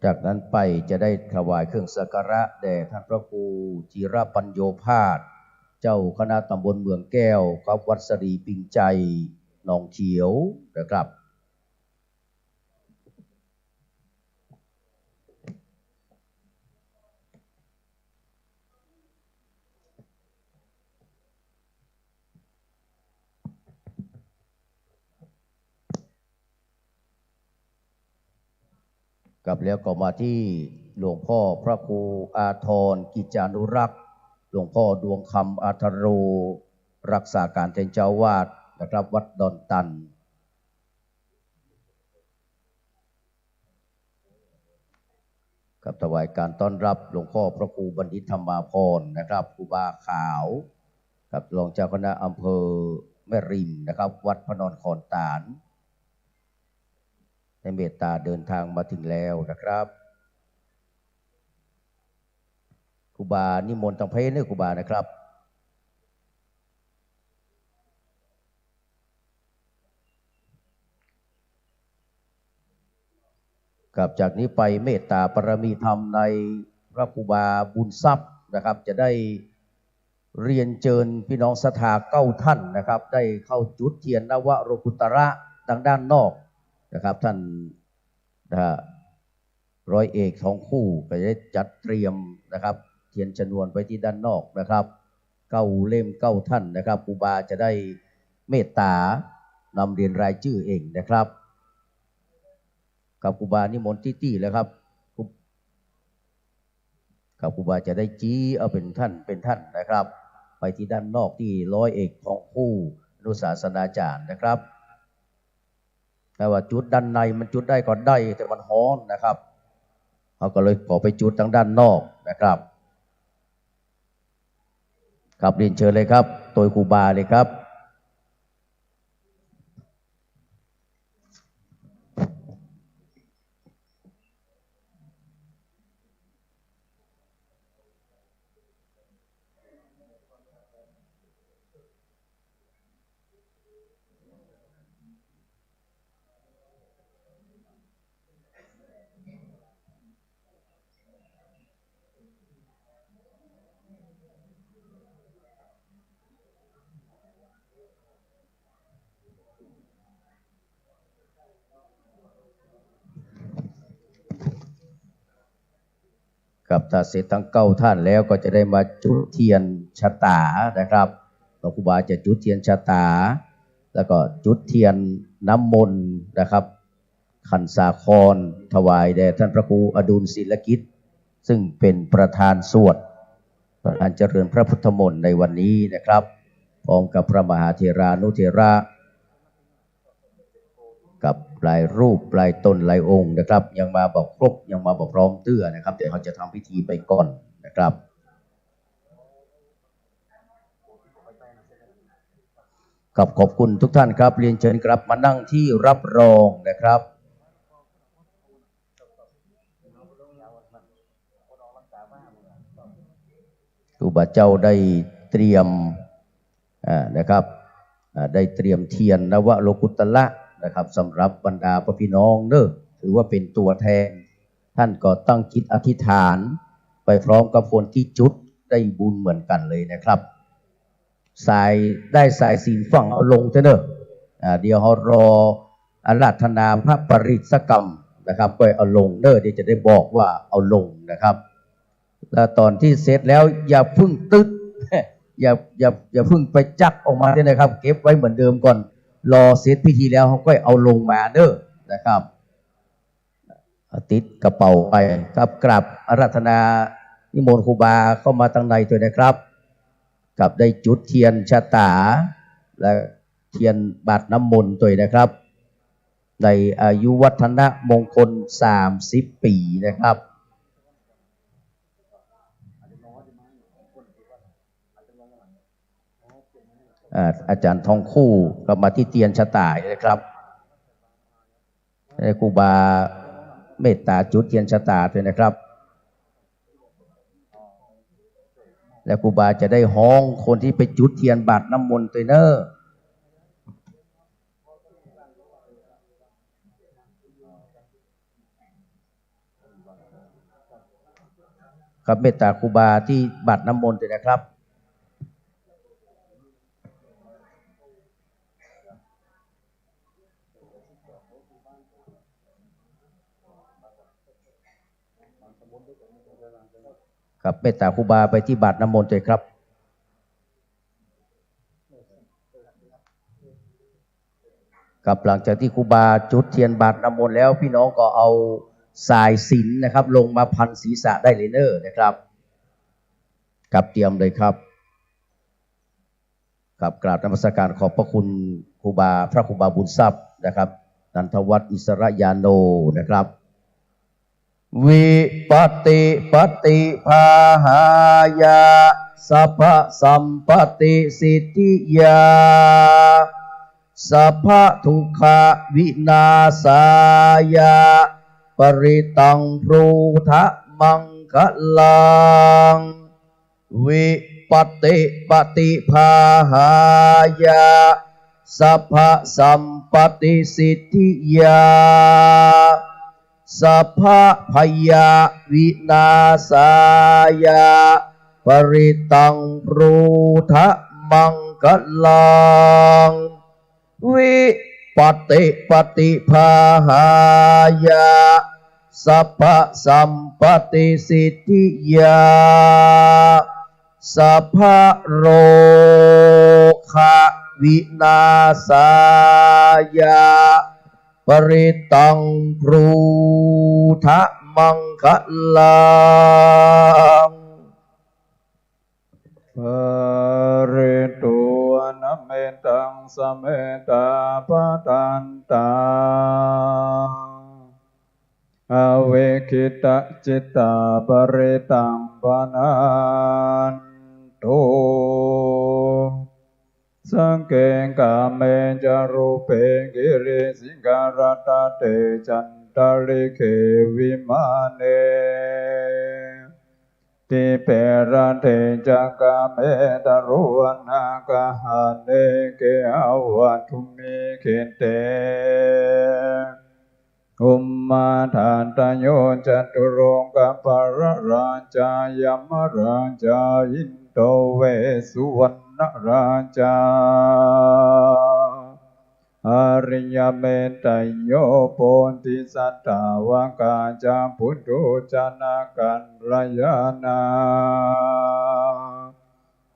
จากนั้นไปจะได้ถวายเครื่องสักการะแด่ท่านพระครูธีระปัญโญภาส เจ้าคณะตำบลเมืองแก้วครับ วัดสะหลีปิงไจย หนองเขียวนะครับ ครับ แล้วก็มาที่หลวงพ่อพระครูอาทรกิจจานุรักษ์ หลวงพ่อดวงคำอาทโร รักษาการแทนเจ้าอาวาสนะครับ วัดดอนตัน ครับ ถวายการต้อนรับหลวงพ่อพระครูบัณฑิตธรรมาภรณ์นะครับ ครูบาขาว ครับ รองเจ้าคณะอำเภอแม่ริมนะครับ วัดพระนอนขอนตาล ได้เมตตาเดินทางมาถึงแล้วนะครับ ครูบานิมนต์ตางเพเน้อครูบานะครับ ครับ จากนี้ไปเมตตาปารมีธรรมในพระครูบาบุญทรัพย์นะครับ จะได้เรียนเชิญพี่น้องศรัทธาเก้าท่านนะครับ ได้เข้าจุดเทียนนวโลกุตระทางด้านนอกนะครับ ท่าน นะฮะ ร้อยเอกทองคู่ก็จะได้จัดเตรียมนะครับ เทียนชนวนไว้ที่ด้านนอกนะครับ เก้าเล่มเก้าท่านนะครับ ครูบาจะได้เมตตานำเรียนรายจื้อเองนะครับ ครับ ครูบานิมนต์ตี้ๆ เลยครับ ครู ครับ ครูบาจะได้จี๊เอาเป๋นท่านเป๋นท่านนะครับ ไปที่ด้านนอกตี้ร้อยเอกทองคู่อนุศาสนาจารย์นะครับ แต่ว่าจุดด้านในมันจุดได้ก็ได้ แต่มันฮ้อนนะครับ เขาก็เลยขอไปจุดตางด้านนอกนะครับ ครับ เรียนเชิญเลยครับ ตวยครูบาเลยครับครับ ถ้าเสร็จทั้งเก้าท่านแล้วก็จะได้มาจุดเทียนชะตานะครับ หลวงครูบาจะจุดเทียนชะตา แล้วก็จุดเทียนน้ำมนต์นะครับ ขันสาครถวายแด่ท่านพระครูอดุลศิลกิจ ซึ่งเป็นประธานสวด ประธานเจริญพระพุทธมนต์ในวันนี้นะครับ พร้อมกับพระมหาเถรานุเถระ กับหลายรูปหลายตนหลายองค์นะครับ ยังมาบ่ครบ ยังมาบ่พร้อมเตื้อนะครับ เดี๋ยวเขาจะทำพิธีไปก่อนนะครับ ครับ ขอบคุณทุกท่านครับ เรียนเชิญครับ มานั่งที่รับรองนะครับ ครูบาเจ้าได้เตรียม อ่า นะครับ อ่า ได้เตรียมเทียนนวโลกุตระนะครับ สำหรับบรรดาพระพี่น้องเนอะ ถือว่าเป็นตัวแทน ท่านก็ตั้งจิตอธิษฐานไปพร้อมกับคนตี้จุดได้บุญเหมือนกั๋นเลยนะครับ สาย ได้สายศีลฟั่งเอาลงเต๊อะเน่อ อ่า เดี๋ยวเฮารออาราธนาพระปริตรสักกำนะครับ ก้อยเอาลงเน่อ เดี๋ยวจะได้บอกว่าเอาลงนะครับ แล้วต๋อนตี้เสร็จแล้วอย่าเพิ่งตึ๊ด อย่า อย่า อย่าเพิ่งไปจั๊กออกมาเต๊อะนะครับ เก็บไว้เหมือนเดิมก่อน รอเสร็จพิธีแล้วเฮาก้อยเอาลงมาเน่อนะครับ ติดกระเป๋าไปครับ กราบอาราธนานิมนต์ครูบาเข้ามาตังในตวยนะครับ กับได้จุดเตียนชะตา และเตียนบาตรน้ำมนต์ตวยนะครับ ในอายุวัฒนมงคลสามสิบปี๋นะครับ อ่า อาจ๋ารย์ทองคู่ก็มาตี้เตียนชะตานะครับ ให้ครูบาเมตต๋าจุดเตียนชะตาตวยนะครับ และครูบาจะได้ฮ้องคนตี้ไปจุดเตียนบาตรน้ำมนต์ตวยเน่อ ครับ เมตต๋าครูบาตี้บาตรน้ำมนต์ตวยนะครับ ครับ เมตต๋าครูบาไปตี้บาตรน้ำมนต์ตวยครับ ครับ หลังจากตี้ครูบาจุดเตียนบาตรน้ำมนต์แล้ว ปี้น้องก็เอาสายศีลนะครับ ลงมาพันศีรษะได้เลยเน่อนะครับ ครับ เตรียมเลยครับ ครับ กราบนมัสการขอบพระคุณครูบา พระครูบาบุญทรัพย์นะครับ นันทวัฒน์อิสระยาโนนะครับ วิปัตติปฏิปาหายะ สัพพะสัมปตติสิทธิยา สัพพะทุกขวินาศายะ ปริตังบรูทะมังคะลัง วิปัตติปฏิปาหายะ สัพพะสัมปตติสิทธิยา สัพพะพยะวินาศายะ ปริตังบรูทะมังคะลัง วิปัตติปฏิปาหายะ สัพพะสัมปตติสิทธิยา สัพพะโรคะวินาศายะ ปริตังบรูทะมังคะลัง ปะริตวะนะเมตัง สะเมตตาปะทันตา อวิกขิตะจิตตา ปะริตังปะนันตุ สักเข กาเม จะ รูเป กิริสิขะรัตตะเต จันตะริกเข วิมาเน ทิเป รัตเต จะ กาเม ตะรุวนาคาหาเณ เกหะวะทุมหิ เขเต ภูมมาทาตะโย จะตุโลกะปาละราชา ยะมะราชา อินโด เวสสุวรรณราชา อาริยะเมตตะโย โพธิสัตว์ทาวกาชะ ปุถุชนะกัลยาณา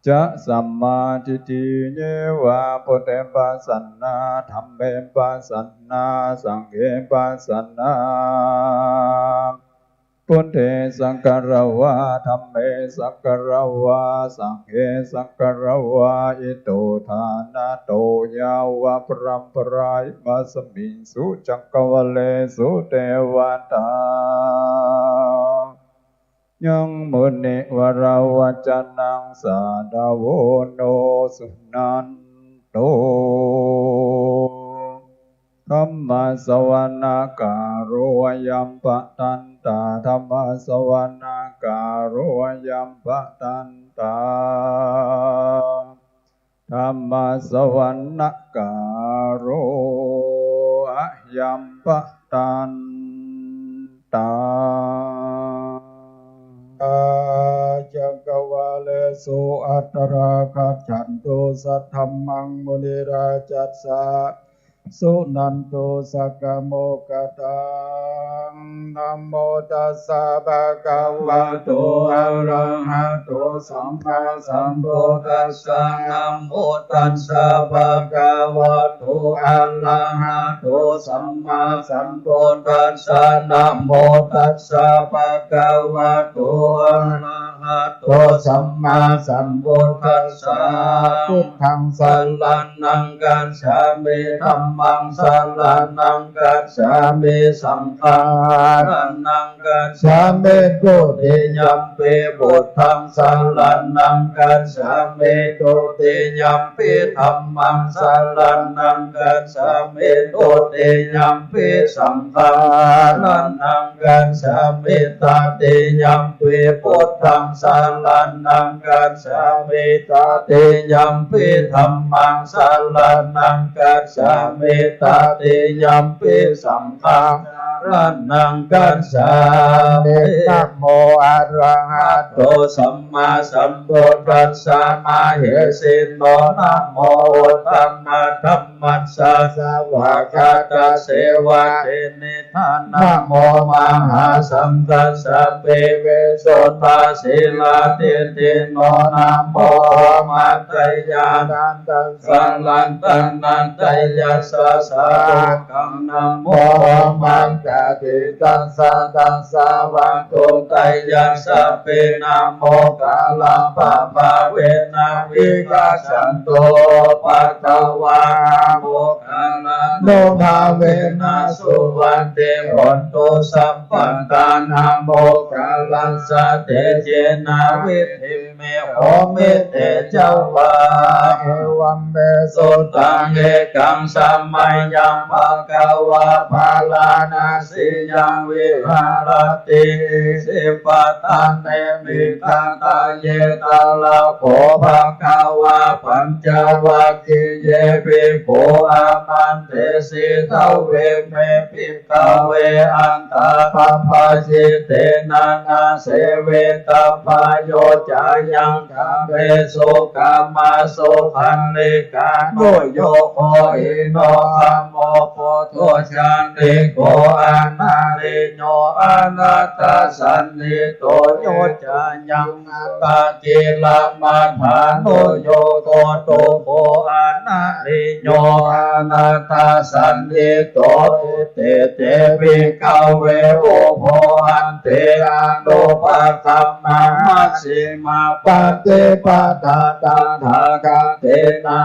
จะ สัมมาทิฏฐิเยวะ พุทเท ปะสันนา ธัมเม ปะสันนา สังเฆ ปะสันนา พุทเท สักการะวะ ธัมเม สักการะวะ สังเฆ สักการะวะ อิโต ทานะโต ยาวะปะรัมปะรา อิมาสมิง สุจักกะวะเลสุ เตวะตา ยังมุนิวะระวะจะนัง สาธะโว โน สุนันโต ธัมมะสะวะนะกาโล อะยัมปะทันตา ธัมมะสะวะนะกาโล อะยัมปะทันตา ธัมมะสะวะนะกาโล อะยัมปะทันต taṃ. Ajja kavālesu atrāgacchantu, saddhammaṃ munirājassa suṇantu saggamokkhadaṃ. Namo tassa bhagavato arahato sammāsambuddhassa. Namo tassa bhagavato arahato sammāsambuddhassa. Namo tassa bhagavato arahato sammāsambuddhassa. Buddhaṃ saraṇaṃ gacchāmi. Dhammaṃ saraṇaṃ gacchāmi. Saṅghaṃ saraṇaṃ gacchāmi. Dutiyampi buddhaṃ saraṇaṃ gacchāmi. Dutiyampi dhammaṃ saraṇaṃ gacchāmi. Dutiyampi saṅghaṃ saraṇaṃ gacchāmi. Tatiyampi buddhaṃ saraṇaṃ gacchāmi. Tatiyampi dhammaṃ saraṇaṃ gacchāmi. Tatiyampi saṅghaṃ saraṇaṃ gacchāmi. Namo arahato sammāsambuddhassa mahesino. Namo uttamadhammassa svākkhātasseva tenidha. Namo mahāsaṅghassāpi visuddhasīladiṭṭhino. Namo omātyāraddha saratanattayassa sādhukaṃ. Namo omakātītassa tassa vatthuttayassapi. Namokārappabhāvena vigacchantu upaddavā. Namokārānubhāvena suvatthi hotu sabbadā. Namokārassa tejena vidhi me homi tejavā. Evaṃ me sutaṃ. Ekaṃ samayaṃ bhagavā bārāṇasiyaṃ viharati isipatane migadāye. Tatra kho bhagavā pañcavaggiye bhikkhū āmantesi. Dveme bhikkhave antā pabbajitena na sevitabbā. Yo cāyaṃ kāmesu kāmasukhallikānuyogo hīno gammo pothujjaniko anariyo anatthasañhito. Yo cāyaṃ attakilamathānuyogo dukkho anariyo anatthasañhito. Ete te bhikkhave ubho ante anupagamma majjhimā paṭipadā tathāgatena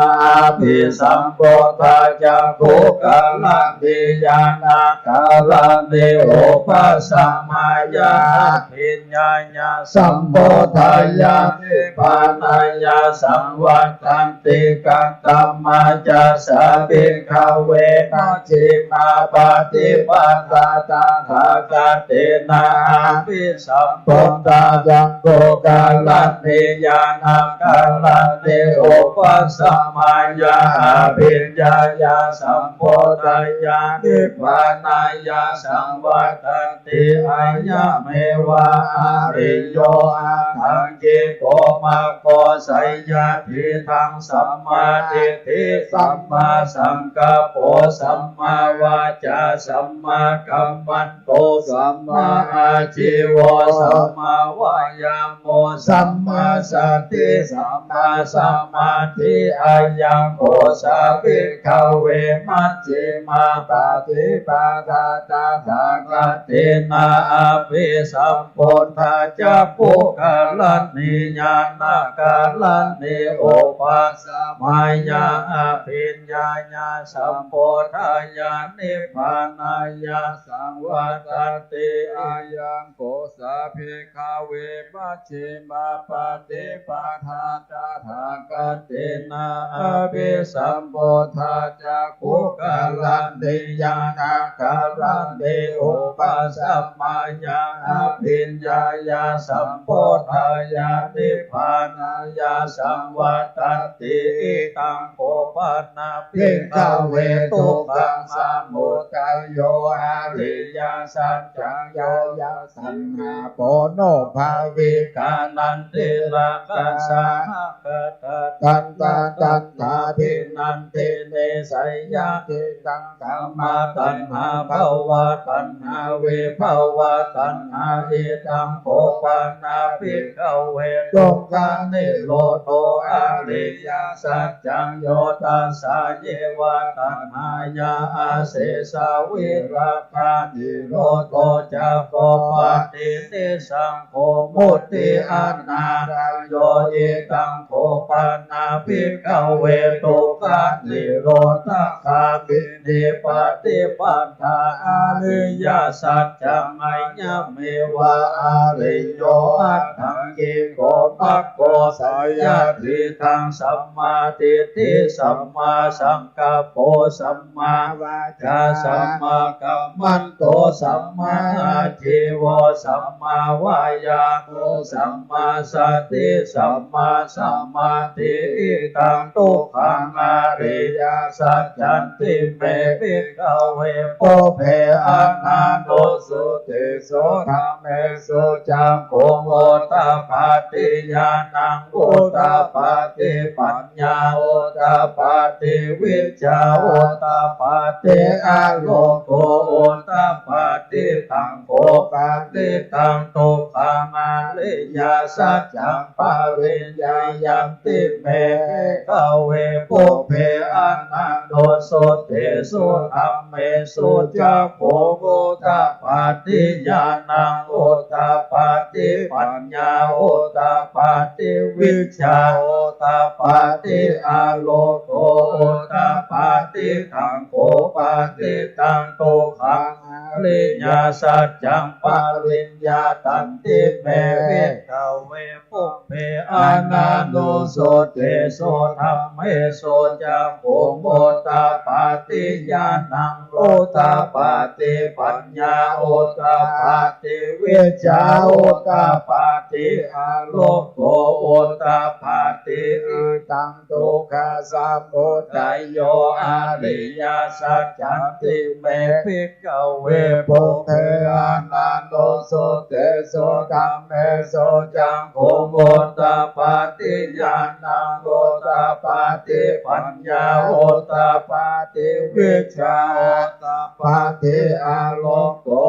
abhisambuddhā cakkhukaraṇī ñāṇakaraṇī upasamāya abhiññāya sambodhāya nibbānāya saṃvattati. Katamā ca sā bhikkhave majjhimā paṭipadā tathāgatena abhisambuddhā cakkhukaraṇī ñāṇakaraṇī upasamāya abhiññāya sambodhāya nibbānāya saṃvattati. Ayameva ariyo aṭṭhaṅgiko maggo, seyyathīdaṃ: sammādiṭṭhi sammāsaṅkappo sammāvācā sammākammanto sammāājīvo sammāvāyāmo sammāsati sammāsamādhi. Ayaṃ kho sā bhikkhave majjhimā paṭipadā tathāgatena abhisambuddhā cakkhukaraṇī ñāṇakaraṇī upasamāya abhiññāya sambodhāya nibbānāya saṃvattati. Ayaṃ kho sā bhikkhave majjhi Majjhimā paṭipadā tathāgatena abhisambuddhā cakkhukaraṇī ñāṇakaraṇī upasamāya abhiññāya sambodhāya nibbānāya saṃvattati. Idaṃ kho pana bhikkhave dukkhasamudayo ariyasaccaṃ, yo taṇhā ponobbhavikā nandirāgasahagatā tatra tatrābhinandinī, seyyathidaṃ kāmataṇhā bhavataṇhā vibhavataṇhā. Idaṃ kho pana bhikkhave dukkhanirodho ariyasaccaṃ, yo tassāyeva taṇhāya asesavirāganirodho cāgo paṭinissag go mutti anālayo. Idaṃ kho pana bhikkhave dukkhanirodhagāminī paṭipadā ariyasaccaṃ, ayameva ariyo aṭṭhaṅgiko maggo, seyyathidaṃ sammādiṭṭhi sammāsaṅkappo sammāvā cā sammākammanto sammāājīvo sammāvāyāmo sammāsati sammāsamādhi. Idaṃ dukkhaṃ ariyasaccanti me bhikkhave pubbe ananussutesu dhammesu cakkhuṃ udapādi ñāṇaṃ udapādi pañ ñā udapādi vijjā udapādi āloko udapādi. Taṃ kho panidaṃ dukkhaṃ ariyasaccaṃ pariññeyyanti me bhikkhave pubbe ananussutesu dhammesu cakkhuṃ udapādi ñāṇaṃ udapādi pañ ñā udapādi vijjā udapādi āloko udapādi. Taṃ kho panidaṃ dukkhaṃ ariyasaccaṃ pariññātanti me bhikkhave pubbe ananussutesu dhammesu cakkhuṃ udapādi ñāṇaṃ udapādi pañ ñā udapādi vijjā udapādi āloko udapādi. Idaṃ dukkhasamudayo ariyasaccanti me bhikkhave pubbe ananussutesu dhammesu cakkhuṃ udapādi ñāṇaṃ udapādi pañ ñā udapādi vijjā udapādi āloko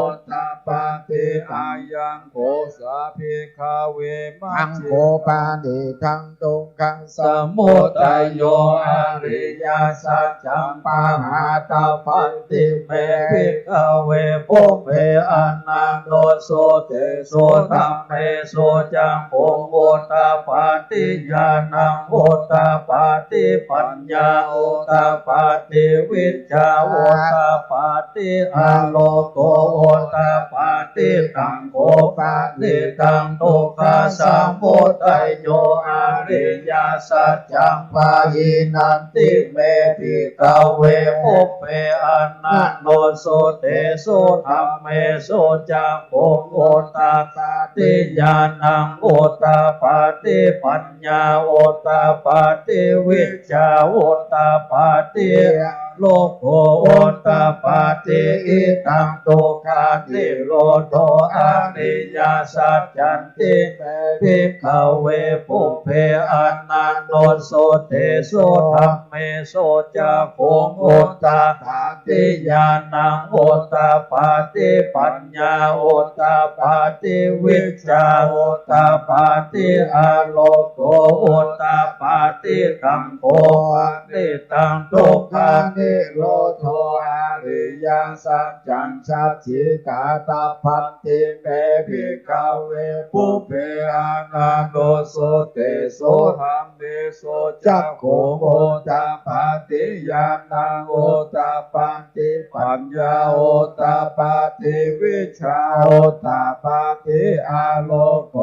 udapādi. Ayaṃ kho sā bhikkhave maṅ kho panidaṃ dukkhasamudayo ariyasaccaṃ pahātabban ti me bhikkhave pubbe ananussutesu dhammesu cakkhuṃ udapādi ñāṇaṃ udapādi pañ ñā udapādi vijjā udapādi āloko udapādi. Taṃ kho panidaṃ dukkhasamudayo ariyasaccaṃ pahīnanti me bhikkhave pubbe ananussutesu dhammesu cakkhuṃ udapādi ñāṇaṃ udapādi pañ ñā udapādi vijjā udapādi āloko udapādi. Idaṃ dukkhanirodho ariyasaccanti me bhikkhave pubbe ananussutesu dhammesu cakkhuṃ udapādi ñāṇaṃ udapādi pañ ñā udapādi vijjā udapādi āloko udapādi. Taṃ kho panidaṃ dukkhani โรโธ อริยสัจจัง สัจฉิกาตับบันติ เม ภิกขเว ปุพเพ อนาทุสสะเตโส ธัมเมสุ จักขุง อุตตัปปาติ ญาณัง อุตตัปปาติ ปัญญา อุตตัปปาติ วิชชา อุตตัปปาติ อาโลโก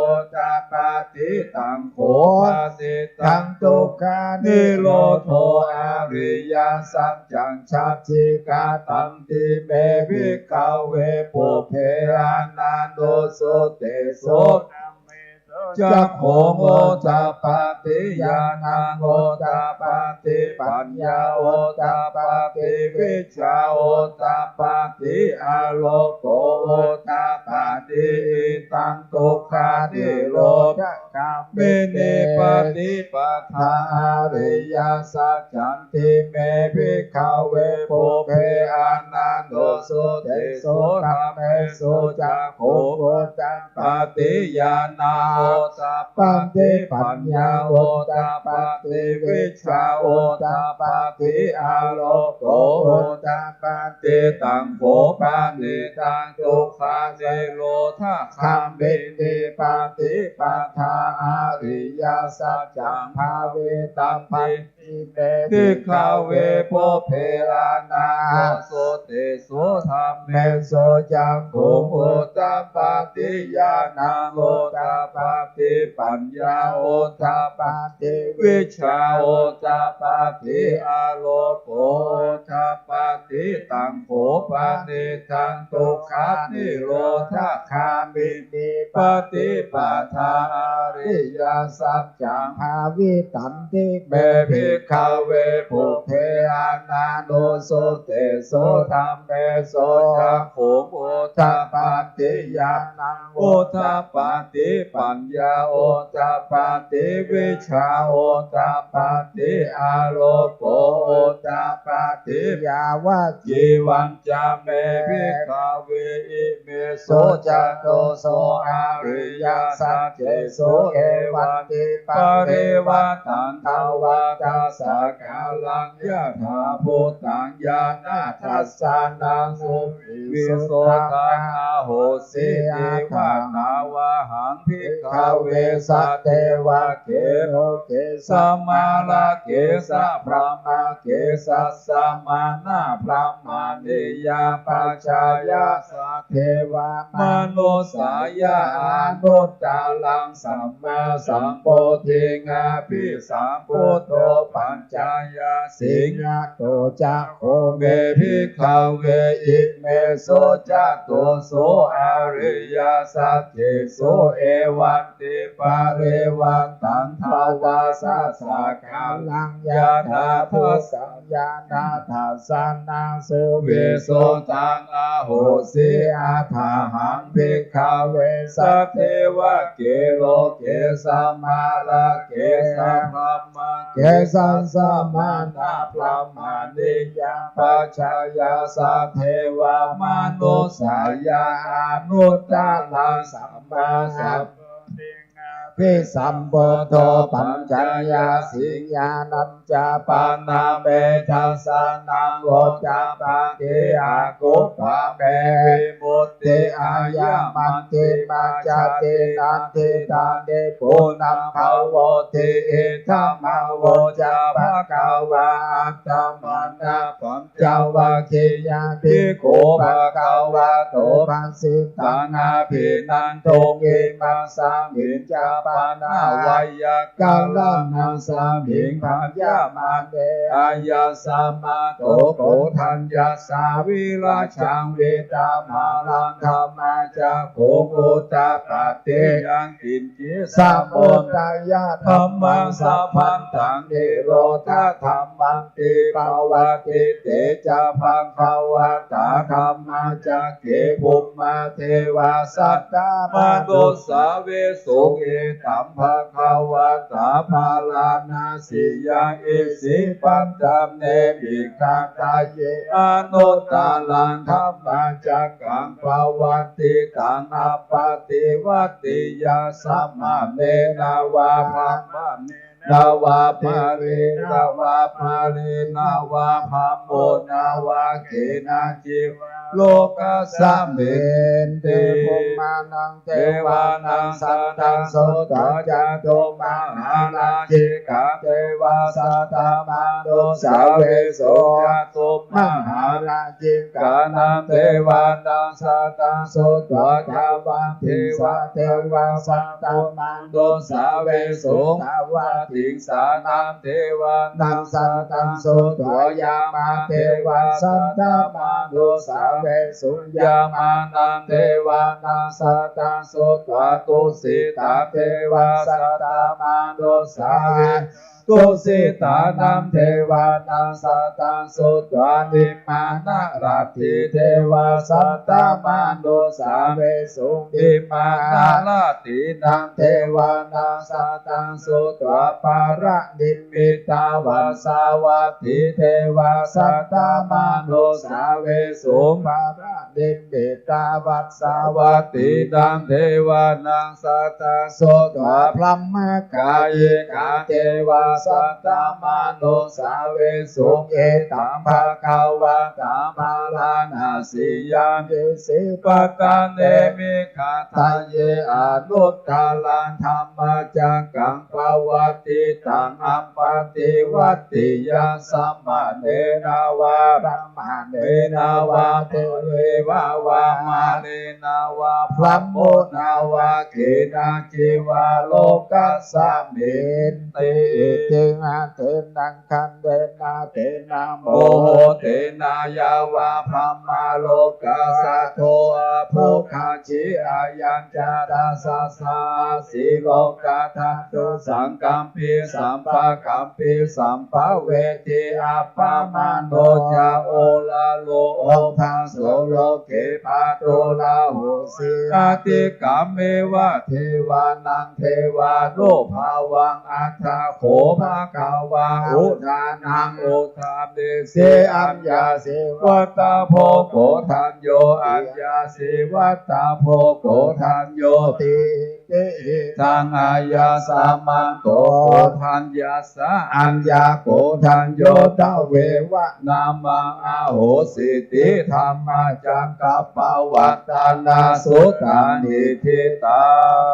อุตตัปปาติ ตัง โข ปะเนตัง ทุกขานิโรโธ อริยสัจจัง สัจฉิกาตับบันติ เม ภิกขเว ปุพเพ อนาทุสสะเตโส ธัมเมสุ จักขุง อุตตัปปาติ ญาณัง อุตตัปปาติ ปัญญา อุตตัปปาติ วิชชา อุตตัปปาติ อาโลโก อุตตัปปาติ อิทัง ทุกขานิโรธคามินี ปฏิปทา อริยสัจจันติ เม ภิกขเว ปุพเพ อนาทุสสะเตโส ธัมเมสุ จักขุง อุตตัปปาติ ญาณัง อุตตัปปาติ ปัญญา อุตตัปปาติ วิชชา อุตตัปปาติ อาโลโก อุตตัปปาติ ตัง โข ปะเนตัง ทุกขานิโรธคามินี ปฏิปทา อริยสัจจัง ภาวิตัมปิ เม ภิกขเว ปุพเพ อนาทุสสะเตโส ธัมเมสุ จักขุง อุตตัปปาติ ญาณัง อุตตัปปาติ ปัญญา อุตตัปปาติ วิชชา อุตตัปปาติ อาโลโก อุตตัปปาติ ตัง โข ปะเนตัง ทุกขานิโรธคามินี ปฏิปทา อริยสัจจัง ภาวิตัมปิ เม ภิกขเว ปุพเพ อนาทุสสะเตโส ธัมเมสุ จักขุง อุตตัปปาติ ญาณัง อุตตัปปาติ ปัญญา อุตตัปปาติ วิชชา อุตตัปปาติ อาโลโก อุตตัปปาติ ยาวะจีวัง จะ เม ภิกขเว อิเมสุ จตุสุ อริยสัจเจสุ เอวัมติ ปริวัตตันตวาทัสสะ กาลัง ยถาภูตัง ญาณทัสสะนะ สุวิสุทธัง อโหสิ เอวะตาวาหัง ภิกขเว สัตเทวะเก โลเก สะมะนะเก สะพรหมะเก สัสสะมะนะ พรหมะนิยา ปัจจายา สัตเทวะ มนุสสายะ อนุตตรัง สัมมาสัมโพธิง อภิสัมพุทโธ ปัจจายาสิง ยะโต จะโข เม ภิกขเว อิเมสุ จตุสุ อริยสัจเจสุ เอวัมติ ปริวัตตันตวาทัสสะ กาลัง ยถาภูตัง ญาณทัสสะนะ สุวิสุทธัง อโหสิ อัตถาหัง ภิกขเว สัตเทวะเก โลเก สะมะนะเก สะพรหมะเก สัสสะมะนะ พรหมะนิยา ปัจจายา สัตเทวะ มนุสสายะ อนุตตรัง สัมมาสัม ภิสัมพุทโธ ปัจจายาสิง ญาณัญจะปะนะ เม ทัสสะนะ โอตตัปปาติ อกุปปะ เม วิมุตติ อายะมัจฉิมา จาติ นัตถิ ตานิ ปุนัพพะโวติ อิทัง มะ โวจะ ภะคะวา อัตตะมะนะ ปัญ จวัคคียาภิกขุ ภะคะวะโต ภะสิตัง อะภินันทุง อิมัสมิญจะ ปะนะ ไวยากะระณัสมิง ภัญญะมะเน อายัสมะ โต โกณฑัญญะสสะ วิรัจฉัง วีตะมะรัง ธัมมาจักขุง อุตตัปปะติ ยัง กิญจิ สมุตตะยะธัมมัง สัพพันตัง นิโรธะธัมมันติ ปะวัตติ เต จะ ภะคะวะตา ธัมมาจักเข ภุมมา เทวา สัตตา มะนุสสา วิสุง เอตัง ภะคะวะตา พาราณสียัง อิสิปัตตะเน มิขะตะเย อนุตตะรัง ธัมมาจักขัง ปะวัตติตัง อัปปะติวัตติยา สะมะเณนะวะ พรามะเณ นวา มะเรนวา มะเรนวา พรหมโม นวา เขนะ จีวา โลกัสมินติ พรหมานัง เตวานัง สัตถัง โสत्वा จตุมหาราชิกา เตวา สัตถมานุสาเวสุ จตุมหาราชิกานัง เตวานัง สัตถัง โสत्वा ทาวัติงสา เตวา สัตถมานุสาเวสุ ทาวัติงสานัง เตวานัง สัตถัง โสत्वा ยามา เตวา สัตถมานุสาเวสุ ยามานัง เตวานัง สัตถัง โสत्वा ตุสิตา เตวา สัตถมานุสาเวสุ ตุสิตานัง เตวานัง สัตถัง โสत्वा นิมมานะรัตถิ เตวา สัตถมานุสาเวสุ นิมมานะรัตถินัง เตวานัง สัตถัง โสत्वा ปะระนิมมิตาวัสสาวัตถิ เตวา สัตถมานุสาเวสุ ปะระนิมมิตาวัสสาวัตถินัง เตวานัง สัตถัง โสत्वा พรหมกายิกา เตวา สัตถมานุสาเวสุ เอตัง ภะคะวันตัง พาราณสียานิ สีปัตตะเน มิกขะทาเย อนุตตรัง ธัมมจักกัง ปะวัตติตัง อัปปะติวัตติยัง สมะเณ นะวา พรามะเณ นะวา เตวา วา มาเณ นะวา พรหมโม นะวา เขนะ จีวา โลกัสมินติ เตนะ เตนะ ขันเตนะ เตนะ โมโหเตนะ ยะวะ พรหมโลกัสสะ โท อะ โภคะ จี อะยัง จะ ทัสสะ สะหะสี โลกัสสันตุ สังกัมปิ สัมปะกัมปิ สัมปะเวที อัปปะมาโณ จะ โอระโล โอภาสโส โลเก ปะทุราโหสี อติกัมเมวะ เทวานัง เทวานุภาวัง อัฏฐะโข ภะคะวา อุทานัง อุทาเนสี อัญญาสี วัตถะโภ โกฏัญโญ อัญญาสี วัตถะโภ โกฏัญโญ ติ ติ อิทัง อายัสมันโต โกฏัญญาสสะ อัญญาโกฏัญโญ ตะเววะ นะมัง อะโหสิติ ธัมมจักกัปปะวัตตะนะ สุตานิ ทิตา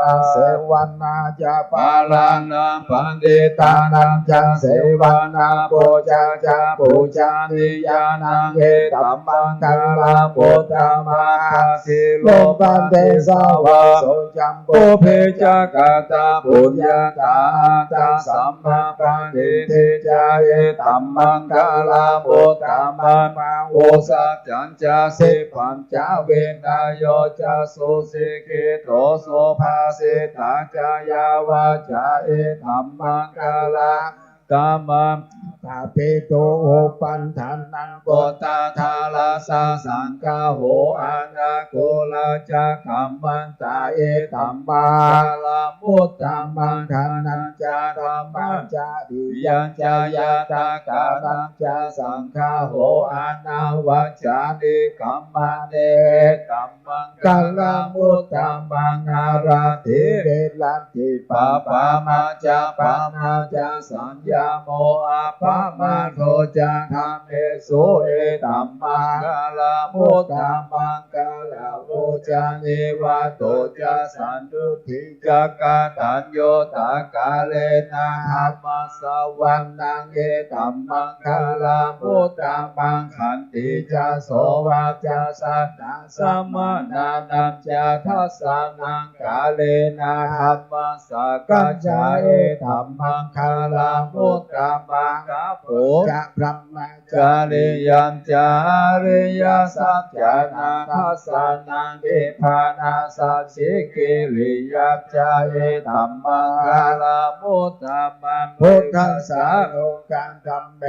นา เสวนา จะ ปาราณัง ปัณฑิตานัง จะ เสวนา ปูจา จะ ปูจานียานัง เอตัมมังคะลัง อุตตมัง ขันติโร ขันติสาวาโส จัมปูเปจะกะตะปุญญาตา อัตถะสัมมาปะณิธิ จะ เอตัมมังคะลัง อุตตมัง มา โวสัจจัญจะ สิปปัญจะ วินโย จะ สุสิกขิโต สุภาสิตา จะ ยาวาจา เอตัมมังคะลัง ธัมมัง ตะปิตุ อุปัฏฐานัง ปุตตะทะระสะ สังฆะโห อะนะกูระ จะ กัมมันตะ เอตัมมังคะลัง อุตตมัง ทะนัญจะ ธัมมา จาริยัง จะ ญาตะกานัญจะ สังฆะโห อะนะวัจจานิ กัมมานิ เอตัมมังคะลัง อุตตมัง อะระถิ วิรัตติ ปะปะมา จะ ปะมา จะ สัญญาโม อะปะมาโท จะ ธัมเมสุ เอตัมมังคะลัง อุตตมังคะลัง โอ จะ นิวาโต จะ สันตุติ จะ กะตัญญูตะกะเรนะ ธัมมะสะวะนัง เอตัมมังคะลัง อุตตมัง ขันติ จะ โสวาจา สัตถะ สะมะณานัญจะ ทัสสะนัง กะเรนะ ธัมมะสะกัจจะ เอตัมมังคะลัง อุตตมัง ตะโป จะ พรหมะ จาริยัง จะ อริยสัจจานัง ทัสสะนัง นิพพานะสัจฉิกิริยัง จะ เอตัมมังคะลัง อุตตมัง พุทธัสสะ โลกัง ธัมเม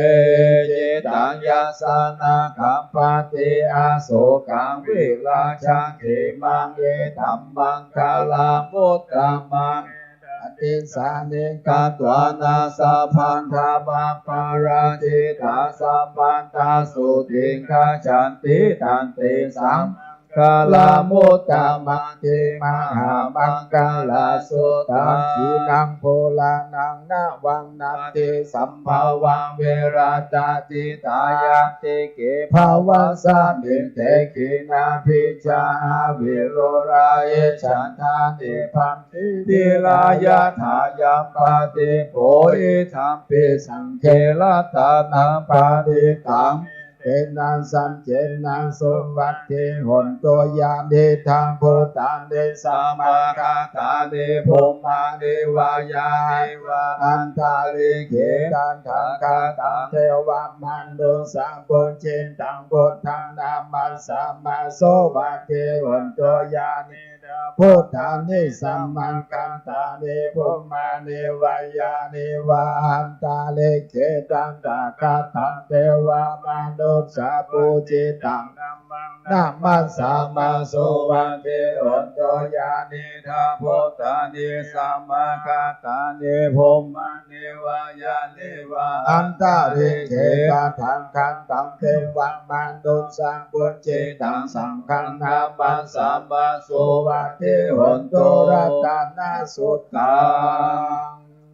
จิตตัง ยัสสะ นะ คัมปะติ อโสกัง วิราจัง เขมัง เอตัมมังคะลัง อุตตมัง ปะติสานิ ฆัตวานะ สัพพันธะ มัปปะราจิตา สัพพันธะ สุติง คัจฉันติ ตันติ สัง maṅgalamuttamanti mahāmaṅgalasuttaṃ. Khīṇaṃ purāṇaṃ navaṃ natthi sambhavaṃ virattacittāyatike bhavasmiṃ te khīṇabījā avirūḷhā ye jantānibbin dilā yathāyampadīpo idampi saṅghe ratanaṃ paṇītaṃ etena saccena suvatthi hotu. Yānīdha bhūtāni samāgatāni bhummāni vā yāni va antalikkhe tathāgataṃ devamanussapūjitaṃ buddhaṃ namassāma suvatthi hotu. Yānī bhūtāni samāgatāni bhummāni vā yāni va antalikkhe tathāgataṃ devamanussapūjitaṃ dhammaṃ namassāma suvatthi hotu. Yānīdha bhūtāni samāgatāni bhummāni vā yāni va antalikkhe tathāgataṃ devamanussapūjitaṃ saṅghaṃ namassāma suvatthi hotu. Ratanasuttaṃ.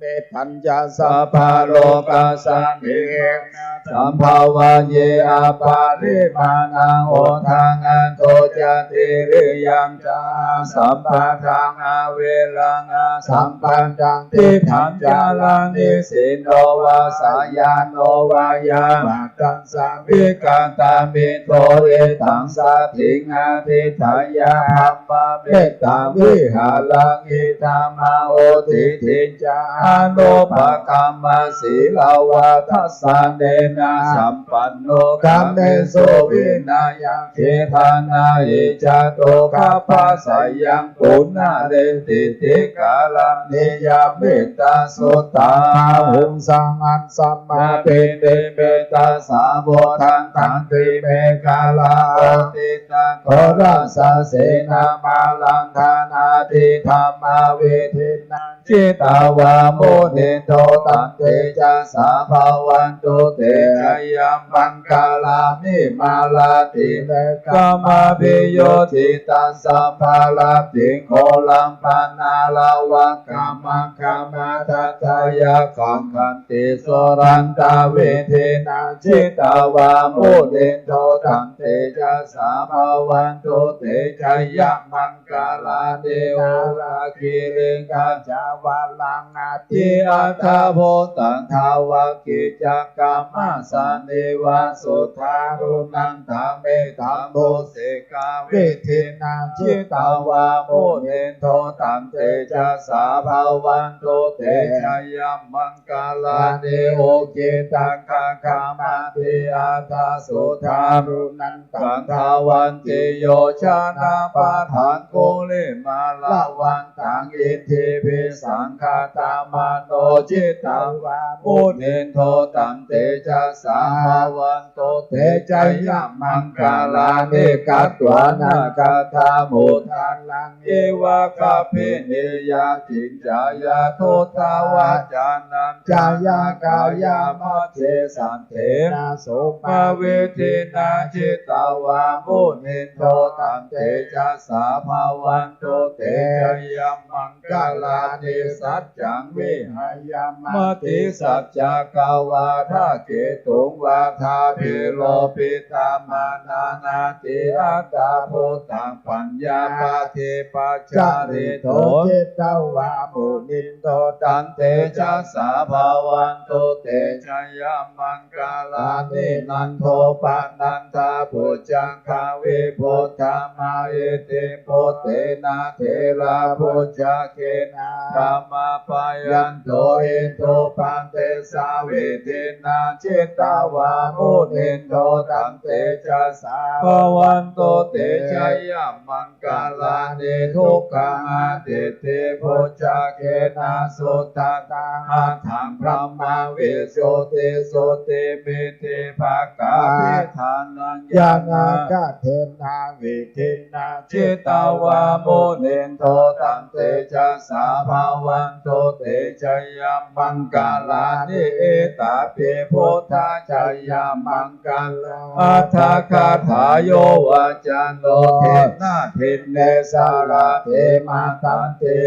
Mettañca sabbalokasmiṃ sambhavaye aparimāṇaṃ uddhaṃ adho ca tiriyañca asambādhaṃ averaṃ asapattaṃ. Tiṭṭhañcaraṃ nisinno vā sayāno vā yāvatassa vigatamiddho etaṃ satiṃ adhiṭṭheyya brahmametaṃ vihāraṃ idhamāhu. Diṭṭhiñca anupagamma sīlavā dassanena sampanno kāmesu vinayaṃ gedhaṃ na hi jātu gabbhaseyyaṃ punaretīti. Karaṇīyam ettasuttaṃ. Bāhuṃ sahassamabhinimmitasāvudhantaṃ girimekhalaṃ uditaghorasasenamāraṃ dānādidhammavidhinā jitavā munindo taṃ tejasā bhavatu te jayamaṅgalāni. Mārātirekamabhiyujjhitasabbarattiṃ ghorampanāḷavakamakkhamathaddhayakkhaṃ khantīsudantavidhinā jitavā munindo taṃ tejasā bhavatu te jayamaṅ galāni. Nāḷāgiriṃ gajavaraṃ atimattabhūtaṃ dāvaggicakkamasanīva sudāruṇantaṃ mettambusekavidhinā jitavā munindo taṃ tejasā bhavatu te jayamaṅ galāni. Ukkhittakhaggamatihatthasudāruṇantaṃ dhāvantiyojanapathaṅgulimālavantaṃ iddhībhisaṅkhatamano jitavā munindo taṃ tejasā bhavatu te jayamaṅgalāni. Katvāna kaṭṭhamudaraṃ iva gabbhinīyā ciñcāya duṭṭhavacanaṃ janakāyamajjhe santena somavidhinā jitavā munindo taṃ tejasā bhavatu te jayamaṅgalāni. Saccaṃ vihāya matisaccakavādaketuṃ vādābhiropitamanaṃ atiandhabhūtaṃ paññāpadīpajalito jitavā munindo taṃ tejasā bhavatu te jayamaṅgalāni. Nandopanandabhujagaṃ vibudhaṃ mahiddhiṃ puttena therabhujagena damāpayanto iddhūpadesavidhinā jitavā munindo taṃ tejasā bhavatu te jayamaṅgalāni. Duggāhadiṭṭhibhujagena sudaṭṭhahatthaṃ brahmaṃvisuddhijutimiddhibakābhidhānaṃ ñāṇāgadena vidhinā jitavā munindo taṃ tejasā bhava วันตุ เต จายะมังคลานิ เอตาปิ บุทธะ จายะมังคลา อัตถกถา โย วัจจโน ทินนา ทินเน สาระเต มะทันติ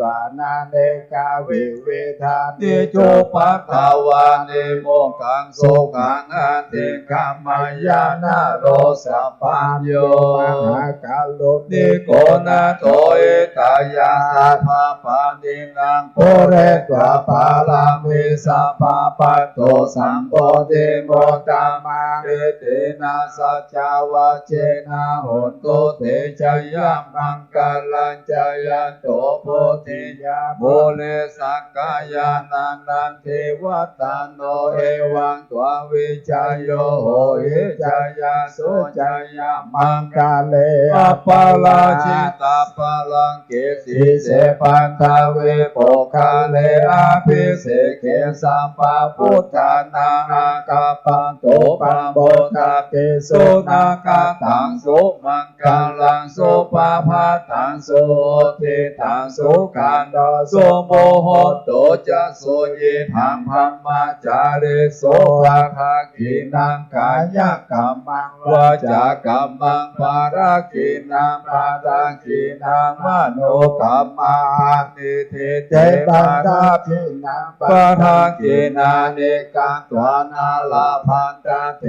วานาเนกาวิวิธานิ จุปปะทวานิ โมฆัง สุขัง อติกรรมะยะ นะโร สัพพัญญู มหาการุณิโก นาโถ หิตายะ สัพพะปาณิ นัง ปูเรตวา ปารามี สัพพะ ปัตโต สัมโพธิ มุตตะมัง เอเตนะ สัจจาวาเจนะ โหนตุ เต จายะมังคลัง จายันโต โพธิยา มูเล สักกายานัง นันทิวัฏฏาโน เอวัง ตวา วิจโย โหหิ จายะโส จายะมังคเล อปาราจิตา ปาลัง เก สีเส ปัทวี โปคาเล อภิเสเก สัพพะ พุทธานัง อาคัปปันตุ ปะโมทะ เต สุนาคาตัง สุมังคลัง สุปะพาตัง สุหุติตัง สุขันโต สุมุหหุตโต จะ สุยิทัง บรมจาริสุ ปะทักขิณัง กายะกัมมัง วาจากัมมัง ปะทักขิณัง ปะทักขิณัง มโนกัมมัง ปะณิทิ เต ปะทักขิณัง ปะทักขิณานิ กัตวา นะ ละพันทะ เต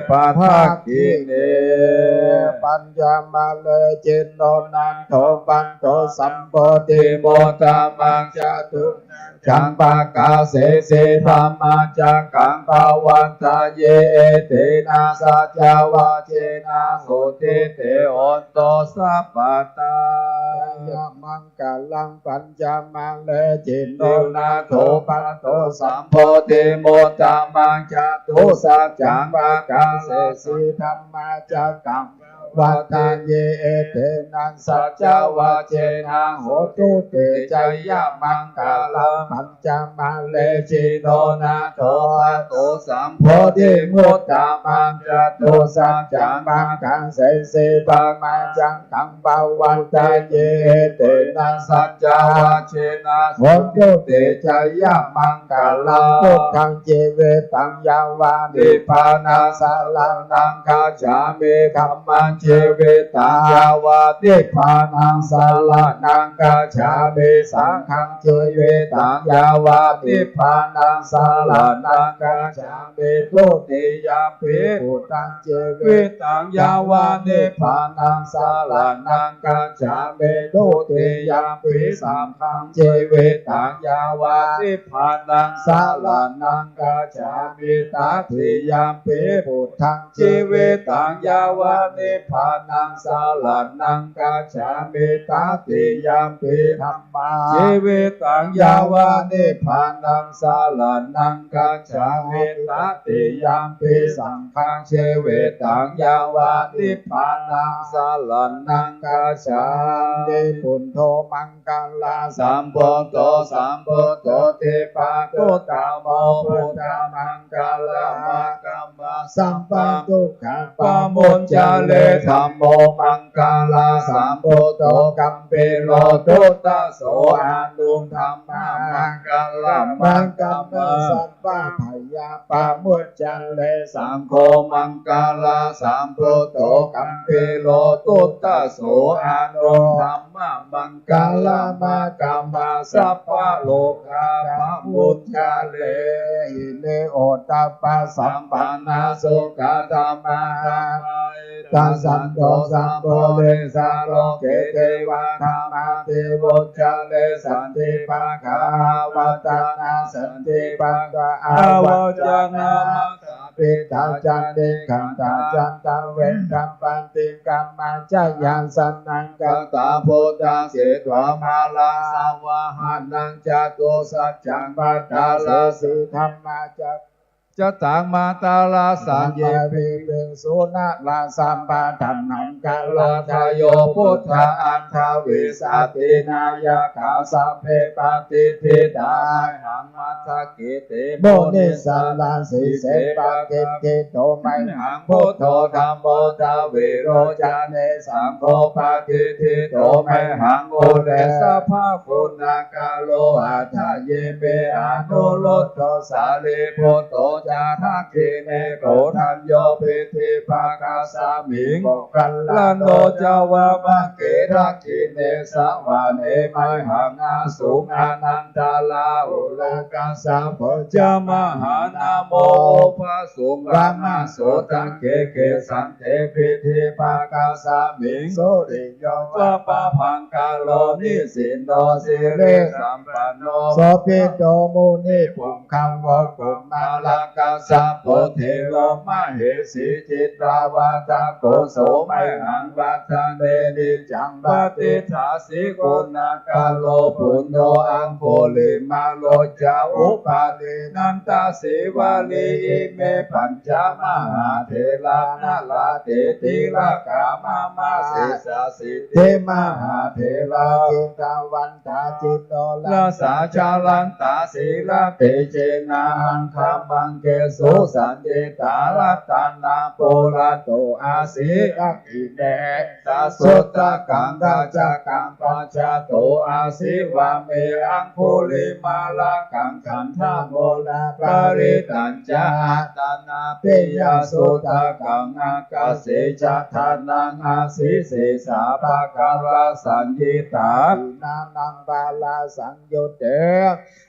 ปะทักขิเณ ปัญญามาเล จินโน นันโท ปันโท สัมโพธิ มุตตะมัง จตุ จัง ปะกาเสสี ธัมมาจักกัง ปะวัตตะเย เอเตนะ สัจจาวาเจนะ สุทธิเต โหนโต สัพพะตา ยะมังคลัง ปัญจมาเล จินโน นาโถ ปันโท สัมโพธิ มุตตะมัง จตุสัจจัง ปะกาเสสี ธัมมาจักกัง วัตตะเย เอเตนะ สัจจาวาเจนะ โหนตุ เต จายะมังคลัง ปัญจมาเล จินโน นาโถ ปันโท สัมโพธิ มุตตะมัง จตุสัจจัง ปะกาเสสี ธัมมาจักกัง ปะวัตตะเย เอเตนะ สัจจาวาเจนะ โหนตุ เต จายะมังคลัง พุทธัง จีวิตัง ยาวะ นิพพานัง สะระณัง คัจฉามิ ธัมมัง จีวิตัง ยาวะ นิพพานัง สะระณัง คัจฉามิ สังฆัง จีวิตัง ยาวะ นิพพานัง สะระณัง คัจฉามิ ทุติยมปิ พุทธัง จีวิตัง ยาวะ นิพพานัง สะระณัง คัจฉามิ ทุติยมปิ สังฆัง จีวิตัง ยาวะ นิพพานัง สะระณัง คัจฉามิ ตติยมปิ พุทธัง จีวิตัง ยาวะ นิพพานัง สะระณัง คัจฉามิ ตติยมปิ ธัมมัง จีวิตัง ยาวะ นิพพานัง สะระณัง คัจฉามิ ตติยมปิ สังฆัง จีวิตัง ยาวะ นิพพานัง สะระณัง คัจฉามิ ปุณโณ มังคลาสัมปุทโธ สัมพุทโธ ทีปะตุตตะโม พุทธัง มังคละมะกะมะ สัพพะทุกขะปะมุจจาเร ธัมโม มังคละสัมพุทโธ กัมพีโร ทุตตะโส อะนุ ธัมมัง มังคละมะกะมะ สัพพะพยาปะมุจจาเร สังโฆ มังคละสัมพุทโธ กัมพีโร ทุตตะโส อะนุ ธัมมัง มังคละมะกะมะ สัพพะโรคาปะมุจจาเร หิริโอตตัปปะสัมปันนา สุขะธัมมา ทัสสันโต สัพพุริสา โลเก เทวะ ธัมมา ทิ วุจจาเร สันติปะกะ อา วัตตะนา สันติปะกะ อา วัจจานะ มัตตา ปิตา จะ นิกขันตา จันตะเวทะ ปัตติกะมะ จะ ยาสะนัง กะตา พุทธัง สิทธา มารา สะวะหะนัง จะตุสัจจัง ปัตตะรสี ธัมมา จะ Sataṃ mātarasaṃ ye piviṃsu narāsambhadaṃ, aṅgarādayo buddhā aṭṭhavīsati nāyakā, sabbe patiṭṭhitā mayhaṃ matthake te munissarā. Sīse patiṭṭhito mayhaṃ buddho dhammo dvilocane, saṅgho patiṭṭhito mayhaṃ ure sabbaguṇākaro. Hadaye me anuruddho sārīputto ca dakkhiṇe, koṇḍañño piṭṭhibhāgasmiṃ moggallāno ca vāmake. Dakkhiṇe savane mayhaṃ āsuṃ ānandarāhulo, kassapo ca mahānāmo ubhāsuṃ vāmasotake. Kesante piṭṭhibhāgasmiṃ suriyo va pabhaṅkaro, nisinno sirisampanno sobhito munipuṅgavo. Kumārakassapo thero mahesī cittavādako, so mayhaṃ vadane niccaṃ patiṭṭhāsi guṇākaro. Puṇṇo aṅgulimālo ca upālī nandasīvalī, ime pañca mahātherā nalāṭe tilakā mama. Sesāsīti mahātherā jitavan tā jinorasā, jalantā sīlatejena aṅgamaṅgesu saṇṭhitā. Ratanaṃ purato āsi dakkhiṇe mettasuttakaṃ, dhajaggaṃ pacchato āsi vāme aṅgulimālakaṃ. Khandhamoraparittañca āṭānāṭiyasuttakaṃ, ākāse chadanaṃ āsi sesā pākārasaṇṭhitā. Nānāṃ balasaṃyutte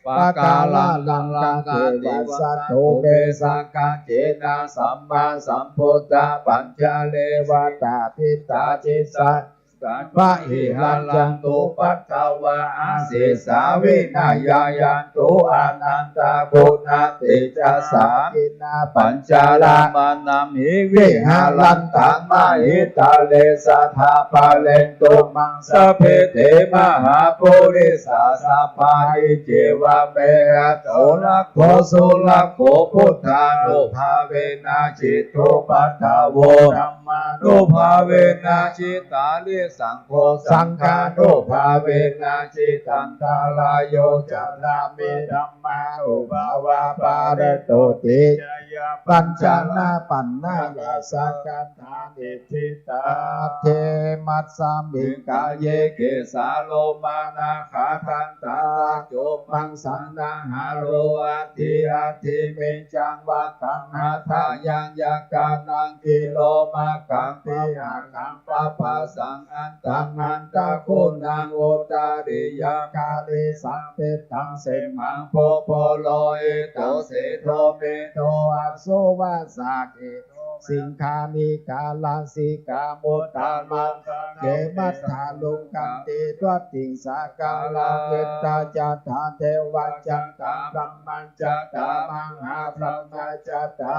pākāralaṅkatī, vassato me sakiccena sammāsambuddhapañjare. Vata piṭṭhāsi sajjassa pahīharantupaddavā, asesā vinayaṃ yantu anantaguṇatejasā. Jinapañjaramajjhamhi viharantaṃ mahītale, sadā pālentu maṃ sabbe te mahāpurisāsabhā. Icceva me ato rakkho surakkho, buddhānubhāvena jitupaddavo, dhammānubhāvena jitārisaṅgho, saṅghānubhāvena jitantarāyo, carāmi dhammānubhāvapālito ti. Jayapañjarapaṇṇarasaskandhaniṭṭhitā. Aṭṭhemajjhamiṃ kāye kesā lomā nakhā dantā taco maṃsaṃ, nahārū aṭṭhī aṭṭhimiñj jaṃ vataṃ hadayaṃ, yakkhānaṃ kilomakhaṃ pihakaṃ papphāsaṃ, antaṃ antaguṇaṃ udariyaṃ-kālīsaṃ, pittaṃ simhaṃ puppulo ito sedo medo aso vasā keto siṅghāṇikā lasikkā muttā mandavalī. Khemathā luṅganti dvattiṃ sākāraṃ, indā ca tā devā ca tā brahmā ca tā mahābrahmā ca tā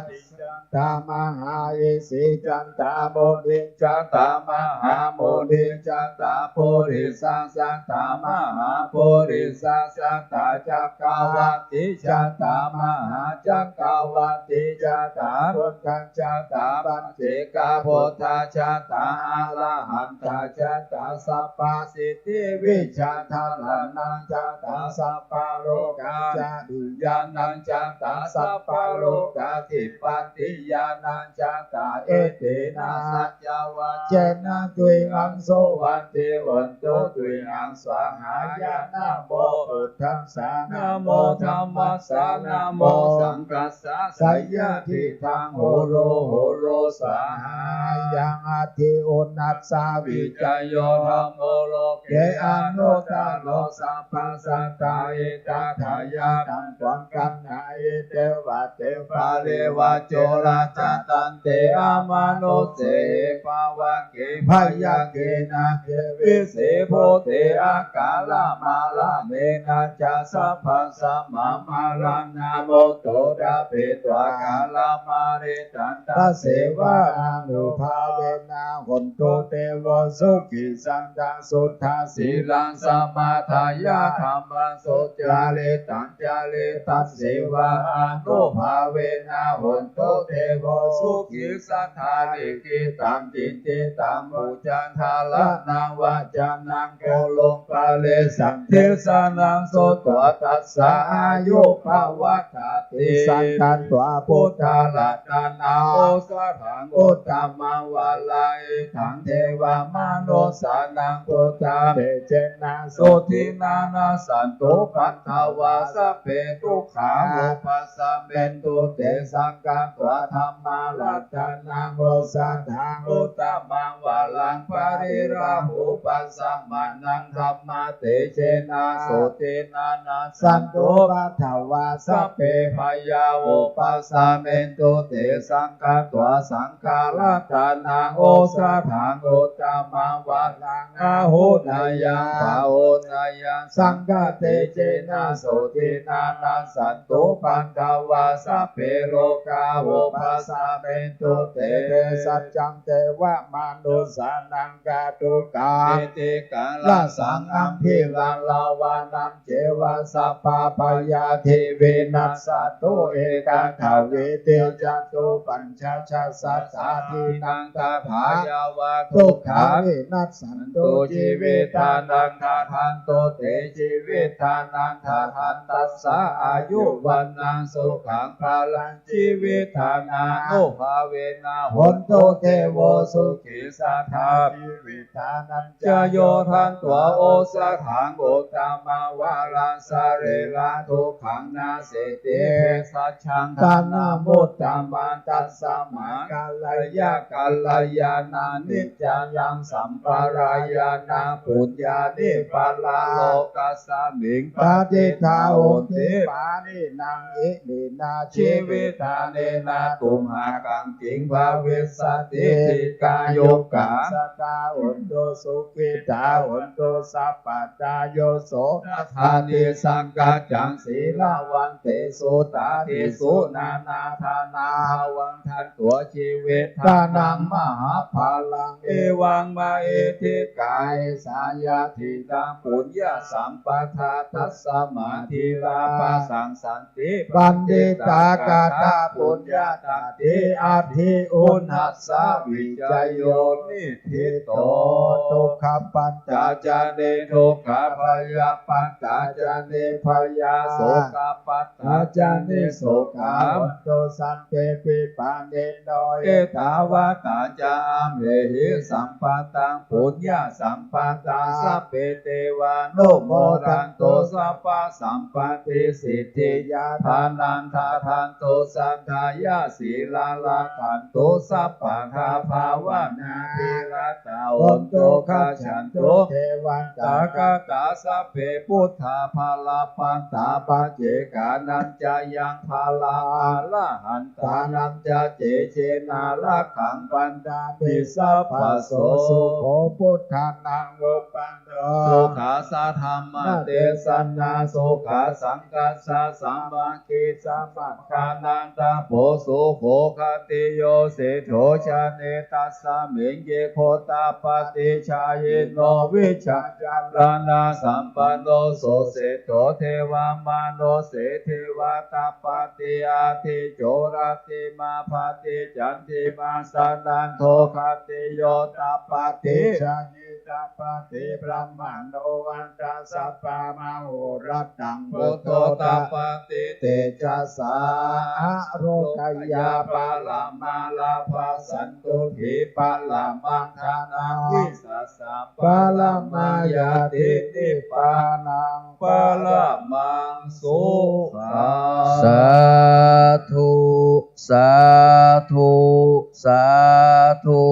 isi ca tā mahāisi ca tā munī ca tā mahāmunī ca tā purisā ca tā mahāpurisā ca tā cakkavātī ca tā mahācakkavātī ca tā buddhā ca tā paccekabuddhā ca tā arahantā ca tā sabbasiddhivijjādharaṇā ca tā sabbalokācariyānā ca tā sabbalokādhipatiñāṇā ca tā. Etena saccavajjena tuyhaṃ suvatthi hotu, tuyhaṃ svāhāya. Namo buddhassa, namo dhammassa, namo saṅghassa, jayasiddhaṃ hotu hotu svāhā. Ayaṃ aṭṭhī uṇhassa vijayo dhammo loke anuttaro sabbasatthā. Etadayyaṃ dhammaṃ gaṇhāhi devate parivajjo rājadaṇḍe amanussāhi pāvake bhayake na, ye visi bhūte akālamaraṇena ca sabbasmā maraṇā mutto tapetvā kālamāritaṃ tasseva ānubhāvena hontu devo sukhī sadā. Suddhasīlaṃ samādāya dhammaṃ sucaritaṃ caritasīlaṃ ānubhāvena hontu devo sukhī sadā. Likkhitaṃ cintitaṃ pūjadhāraṇaṃ vācanaṃ guruṃ paresaṃ desanaṃ sutvā tassa āyu pavaḍḍhatīti. Sakkatvā buddharatanaṃ osathaṃ uttamaṃ varaṃ hitaṃ devamanussānaṃ buddhatejena sotthinā nassantupaddavā sabbe dukkhā vūpasamentu te. Sakkatvā dhammaratanaṃ osathaṃ uttamaṃ varaṃ pariḷāhūpasamanaṃ dhammatejena sotthinā nassantupaddavā sabbe bhayā vūpasamentu te. Sakkatvā saṅgharatanaṃ osathaṃ uttamaṃ varaṃ āhuneyyaṃ pāhuneyyaṃ saṅghatejena sotthinā nassantupaddavā sabbe rogā vūpasamentu te. Bhejajjaṃ devamanussānaṃ khātukaṃ netikarasaṃ ambhirāravanaṃ ceva sabbabhayādi vinassantu. Ekadā vīti catuppaññāsatādīnaṃ tadā yāva dukkhā vinassantu jīvitānaṃ dadantu te. Jīvitānaṃ dadantassa āyu vaṇṇaṃ sukhaṃ balaṃ jīvitānānubhāvena hontu devo sukhī sadā. Jīvitānañca yo datvā osathaṃ uttamaṃ varaṃ sarīradukkhaṃ nasīti bhejajjaṃ dhanamuttamaṃ. Tasmā karaṇīyā kalyāṇaniccayaṃ sampādāya puññāni paralokasmiṃ patiṭṭhā honti pāṇinaṃ iminā jīvitānena tumhākaṃ kiṃ bhavissati. Dīghāyukā sadā hontu sukhitā hontu sabbadā. Yo so tathāni saṅgaccaṃ sīlavantesu tādisu nānādānaṃ bhāvaṃ dan to jīvitānaṃ mahapphalaṃ. Evaṃ mahiddhikā esā yadidaṃ puññasampadā tasmā dhīrā bhajassanti paṇḍitā. Kataṃ puññaṃ tadhiyatthiṃ uṇhissa vicayo niṭṭhito. Dukkhappattā ca niddukkhā bhayappattā ca nibbhayā sokappat tā ca nissokā hontu sabbepi pāṇino. Ettāvatā ca amhehi sambhataṃ puññasampadaṃ sabbe devānumodantu sabbasampattisiddhiyā. Dānaṃ dadantu saddhāya sīlaṃ rakkhantu sabbadā bhāvanābhiratā hontu gacchantu devatāgatā. Sabbe buddhā balappattā paccekānañca yaṃ balaṃ arahantānañca tejena rakkhaṃ bandhāmi sabbaso. Sukho buddhānaṃ uppā sukhā saddhammadesanā sukhā saṅghassa sāmaggī samaggānaṃ tapo sukho. Khattiyo seṭṭho janetasmiṃ ye gotapati jhāyino vijjācaraṇasampanno so seṭṭho devamanusse devatapati atthi co rattimābhāti candimā sannaddho. Khattiyo tapati jhāyī tapati brāhmaṇo attasattā mahorattaṃ buddho tapati tejasā. Ārogyā paramā lābhā santuṭṭhī paramaṃ dhanaṃ vissā sā paramā ñāti nibbānaṃ paramaṃ sukhaṃ. Sādhu sādhu sādhu.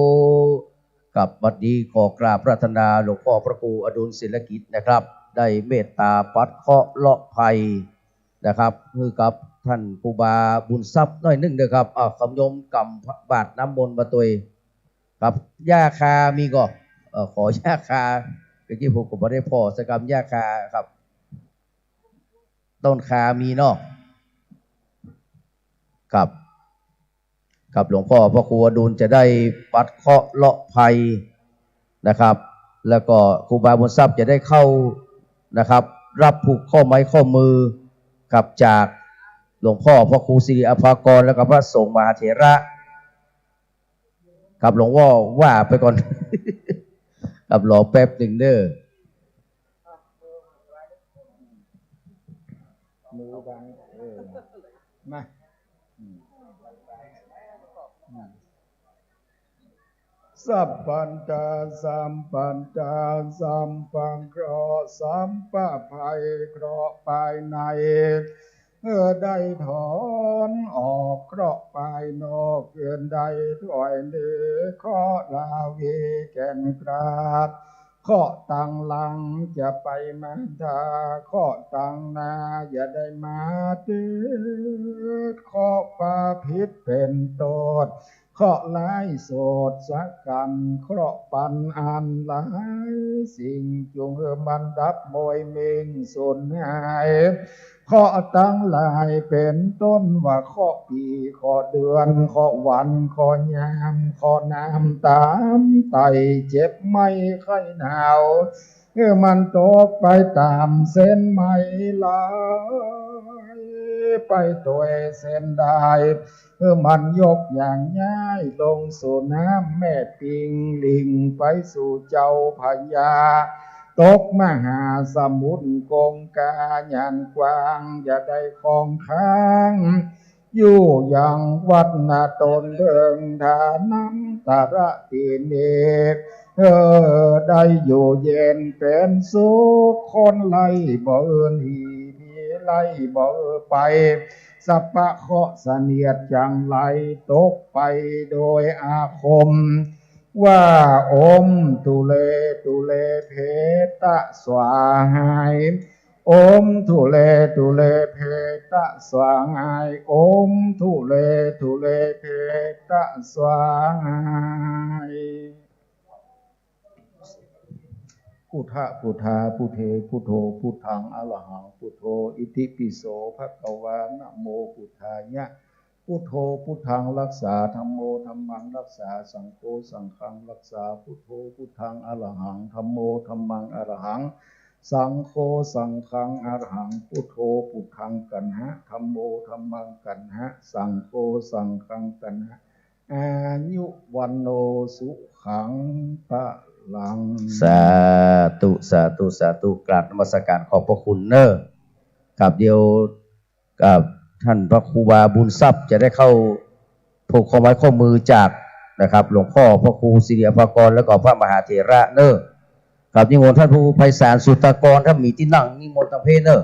ครับ วันนี้ขอกราบอาราธนาหลวงพ่อพระครูอดุลศิลกิจนะครับ ได้เมตตาปัดเคราะห์เลาะภัยนะครับ หื้อกับท่านครูบาบุญทรัพย์หน้อยนึ่งนะครับ อ้าว กำยมกำบาตรน้ำมนต์มาตวย ครับ ย่าคามีก่อ เอ่อ ขอหญ้าคา เมื่อกี้ผมก็บ่ได้ผ่อสักกำ หญ้าคาครับ ต้นคามีเนาะ ครับ ครับ หลวงพ่อพระครูอดุลจะได้ปัดเคราะห์เลาะภัยนะครับ แล้วก็ครูบาบุญทรัพย์จะได้เข้านะครับ รับผูกข้อไม้ข้อมือครับ จากหลวงพ่อพระครูสิริอภากร แล้วก็พระสงฆ์มหาเถระ ครับ หลวงพ่อว่าไปก่อน ครับ รอแป๊บหนึ่งเด้อ มือบัง เออ มา อืม อืม สัพพันธา สัพพันธา สัพพะเคราะห์ สัพพะภัย เคราะห์ภายใน เออ ได้ถอนออก เคราะห์ภายนอก เกินได้ถอยหนี เคราะห์ราวีแก่นกล้า เคราะห์ตังหลังจะไปมาทา เคราะห์ตังหน้าอย่าได้มาติด เคราะห์พาพิษเป็นโต้ษ เคราะห์ร้ายโสดสะกัน เคราะห์ปันอันหลายสิ่ง จุ่งหื้อมันดับโมยเม็งสูญหาย เคราะห์ตังหลายเป๋นต้นว่า เคราะห์ปี๋ เคราะห์เดือน เคราะห์วัน เคราะห์ยาม เคราะห์น้ำต๋ามไต้ เจ็บไม้ไข้หนาว หื้อมันตกไปต๋ามเส้นไม้ลาย ไปตวยเส้นด้าย หื้อมันยกอย่างย้ายลงสู่น้ำแม่ปิง ลิ่งไปสู่เจ้าพระยา ตกมหาสมุทรคงคา หญ้ากว้างอย่าได้คงค้าง อยู่ยังวัดนาต๋นเถิง ฐานันตระเตเม เออ ได้อยู่เย็นเป๋นสุข คนไล่บ่หื้อหนี ผีไล่บ่หื้อไป สัพพะเคราะห์เสนียดจังไร ตกไปโดยอาคม ว่า โอมทุเล ทุเลเพตะสวาหาย โอมทุเล ทุเลเพตะสวาหาย โอมทุเล ทุเลเพตะสวาหาย พุทธะ พุทธา พุทเท พุทโธ พุทธัง อะระหัง พุทโธ อิติปิโส ภะคะวา นะโม พุทธายะ พุทโธ พุทธัง รักษา ธัมโม ธัมมัง รักษา สังโฆ สังฆัง รักษา พุทโธ พุทธัง อะระหัง ธัมโม ธัมมัง อะระหัง สังโฆ สังฆัง อะระหัง พุทโธ พุทธัง กัณหะ ธัมโม ธัมมัง กัณหะ สังโฆ สังฆัง กัณหะ อายุ วัณโณ สุขัง พะลัง สาธุ สาธุ สาธุ กราบนมัสการขอบพระคุณเนอะ ครับ เดี๋ยว ครับ ท่านพระครูบาบุญทรัพย์จะได้เข้าผูกข้อไม้ข้อมือจากนะครับ หลวงพ่อพระครูสิริอภากร แล้วก็พระมหาเถระเนอะ ครับ นิมนต์ท่านพระครูไพศาลสุทธากร ถ้ามีตี้นั่ง นิมนต์ตางเพเนอะ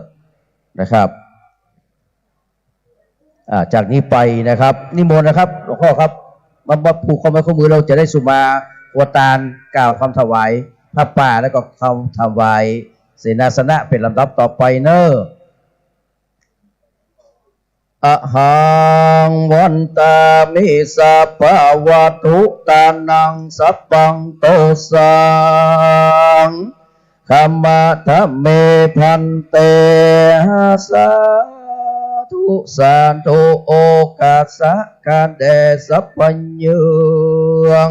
นะครับ อ่า จากนี้ไปนะครับ นิมนต์นะครับ หลวงพ่อครับ มา มาผูกข้อไม้ข้อมือ เฮาจะได้สุมาหัวตานกล่าวคำถวายผ้าป่า แล้วก็คำถวายเสนาสนะเป๋นลำดับต่อไปเนอะ อะหัง วันตามิ สัพพะวัตถุตานัง สัพพัง โตสัง ขมะทะเม ภันเต สาธุ สาธุ โอกาสะ ข้าแด่สัพพะเยือง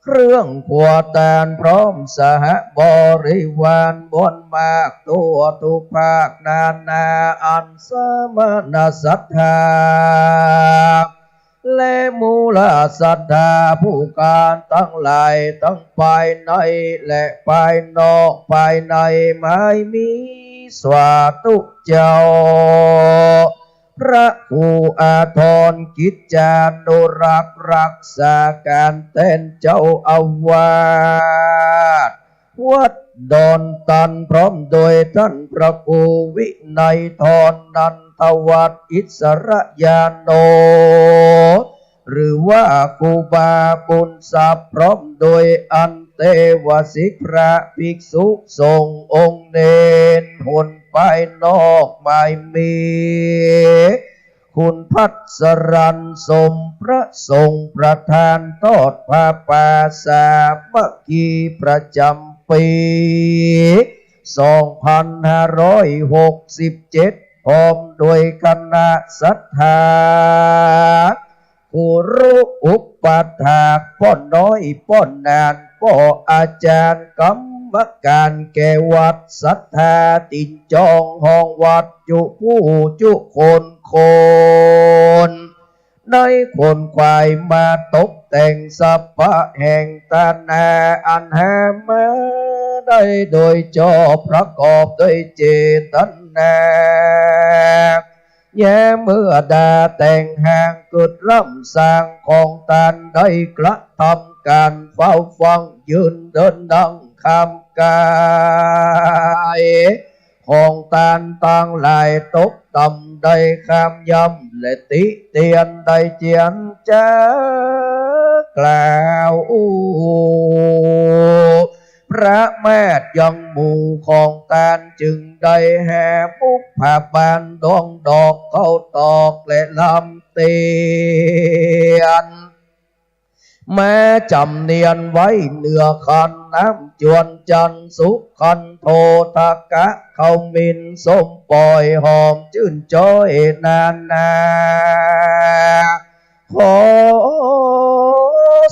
เครื่องครัวตานพร้อมสหบริวาร บ่อนมากทั่วทุกภาคนานา อันสมณะศรัทธา และมูลศรัทธาผู้การตังหลาย ตังภายในและภายนอก ภายในไม่มี สาธุเจ้า พระครูอาทรกิจจานุรักษ์ รักษาก๋านแตนเจ้าอาวาส วัดดอนตัน พร้อมโดยต้านพระครูวินัยทร นันทวัฒน์ อิสระยาโน หรือว่าครูบาบุญทรัพย์ พร้อมโดยอันเตวสิกพระภิกษุสงฆ์องค์เณร หนภายนอกไม่มี คุณภัสสรร สม พระสงฆ์ประธานทอดผ้าป่าสามัคคีประจ๋ำปี๋ สองพันห้าร้อยหกสิบเจ็ด พร้อมด้วยคณะศรัทธา ครูอุปัฏฐาก ป้อน้อย ป้อหนาน ป้ออาจ๋ารย์ ก๋รรมก๋านแก่วัด ศรัทธาติดจองห้องวัด จุผู้จุคนคน ได้ขนขวายมาตกแต่งสะพะแห่งตานา อันหามาได้โดยชอบประกอบด้วยเจตนา แย้เมื่อดาแต่งห้างเกิดร่ำสร้างของตานได้กระทำก๋านเฝ้าฟังยืนเดินนั่งข้ามก๋าย ของตานตังหลายตกต่ำได้ข้ามย่ำ และติเตียนได้เจียนจากล่าวอู้ ประมาทยังหมู่ของตานจึงได้แห่บุพผาบานดองดอกเข้าตอกและลำเตียน มาจ๋ำเนียนไว้เหนือขันน้ำจวนจันทร์ สุขันโธทกะ เข้ามินส้มป่อยหอมจื้นจ้อยนานา ขอ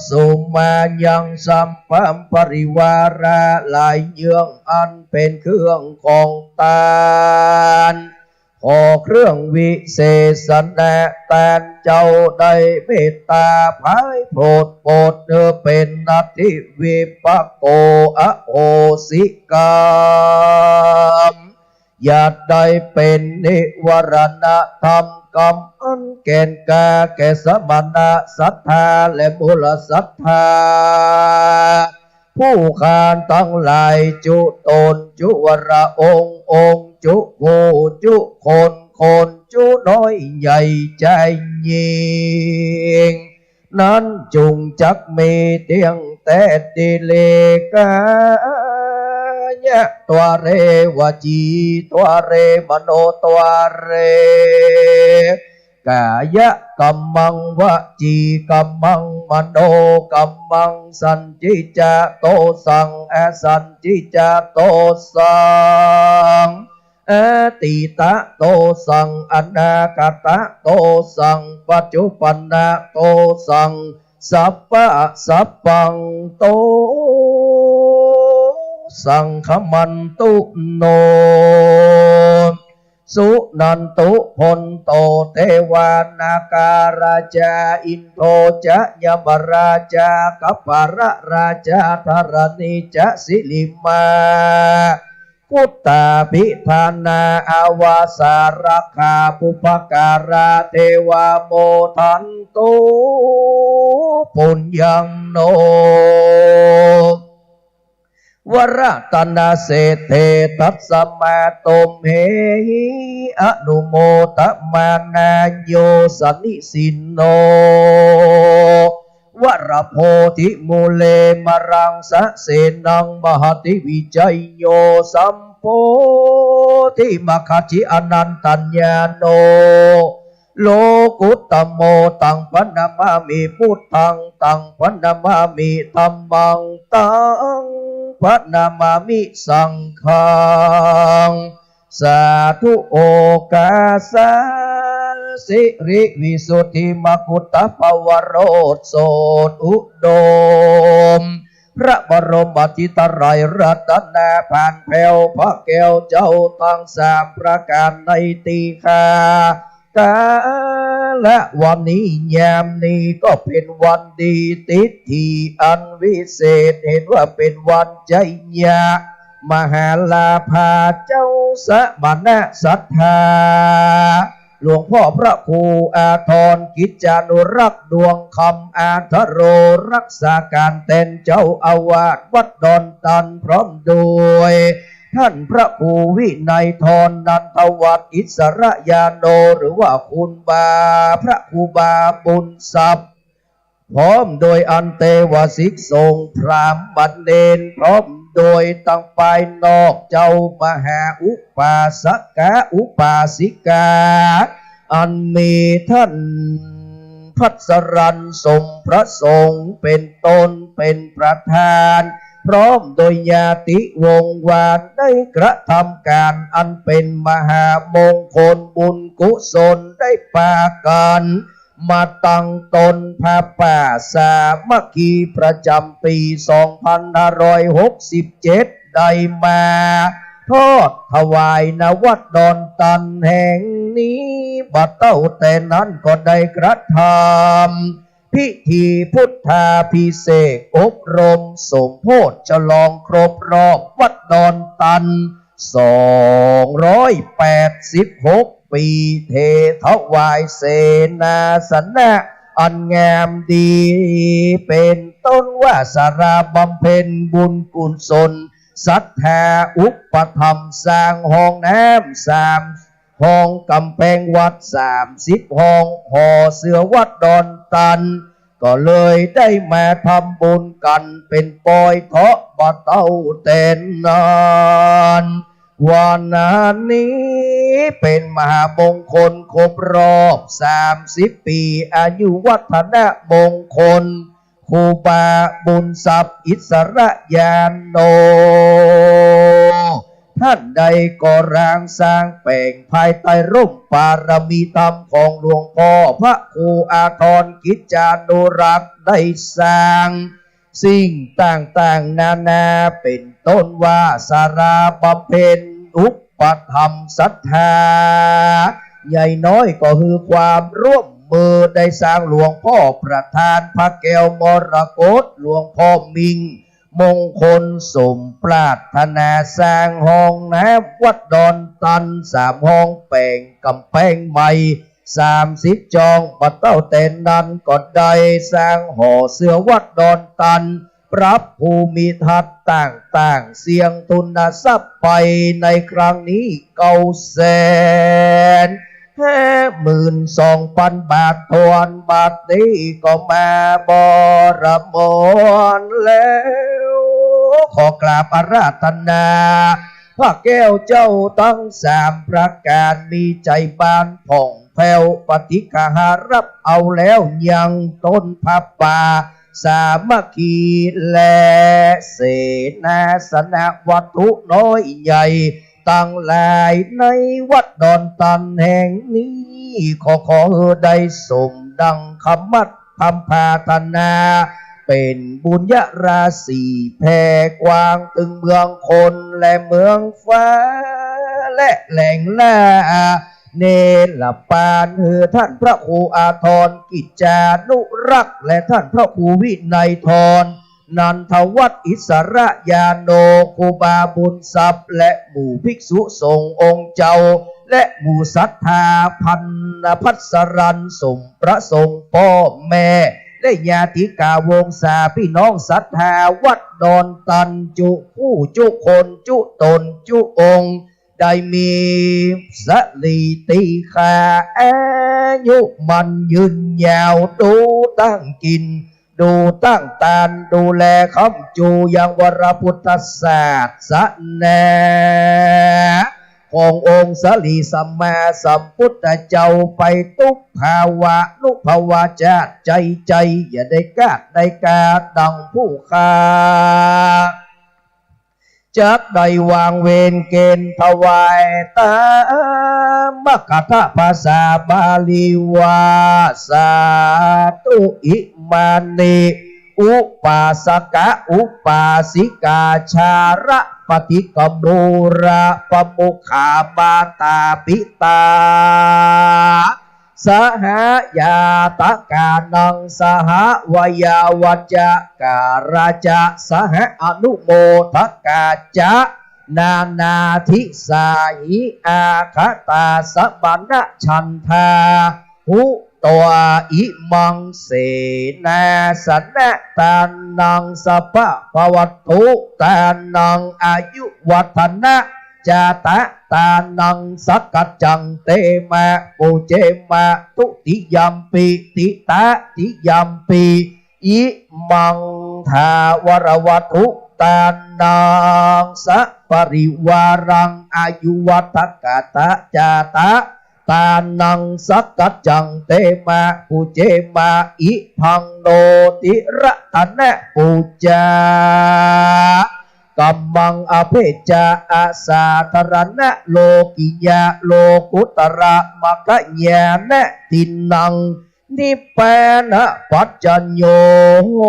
สุมายังสัพพะปริวาระหลายเยื่องอันเป๋นเครื่องของตาน ขอเครื่องวิเศษณะตานเจ้าได้เมตตาผายโผดโปรดเธอเป๋นอธิวิปโกอโหสิกรรม อย่าได้เป๋นนิวรณธรรมกรรมอันแก่นกล้าแก่สมณะศรัทธาและมูลศรัทธา ผู้ข้าตังหลายจุต๋นจุวระองค์องค์จุผู้จุคนคนจุน้อยใหญ่จายญิง นั้นจุ่งจักมีเตี้ยงแต๊ดีเลกายะตวาเรวจีตวาเรมโนตวาเร กายะกัมมังวจีกัมมังมโนกัมมังสันทิจจโตสังอสันทิจจโตสัง อตีตะโตสัง อนาคตะโตสัง ปัจจุปันนะโตสัง สัพพะสัพพังโตสังขมันตุโน สุนันตุพนโต เทวานาคาราชา อินโทจะยมราชา กัปปะละราชา ธรณีจะสิริมา พุทธาภิธานา อาวาสารักขา ปุพพการา เทวาโมทันตุ ปุญญังโน วรัตนเศรษฐเท ตัสมาตุมเหหิ อนุโมทมานาโย สนิสินโน วรโพธิมูเล มรังสะเสนัง มหาติวิจโย สัมโพธิมคคาชิ อนันตัญญาโณ โลกุตตโม ตังพะนะมามิ พุทธัง ตังพะนะมามิ ธัมมัง ตังพะนะมามิ สังฆัง สาธุ โอกาสะ สิริวิสุทธิมกุฏฐปวโรสโสดอุดม พระบรมอธิไตรัยรัตนปานแผ้ว พระแก้วเจ้าตังสามประก๋านในตี้ข้า กาละวันนี้ยามนี้ก็เป๋นวันดี ทิศที่อันวิเศษ หันว่าเป๋นวันชัยยะมหาลาภา เจ้าสมณะศรัทธา หลวงพ่อพระครูอาทร กิจจานุรักษ์ ดวงคำอาทโร รักษาก๋านแตนเจ้าอาวาสวัดดอนตัน พร้อมโดย ท่านพระครูวินัยธร นันทวัฒน์ อิสระยาโน หรือว่าครูบา พระครูบาบุญทรัพย์ พร้อมโดยอันเตวสิกสงฆ์ พราหมณ์เณร พร้อมโดยตังปายนอก เจ้ามหาอุปาสกะอุปาสิกา อันมีท่าน ภัสสรรณสมประสงค์ เป๋นต้นเป๋นประธาน พร้อมโดยญาติวงศ์วาน ได้กระทำก๋านอันเป๋นมหามงคลบุญกุศล ได้ปากั๋นมาตั้งต้นผ้าป่าสามัคคีประจ๋ำปี๋สองพันห้าร้อยหกสิบเจ็ด ได้มาทอดถวาย ณ วัดดอนตันแห่งนี้ บ่าเต้าแต่นั้นก็ได้กระทำพิธีพุทธาภิเษก อบรมสมโภชน์ ฉลองครบรอบวัดดอนตัน สองร้อยแปดสิบหก ปี๋ เทถวายเสนาสนะอันงามดี เป๋นต้นว่าศาลาบำเพ็ญบุญกุศล ศรัทธาอุปถัมภ์ สร้างห้องน้ำสามห้อง ก๋ำแปงวัดสามสิบห้อง หอเสือวัดดอนตัน ก็เลยได้มาทำบุญกั๋นเป๋นปอยเถาะ บ่าเต้าแต่นั้น วันนี้เป๋นมหามงคลครบรอบสามสิบปี๋ อายุวัฒนมงคล ครูบาบุญทรัพย์ อิสระญาโณ ท่านได้ก่อร่างสร้างแป๋งภายใต้ร่มปารมีธรรมของหลวงพ่อพระครูอาทรกิจจานุรักษ์ ได้สร้างสิ่งต่างๆ นานา เป๋นต้นว่าศาลาบำเพ็ญอุปถัมภ์ศรัทธา ใหญ่น้อยก็คือความร่วมมือ ได้สร้างหลวงพ่อประธาน พระแก้วมรกต หลวงพ่อมิ่ง มงคลสมปรารถนา สร้างห้องน้ำวัดดอนตันสามห้อง แป๋งก๋ำแปงใหม่สามสิบจอง บ่าเต้าแต่นั้นก็ได้สร้างหอเสือวัดดอนตัน ปรับภูมิทัศน์ต่างๆ เสี้ยงทุนทรัพย์ไปในครั้งนี้เก้าแสน ห้าหมื่นสองปันบาทถ้วน บัดนี้ก็มาบรมนแล้ว ขอกราบอาราธนา พระแก้วเจ้าตังสามประก๋าน มีใจ๋บานผ่องแผ้ว ปฏิฆหารับเอาแล้ว ยังต้นผ้าป่า สามัคคี และเสนาสนะวัตถุน้อยใหญ่ตังหลาย ในวัดดอนตันแห่งนี้ ขอ ขอหื้อได้สมดังคำมั่นคำปรารถนา เป๋นบุญญาราศีแผ่กว้างเถิงเมืองคนและเมืองฟ้า และแหล่งล่า เนรปาน หื้อท่านพระครูอาทรกิจจานุรักษ์ และท่านพระครูวินัยธร นันทวัฒน์ อิสระญาโณ ครูบาบุญทรัพย์ และหมู่ภิกษุสงฆ์องค์เจ้า และหมู่ศรัทธาพันพัสสรรณสมประสงค์ ป้อแม่ และญาติกาวงศา ปี้น้องศรัทธาวัดดอนตัน จุผู้จุคน จุต๋นจุองค์ ได้มีสรีตี้คา อายุมั่นยืนยาว ดูตั้งกิ๋น ดูตั้งตาน ดูแลค้ำจูยังวรพุทธศาสนา ขององค์สรีสัมมาสัมพุทธเจ้าไปตุ๊กภาวะนุภาวะจาติ ใจ๊ใจ๊ อย่าได้กาดได้กาดดังผู้ข้า จักได้วางเวรเกณฑ์ถวายต๋ามคาถาภาษาบาลีว่า สาธุอิมานิ อุปาสกะอุปาสิกา ชาระปฏิกะมูระปะมุขา มาตาปิตา สหะญาตะกานัง สหะวะยาวัจจะการาจะ สหะอนุโมทะกาจะ นานาทิสาหิ อาคตาสมณะฉันทา หุตวาอิมัง เสนาสนะตานัง สะพะพะวัตถุตานัง อายุวัฒนะ จาตะตานัง สักกัจจังเตมะ ปูเจมะ ทุติยัมปิ ติตะติยัมปิ อิมัง ถาวรวัตถุตานัง สะปริวารัง อายุวัฒกะตะ จาตะ ตานัง สักกัจจัง เตมะ ปุจเจมะ อิภัง โนติระตนะปูจา กัมมัง อเภจจะ อสาธารณะ โลกิยะ โลกุตระ มัคคยานะ ทินนัง นิพพานะปัจจโย โห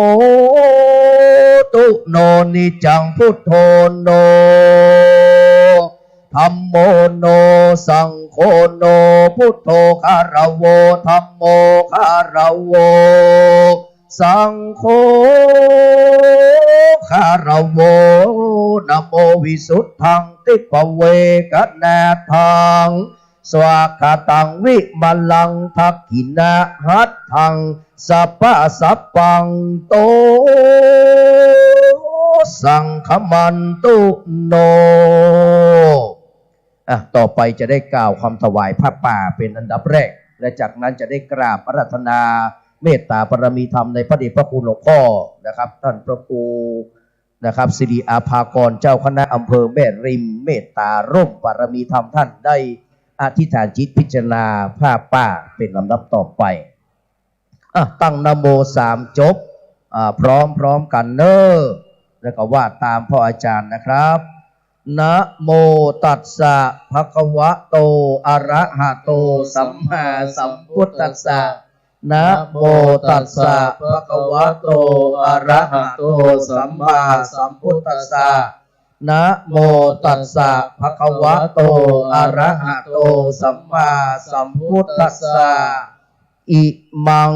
ตุ โน นิจจัง พุทโธ โน ธัมโม โน สังโฆ โน พุทโธ คารโว ธัมโม คารโว สังโฆ คารโว นะโม วิสุทธัง ทิพพเวกนาธัง สวากขาตัง วิมลัง ทักขิณหัตถัง สัพพะสัพพัง โต สังคมันตุ โน อ่ะ ต่อไปจะได้กล่าวคำถวายผ้าป่าเป็นอันดับแรก และจากนั้นจะได้กราบอาราธนาเมตตาบารมีธรรมในพระเดชพระคุณหลวงพ่อนะครับ ท่านพระครูนะครับ สิริอาภากร เจ้าคณะอำเภอแม่ริม เมตตาร่มบารมีธรรม ท่านได้อธิษฐานจิตพิจารณาผ้าป่าเป็นลำดับต่อไป อ่ะ ตั้งนะโมสามจบ อ่า พร้อมๆ กันเน้อ แล้วก็ว่าตามพ่ออาจารย์นะครับ นะโมตัสสะ ภะคะวะโต อะระหะโต สัมมาสัมพุทธัสสะ นะโมตัสสะ ภะคะวะโต อะระหะโต สัมมาสัมพุทธัสสะ นะโมตัสสะ ภะคะวะโต อะระหะโต สัมมาสัมพุทธัสสะ อิมัง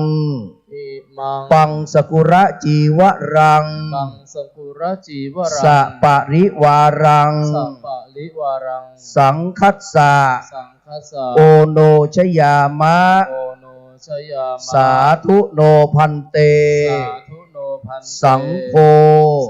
อิมัง ปังสกุระจีวรัง ปังสกุระจีวรัง สะปะริวารัง สะปะริวารัง สังคัสสะ สังคัสสะ โอโนชยามะ โอโนชยามะ สาธุโนภันเต สาธุโนภันเต สังโฆ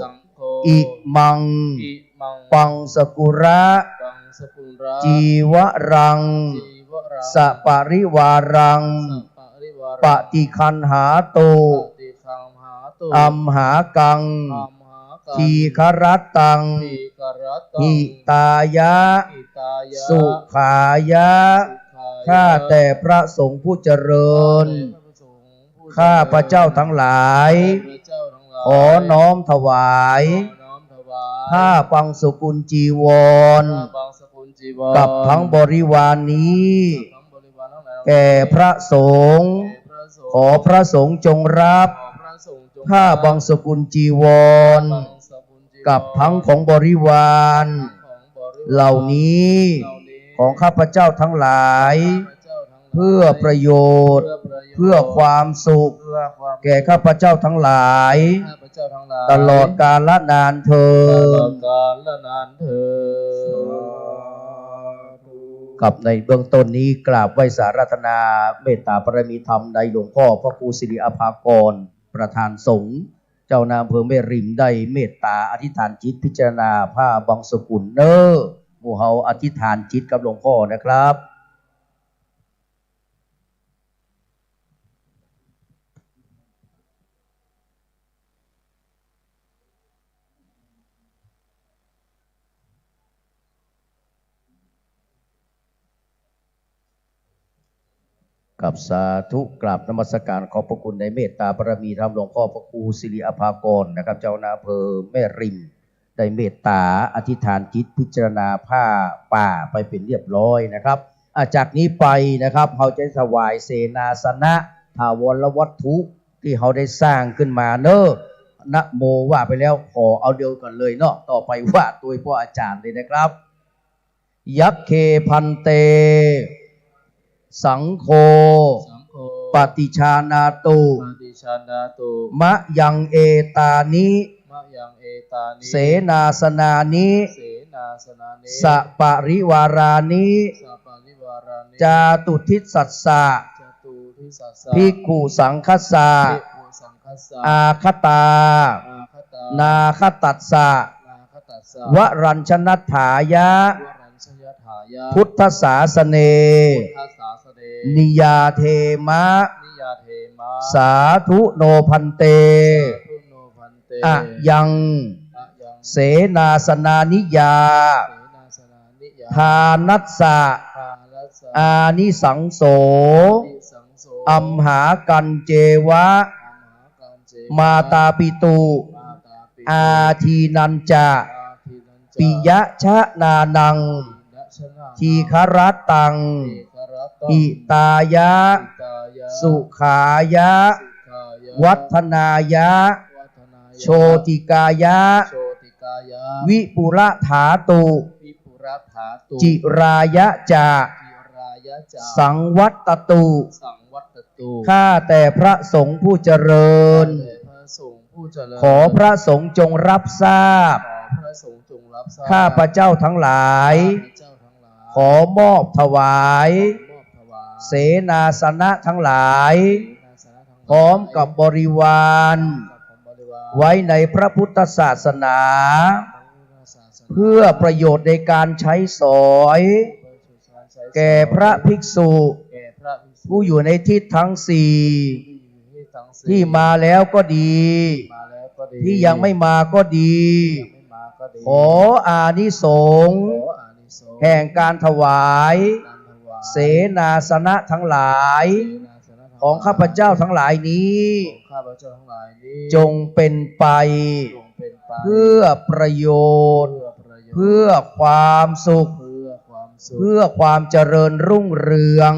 สังโฆ อิมัง อิมัง ปังสกุระ ปังสกุระ จีวรัง จีวรัง สะปะริวารัง สะปะริวารัง ปะติคันหาตุ ปะติคันหาตุ อัมหากัง อัมหากัง ทีฆะรัตตัง ทีฆะรัตตัง หิตายะ หิตายะ สุขายะ สุขายะ ข้าแต่พระสงฆ์ผู้เจริญ ข้าแต่พระสงฆ์ ข้าพเจ้าทั้งหลาย ข้าพเจ้าทั้งหลาย ขอน้อมถวาย ขอน้อมถวาย ผ้าบังสุกุลจีวร ผ้าบังสุกุลจีวร กับทั้งบริวารนี้ กับทั้งบริวารทั้งหลาย แก่พระสงฆ์ แก่พระสงฆ์ ขอพระสงฆ์จงรับ ขอพระสงฆ์จงรับ ผ้าบังสุกุลจีวร ผ้าบังสุกุลจีวร กับทั้งของบริวาร กับทั้งของบริวาร เหล่านี้ เหล่านี้ ของข้าพเจ้าทั้งหลาย ข้าพเจ้าทั้งหลาย เพื่อประโยชน์ เพื่อประโยชน์ เพื่อความสุข เพื่อความสุข แก่ข้าพเจ้าทั้งหลาย ข้าพเจ้าทั้งหลาย ตลอดกาลนานเทอญ ตลอดกาลนานเทอญ ครับ ในเบื้องต้นนี้กราบไหว้สาอาราธนาเมตตาบารมีธรรมในหลวงพ่อพระครูสิริอาภากร ประธานสงฆ์ เจ้าคณะอำเภอแม่ริม ได้เมตตาอธิษฐานจิตพิจารณาผ้าบังสุกุลเน้อ หมู่เฮาอธิษฐานจิตกับหลวงพ่อนะครับ ครับ สาธุ กราบนมัสการขอบพระคุณในเมตตาบารมีธรรมหลวงพ่อพระครูสิริอาภากรนะครับ เจ้าคณะอำเภอแม่ริม ได้เมตตาอธิษฐานจิตพิจารณาผ้าป่าไปเป็นเรียบร้อยนะครับ อ่ะ จากนี้ไปนะครับ เฮาจะถวายเสนาสนะถาวรวัตถุที่เฮาได้สร้างขึ้นมาเน้อ นะโมว่าไปแล้ว ขอเอาเดียวกันเลยเนาะ ต่อไปว่าตวยพ่ออาจารย์เลยนะครับ ยัคเค ภันเต สังโฆ สังโฆ ปะติชานาตุ ปะติชานาตุ มะยังเอตานิ มะยังเอตานิ เสนาสนานิ เสนาสนานิ สะปะริวารานิ สะปะริวารานิ จาตุทิสสัสสะ จาตุทิสสัสสะ ภิกขุสังคัสสะ ภิกขุสังคัสสะ อาคตา อาคตา นาคตัสสะ นาคตัสสะ วรัญชนัฏฐายะ วรัญชนัฏฐายะ พุทธสาสเน พุทธสาสเน นิยาเทมะ นิยาเทมะ สาธุโนภันเต สาธุโนภันเต อะยัง อะยัง เสนาสนานิยา เสนาสนานิยา ทานัสสะ ทานัสสะ อานิสังโส อัมหากัญเจวะ มาตาปิตุ อาทีนัญจะ ปิยะชะนานัง ทีฆรัตตัง หิตายะ สุขายะ วัฒนายะ โชติกายะ วิปุระถาตุ จิรายะจะ สังวัตตุ ข้าแต่พระสงฆ์ผู้เจริญ ขอพระสงฆ์จงรับทราบ ข้าพเจ้าทั้งหลาย ขอมอบถวาย เสนาสนะทั้งหลาย พร้อมกับบริวาร ไว้ในพระพุทธศาสนา เพื่อประโยชน์ในการใช้สอย แก่พระภิกษุ ผู้อยู่ในทิศทั้งสี่ ที่มาแล้วก็ดี ที่ยังไม่มาก็ดี ขออานิสงส์ แห่งการถวาย เสนาสนะทั้งหลาย ของข้าพเจ้าทั้งหลายนี้ จงเป็นไป เพื่อประโยชน์ เพื่อความสุข เพื่อความเจริญรุ่งเรือง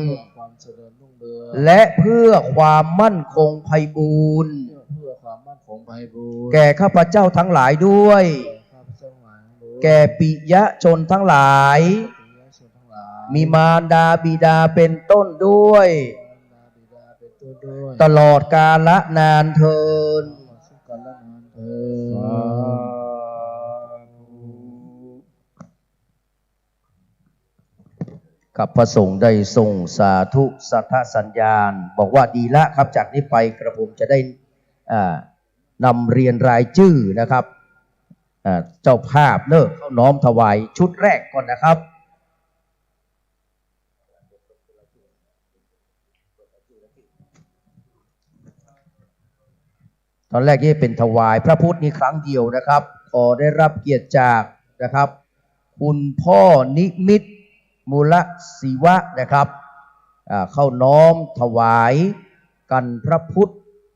และเพื่อความมั่นคงไพบูลย์ แก่ข้าพเจ้าทั้งหลายด้วย แก่ปิยชนทั้งหลาย มีมารดาบิดาเป็นต้นด้วย ตลอดกาลนานเทอญ ครับ พระสงฆ์ได้ส่งสาธุสัทธสัญญาณ บอกว่าดีละครับ จากนี้ไปกระผมจะได้ อ่า นำเรียนรายชื่อนะครับ อ่า เจ้าภาพเนอะ เข้าน้อมถวายชุดแรกก่อนนะครับ ตอนแรกนี่เป็นถวายพระพุทธนี่ครั้งเดียวนะครับ ขอได้รับเกียรติจากนะครับ คุณพ่อนิมิตร มูลศิวะนะครับ อ่า เข้าน้อมถวายกันพระพุทธ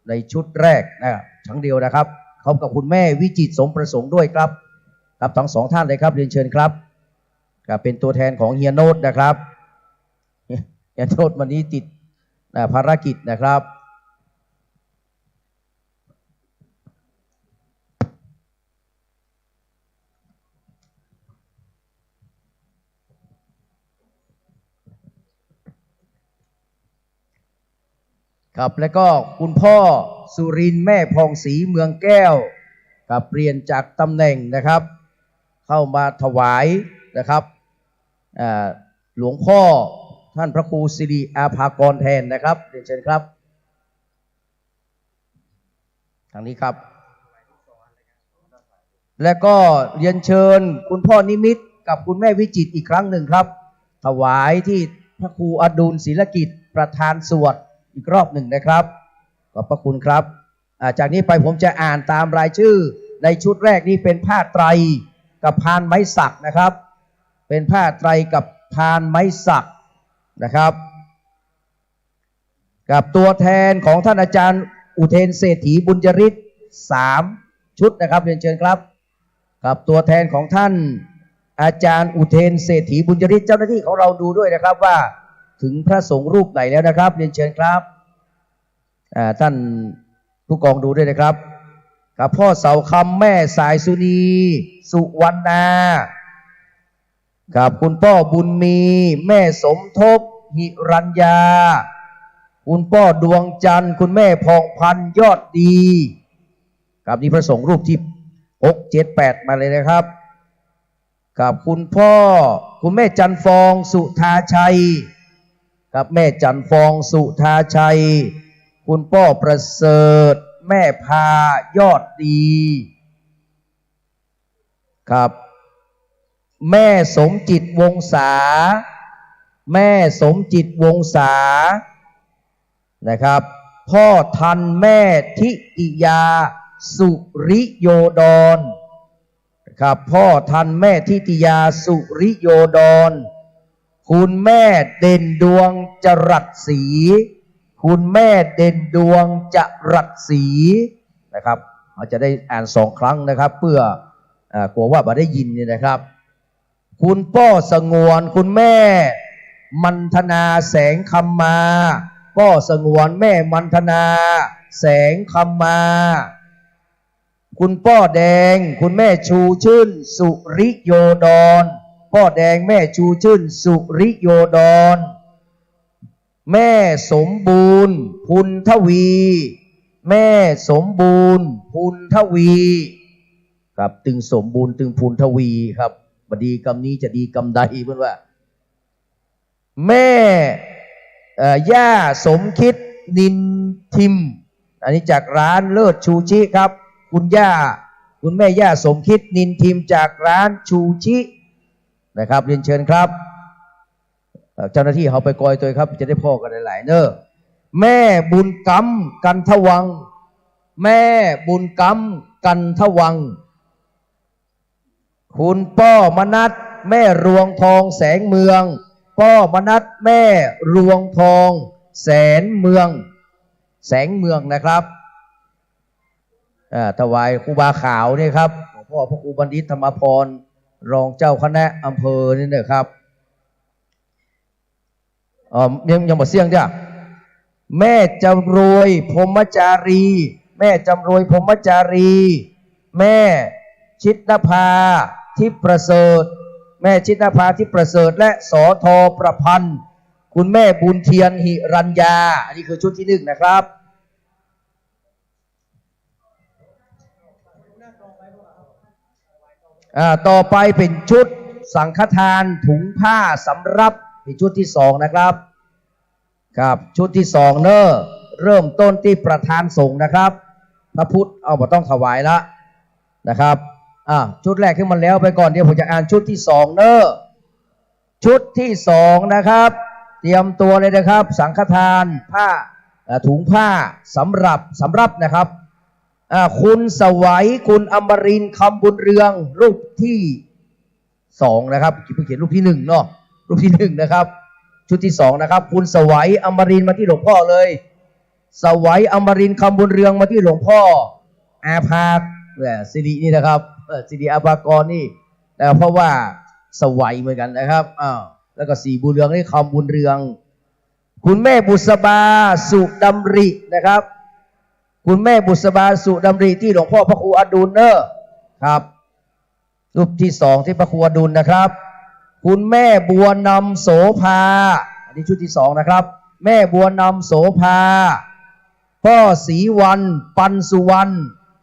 ในชุดแรกนะ ครั้งเดียวนะครับ พร้อมกับคุณแม่วิจิตรสมประสงค์ด้วยครับ ครับ ทั้งสองท่านเลยครับ เรียนเชิญครับ ครับ เป็นตัวแทนของเฮียโน้ตนะครับ เฮียโน้ตวันนี้ติด อ่า ภารกิจนะครับ ครับ แล้วก็คุณพ่อสุรินทร์ แม่ผ่องศรี เมืองแก้ว ครับ เปลี่ยนจากตำแหน่งนะครับ เข้ามาถวายนะครับ อ่า หลวงพ่อท่านพระครูสิริอาภากรแทนนะครับ เรียนเชิญครับ ทางนี้ครับ และก็เรียนเชิญคุณพ่อนิมิตรกับคุณแม่วิจิตรอีกครั้งหนึ่งครับ ถวายที่พระครูอดุลศิลกิจประธานสวดอีกรอบหนึ่งนะครับ ขอบพระคุณครับ อ่า จากนี้ไปผมจะอ่านตามรายชื่อ ในชุดแรกนี้เป็นผ้าไตรกับพานไม้สักนะครับ เป็นผ้าไตรกับพานไม้สักนะครับ กับตัวแทนของท่านอาจารย์อุเทนเศรษฐีบุญยฤทธิ์ สามชุดนะครับ เรียนเชิญครับ กับตัวแทนของท่านอาจารย์อุเทนเศรษฐีบุญยฤทธิ์ เจ้าหน้าที่ของเราดูด้วยนะครับว่าถึงพระสงฆ์รูปไหนแล้วนะครับ เรียนเชิญครับ อ่า ท่านผู้กองดูด้วยนะครับ กับพ่อเสาคำ แม่สายสุนี สุวรรณา ครับ คุณป้อบุญมี แม่สมทบ หิรัญญา คุณป้อดวงจันทร์ คุณแม่ผ่องพันธ์ ยอดดี ครับ นี่พระสงฆ์รูปที่หก เจ็ด แปด มาเลยนะครับ ครับ คุณพ่อ คุณแม่จันทร์ฟอง สุธาชัย ครับ แม่จันทร์ฟอง สุธาชัย คุณป้อประเสริฐ แม่พา ยอดดี ครับ แม่สมจิตวงศา แม่สมจิตวงศา นะครับ พ่อทัน แม่ทิติยา สุริโยดร นะครับ พ่อทัน แม่ทิติยา สุริโยดร คุณแม่เด่นดวงจรัสศรี คุณแม่เด่นดวงจรัสศรีนะครับ เราจะได้อ่านสองครั้งนะครับ เพื่อ อ่า กลัวว่าบ่ได้ยินเนี่ยนะครับ คุณป้อสงวน คุณแม่มันธนาแสงคำมา ป้อสงวน แม่มันธนาแสงคำมา คุณป้อแดง คุณแม่ชูชื่น สุริโยดร ป้อแดง แม่ชูชื่น สุริโยดร แม่สมบูรณ์ พุนทวี แม่สมบูรณ์ พุนทวี ครับ ตึงสมบูรณ์ ตึงพุนทวีครับ บ่ดีกำนี้จะดีกำใดเปิ้นว่า แม่ เอ่อ ย่าสมคิด นินทิม อันนี้จากร้านเลิศชูชิครับ คุณย่า คุณแม่ย่าสมคิด นินทิม จากร้านชูชินะครับ เรียนเชิญครับ เอ่อ เจ้าหน้าตี้เฮาไปกอยตวยครับ จะได้พ้อกั๋นหลายๆ เน่อ แม่บุญกำ กันทวัง แม่บุญกำ กันทวัง คุณป้อมนัส แม่รวงทอง แสนเมือง ป้อมนัส แม่รวงทอง แสนเมือง แสนเมืองนะครับ อ่า ถวายครูบาขาวนี่ครับ หลวงพ่อพระครูบัณฑิตธรรมพร รองเจ้าคณะอำเภอนี่นะครับ อ๋อ ยัง ยังบ่เสี้ยงจ้ะ แม่จำรวย พรหมจารี แม่จำรวย พรหมจารี แม่ชิดนภา ทิพย์ประเสริฐ แม่ชิดนภา ทิพย์ประเสริฐ และ สท. ประพันธ์ คุณแม่บุญเทียน หิรัญญา อันนี้คือชุดที่หนึ่งนะครับ อ่า ต่อไปเป๋นชุดสังฆทานถุงผ้าสำรับ เป๋นชุดที่สองนะครับ ครับ ชุดที่สองเน่อ เริ่มต้นตี้ประธานสงฆ์นะครับ พระพุทธ เอา บ่ต้องถวายละนะครับ อ่า ชุดแรกขึ้นมาแล้วไปก่อน เดี๋ยวผมจะอ่านชุดที่สองเน่อ ชุดที่สองนะครับ เตรียมตัวเลยนะครับ สังฆทานผ้า เอ่อ ถุงผ้าสำรับ สำรับนะครับ อ่า คุณสวัย คุณอมรินทร์ คำบุญเรือง รูปที่สองนะครับ เพิ่งเขียนรูปที่หนึ่งเนาะ รูปที่หนึ่งนะครับ ชุดที่สองนะครับ คุณสวัย อมรินทร์ มาตี้หลวงพ่อเลย สวัย อมรินทร์ คำบุญเรือง มาตี้หลวงพ่อ อาภากร เอ่อ สิรินี่นะครับ เอ่อ สิริอาภากรนี่ นะครับ เพราะว่าสวัยเหมือนกันนะครับ อ้าว แล้วก็สีบุญเรืองนี่ คำบุญเรือง คุณแม่บุษบา สุดำรินะครับ คุณแม่บุษบา สุดำริ ตี้หลวงพ่อพระครูอดุลเน่อ ครับ รูปที่สองตี้พระครูอดุลนะครับ คุณแม่บัวนำโสภา อันนี้ชุดที่สองนะครับ แม่บัวนำโสภา ป้อศรีวรรณ ปันสุวรรณ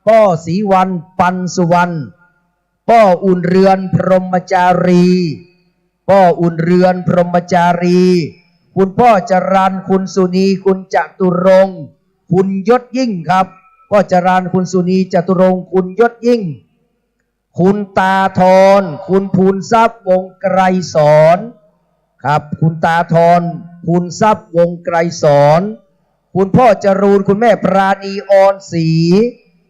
ป้อศรีวรรณ ปันสุวรรณ ป้ออุ่นเรือน พรหมจารี ป้ออุ่นเรือน พรหมจารี คุณป้อจรัญ คุณสุนี คุณจตุรงค์ คุณยศยิ่งครับ ป้อจรัญ คุณสุนี จตุรงค์ คุณยศยิ่ง คุณตาทอน คุณภูนทรัพย์ วงศ์ไกรสอน ครับ คุณตาทอน ภูนทรัพย์ วงศ์ไกรสอน คุณพ่อจรูญ คุณแม่ปราณี ออนศรี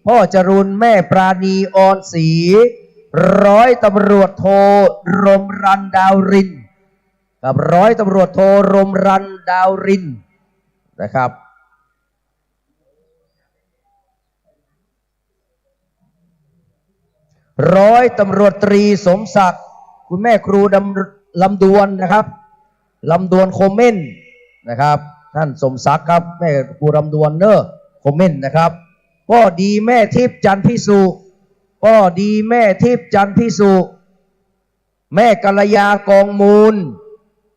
พ่อจรูญ แม่ปราณี ออนศรี ร้อยตำรวจโท รมรัน ดาวรินทร์ ครับ ร้อยตำรวจโท รมรัน ดาวรินทร์ นะครับ ร้อยตำรวจตรีสมศักดิ์ คุณแม่ครูดำ ลำดวนนะครับ ลำดวน คอมเมนต์นะครับ ท่านสมศักดิ์ครับ แม่ครูลำดวนเน่อ คอมเมนต์นะครับ ป้อดี แม่ทิพย์ จันทร์พิสุ ป้อดี แม่ทิพย์ จันทร์พิสุ แม่กัลยา กองมูล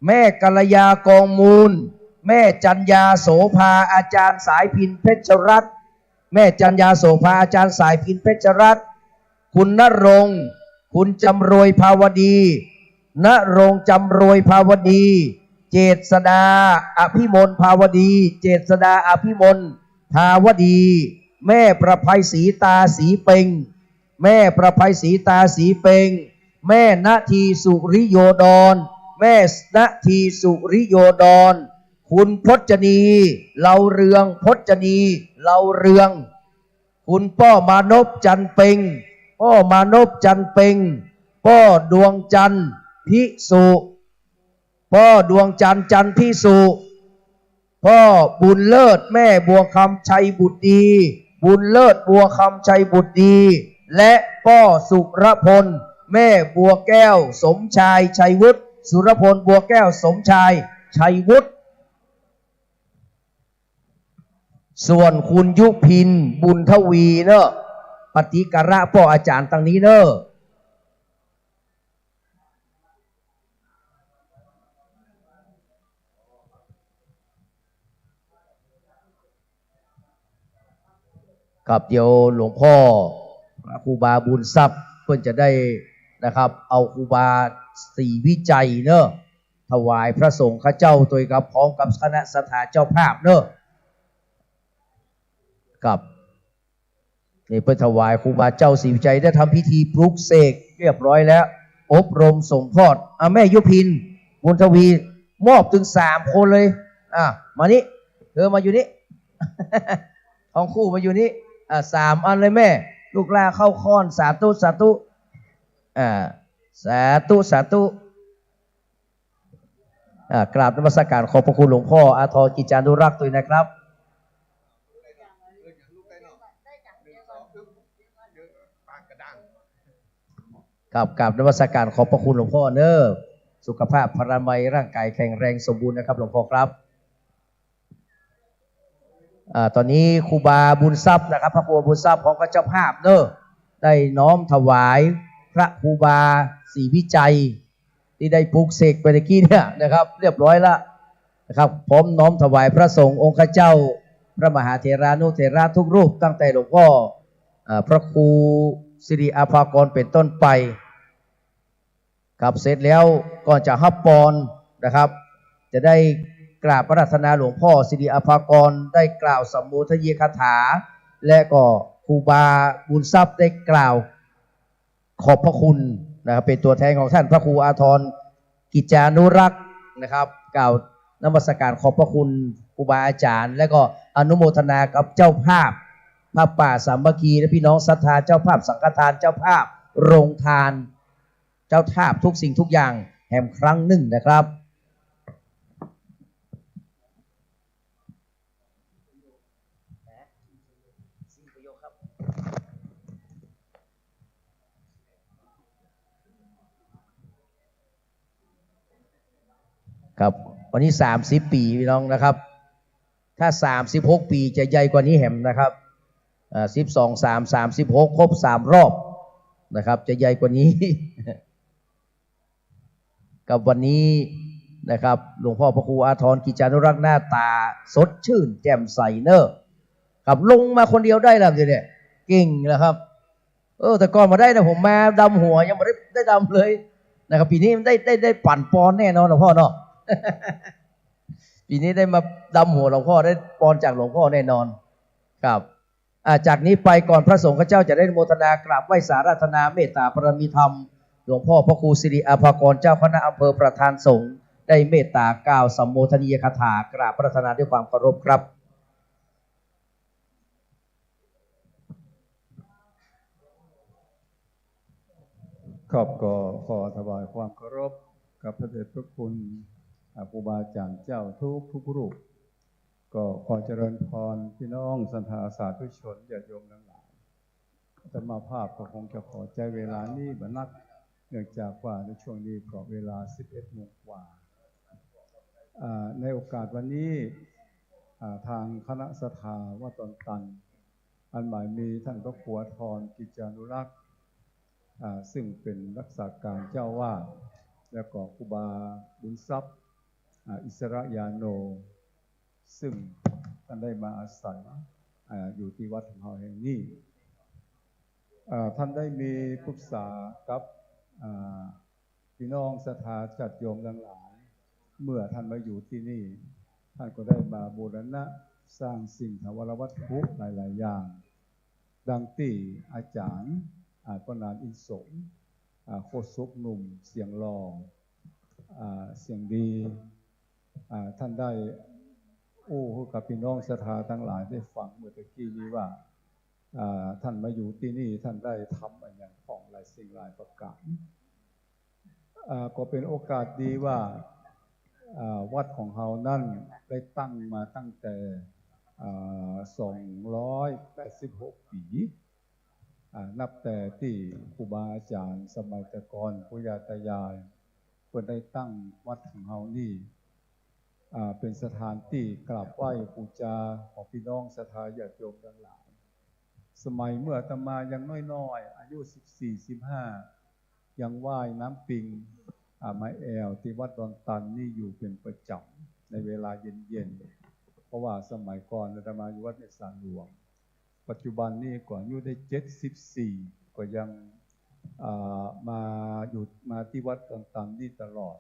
แม่กัลยา กองมูล แม่จัญญา โสภา อาจารย์สายพิณ เพชรรัตน์ แม่จัญญา โสภา อาจารย์สายพิณ เพชรรัตน์ คุณณรงค์ คุณจำรวย ภาวดี ณรงค์ จำรวย ภาวดี เจษฎา อภิมล ภาวดี เจษฎา อภิมล ภาวดี แม่ประไพศรี ตาศรีเพ็ง แม่ประไพศรี ตาศรีเพ็ง แม่นาที สุริโยดร แม่นาที สุริโยดร คุณพจนี เลาเรือง พจนี เลาเรือง คุณป้อมานพ จันทร์เพ็ง ป้อมานพ จันทร์เพ็ง ป้อดวงจันทร์ พิสุ พ่อดวงจันทร์ จันทร์พิสุ พ่อบุญเลิศ แม่บัวคำ ชัยบุตรดี บุญเลิศ บัวคำ ชัยบุตรดี และป้อสุรพล แม่บัวแก้ว สมชาย ชัยวุฒิ สุรพล บัวแก้ว สมชาย ชัยวุฒิ ส่วนคุณยุพิน บุญทวีเนอะ ปฏิการะป้ออาจ๋ารย์ตังนี้เนอะ ครับ เดี๋ยวหลวงพ่อพระครูบาบุญทรัพย์เปิ้นจะได้นะครับ เอาครูบาศรีวิชัยเนอะ ถวายพระสงฆ์ข้าเจ้าตวยครับ พร้อมกับคณะศรัทธาเจ้าภาพเนอะ ครับ นี่เปิ้นถวายครูบาเจ้าศรีวิชัย ได้ทำพิธีปลุกเสกเรียบร้อยแล้ว อบรมสมโภช อ่ะ แม่ยุพิน บุญทวี มอบตึงสามคนเลย อ่ะ มานี่ เธอมาอยู่นี่ ทองคู่มาอยู่นี่ อ่ะ สามอันเลยแม่ ลูกหล้าเข้าค้อน สาธุ สาธุ อ่า สาธุ สาธุ อ่า กราบนมัสการขอบพระคุณหลวงพ่ออาทรกิจจานุรักษ์ตวยนะครับ ครับ กราบนมัสการขอบพระคุณหลวงพ่อเนอะ สุขภาพพลามัยร่างกายแข็งแรงสมบูรณ์นะครับ หลวงพ่อครับ อ่า ตอนนี้ครูบาบุญทรัพย์นะครับ พระครูบาบุญทรัพย์พร้อมกับเจ้าภาพเนอะ ได้น้อมถวายพระครูบาศรีวิชัย ตี้ได้ปลุกเสกไปตะกี้เนี่ยนะครับ เรียบร้อยละนะครับ พร้อมน้อมถวายพระสงฆ์องค์ข้าเจ้า พระมหาเถรานุเถระทุกรูป ตั้งแต่หลวงพ่อ อ่า พระครูสิริอาภากรเป็นต้นไป ครับ เสร็จแล้วก่อนจะฮับปอนนะครับ จะได้กราบอาราธนาหลวงพ่อสิริอาภากร ได้กล่าวสัมโมทนียคาถา และก็ครูบาบุญทรัพย์ได้กล่าว ขอบพระคุณนะครับ เป็นตัวแทนของท่านพระครูอาทรกิจจานุรักษ์นะครับ กล่าวนมัสการขอบพระคุณครูบาอาจารย์ และก็อนุโมทนากับเจ้าภาพผ้าป่าสามัคคี และพี่น้องศรัทธาเจ้าภาพสังฆทาน เจ้าภาพโรงทาน เจ้าภาพทุกสิ่งทุกอย่างแหมครั้งนึ่งนะครับ ครับ วันนี้สามสิบปี๋พี่น้องนะครับ ถ้าสามสิบหกปี๋จะใหญ่กว่านี้แหมนะครับ อ่า สิบสอง สาม สามสิบหก ครบสามรอบนะครับ จะใหญ่กว่านี้ กับวันนี้นะครับ หลวงพ่อพระครูอาทรกิจจานุรักษ์หน้าต๋าสดชื่นแจ่มใสเนอะ ครับ ลงมาคนเดียวได้แล้วสิเนี่ย เก่งแล้วครับ เออ แต่ก่อนบ่ได้นะ ผมมาดำหัวยังบ่ได้ ได้ดำเลยนะครับ ปี๋นี้ได้ ได้ ได้ปั๋นปอนแน่นอนหลวงพ่อเนาะ ปี๋นี้ได้มาดำหัวหลวงพ่อ ได้ปอนจากหลวงพ่อแน่นอน ครับ อ่า จากนี้ไปก่อนพระสงฆ์ข้าเจ้าจะได้อนุโมทนากราบไหว้สาอาราธนาเมตต๋าบารมีธรรม หลวงพ่อพระครูสิริอาภากรเจ้าคณะอำเภอประธานสงฆ์ได้เมตต๋ากล่าวสัมโมทนียคาถา กราบอาราธนาด้วยความเคารพครับ ครับ ก็ขอถวายความเคารพกับพระเดชพระคุณ อ่า ครูบาอาจารย์เจ้าทุกทุกรูป ก็ขอเจริญพรพี่น้องศรัทธาสาธุชนญาติโยมทั้งหลาย อาตมาภาพก็คงจะขอใจ๊เวลานี้บ่นัก เนื่องจากว่าในช่วงนี้ก็เวลาสิบเอ็ดโมงกว่า อ่า ในโอกาสวันนี้ อ่า ทางคณะศรัทธาวัดดอนตัน อันหมายมีท่านพระครูอาทรกิจจานุรักษ์ อ่า ซึ่งเป็นรักษาการเจ้าอาวาส และก็ครูบาบุญทรัพย์ อ่า อิสระยาโน ซึ่งท่านได้มาอาศัย อ่า อยู่ตี้วัดของเฮาแห่งนี้ อ่า ท่านได้มีปรึกษากับ อ่า พี่น้องศรัทธาญาติโยมทั้งหลาย เมื่อท่านมาอยู่ตี้นี่ ท่านก็ได้มาบูรณะสร้างสิ่งถาวรวัตถุหลายๆ อย่าง ดังตี้อาจ๋ารย์ อ่า ป้อหนาน อินสม อ่า โคตรสุขหนุ่ม เสียงหล่อ อ่า เสียงดี อ่า ท่านได้อู้กับพี่น้องศรัทธาทั้งหลายได้ฟังเมื่อตะกี้นี้ว่า อ่า ท่านมาอยู่ตี้นี่ ท่านได้ทำอะหยังพ่องหลายสิ่งหลายประก๋าน อ่า ก็เป็นโอกาสดีว่า อ่า วัดของเฮานั้นได้ตั้งมาตั้งแต่ อ่า สองร้อยแปดสิบหกปี๋ อ่า นับแต่ตี้ครูบาอาจ๋ารย์สมัยแต่ก่อน ปู่ย่าตายาย เปิ้นได้ตั้งวัดของเฮานี่ อ่า เป๋นสถานตี้กราบไหว้ปู๋จาของปี้น้องศรัทธาญาติโยมตังหลาย สมัยเมื่ออาตมายังน้อยๆ อายุสิบสี่ สิบห้า ยังว่ายน้ำปิง อ่า มาแอ่วตี้วัดดอนตันนี่อยู่เป๋นประจ๋ำในเวลาเย็นๆ เพราะว่าสมัยก่อนอาตมาอยู่วัดเมษาหลวง ปัจจุบันนี้ก็อายุได้เจ็ดสิบสี่ ก็ยัง อ่า มาอยู่ มาตี้วัดดอนตันนี่ตลอด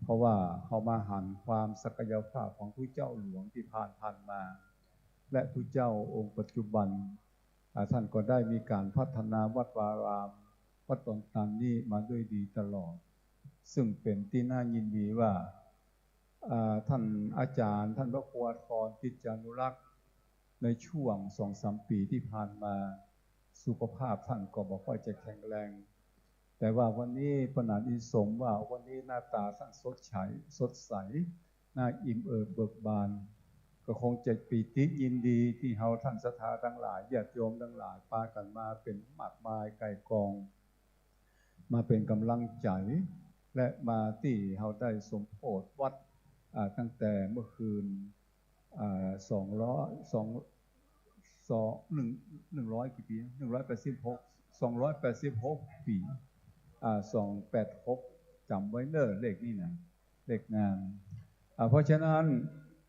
เพราะว่าเฮามาหันความศักยภาพของตุ๊เจ้าหลวงตี้ผ่านๆ มา และตุ๊เจ้าองค์ปัจจุบัน อ่า ท่านก็ได้มีก๋านพัฒนาวัดวาอาราม วัดดอนตันนี่มาด้วยดีตลอด ซึ่งเป๋นตี้น่ายินดีว่า อ่า ท่านอาจ๋ารย์ ท่านพระครูอาทรกิจจานุรักษ์ ในช่วงสองสามปี๋ตี้ผ่านมา สุขภาพท่านก็บ่ค่อยจะแข็งแรง แต่ว่าวันนี้ประหนานอินสมว่าวันนี้หน้าต๋าท่านสดใส สดใส หน้าอิ่มเอิบเบิกบาน ก็คงจะปีติยินดีตี้เฮาท่านศรัทธาตังหลาย ญาติโยมตังหลาย ปากั๋นมาเป๋นมากมายก่ายกอง มาเป๋นก๋ำลังใจ๋ และมาตี้เฮาได้สมโภชวัตร อ่า ตั้งแต่เมื่อคืน อ่า สองร้อย สอง สอง หนึ่ง หนึ่งร้อยกี่ปี๋ หนึ่งร้อยแปดสิบหก สองร้อยแปดสิบหกปี๋ อ่า สองแปดหก จ๋ำไว้เน่อเลขนี้นะ เลขงาม อ่า เพราะฉะนั้น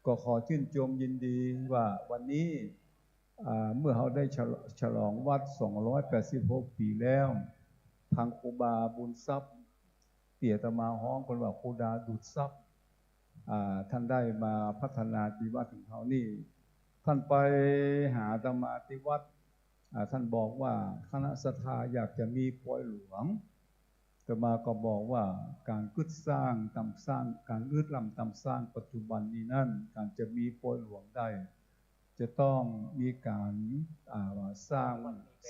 ก็ขอจื้นจมยินดีว่าวันนี้ อ่า เมื่อเฮาได้ฉล- ฉลองวัตร สองร้อยแปดสิบหกปี๋แล้ว ทางครูบาบุญทรัพย์ ตี้อาตมาฮ้องเปิ้นว่าครูบาดูดทรัพย์ อ่า ท่านได้มาพัฒนาตี้วัดของเฮานี่ ท่านไปหาอาตมาตี้วัด อ่า ท่านบอกว่าคณะศรัทธาอยากจะมีปอยหลวง อาตมาก็บอกว่าก๋านกึ๊ดสร้างต๋ามสร้าง ก๋านกึ๊ดล่ำต๋ามสร้างปัจจุบันนี้นั้น ก๋านจะมีปอยหลวงได้ จะต้องมีก๋าน อ่า สร้าง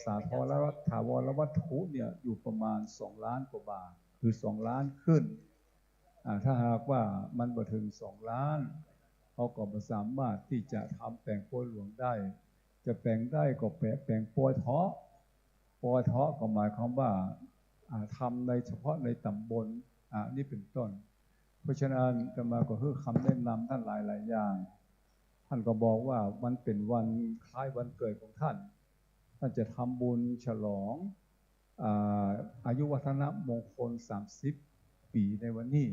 สาธารณวัต- ถาวรวัตถุเนี่ยอยู่ประมาณสองล้านกว่าบาท คือสองล้านขึ้น อ่า ถ้าหากว่ามันบ่เถิงสองล้าน เฮาก็บ่สามารถตี้จะทำแป๋งปอยหลวงได้ จะแป๋งได้ก็แป๋ง แป๋งปอยเถาะ ปอยเถาะก็หมายความว่า อ่า ทำในเฉพาะในต๋ำบล อ่า นี่เป๋นต้น เพราะฉะนั้นอาตมาก็หื้อคำแนะนำท่านหลายๆ อย่าง ท่านก็บอกว่ามันเป๋นวันคล้ายวันเกิดของท่าน ท่านจะทำบุญฉลอง อ่า อายุวัฒนมงคลสามสิบปี๋ในวันนี้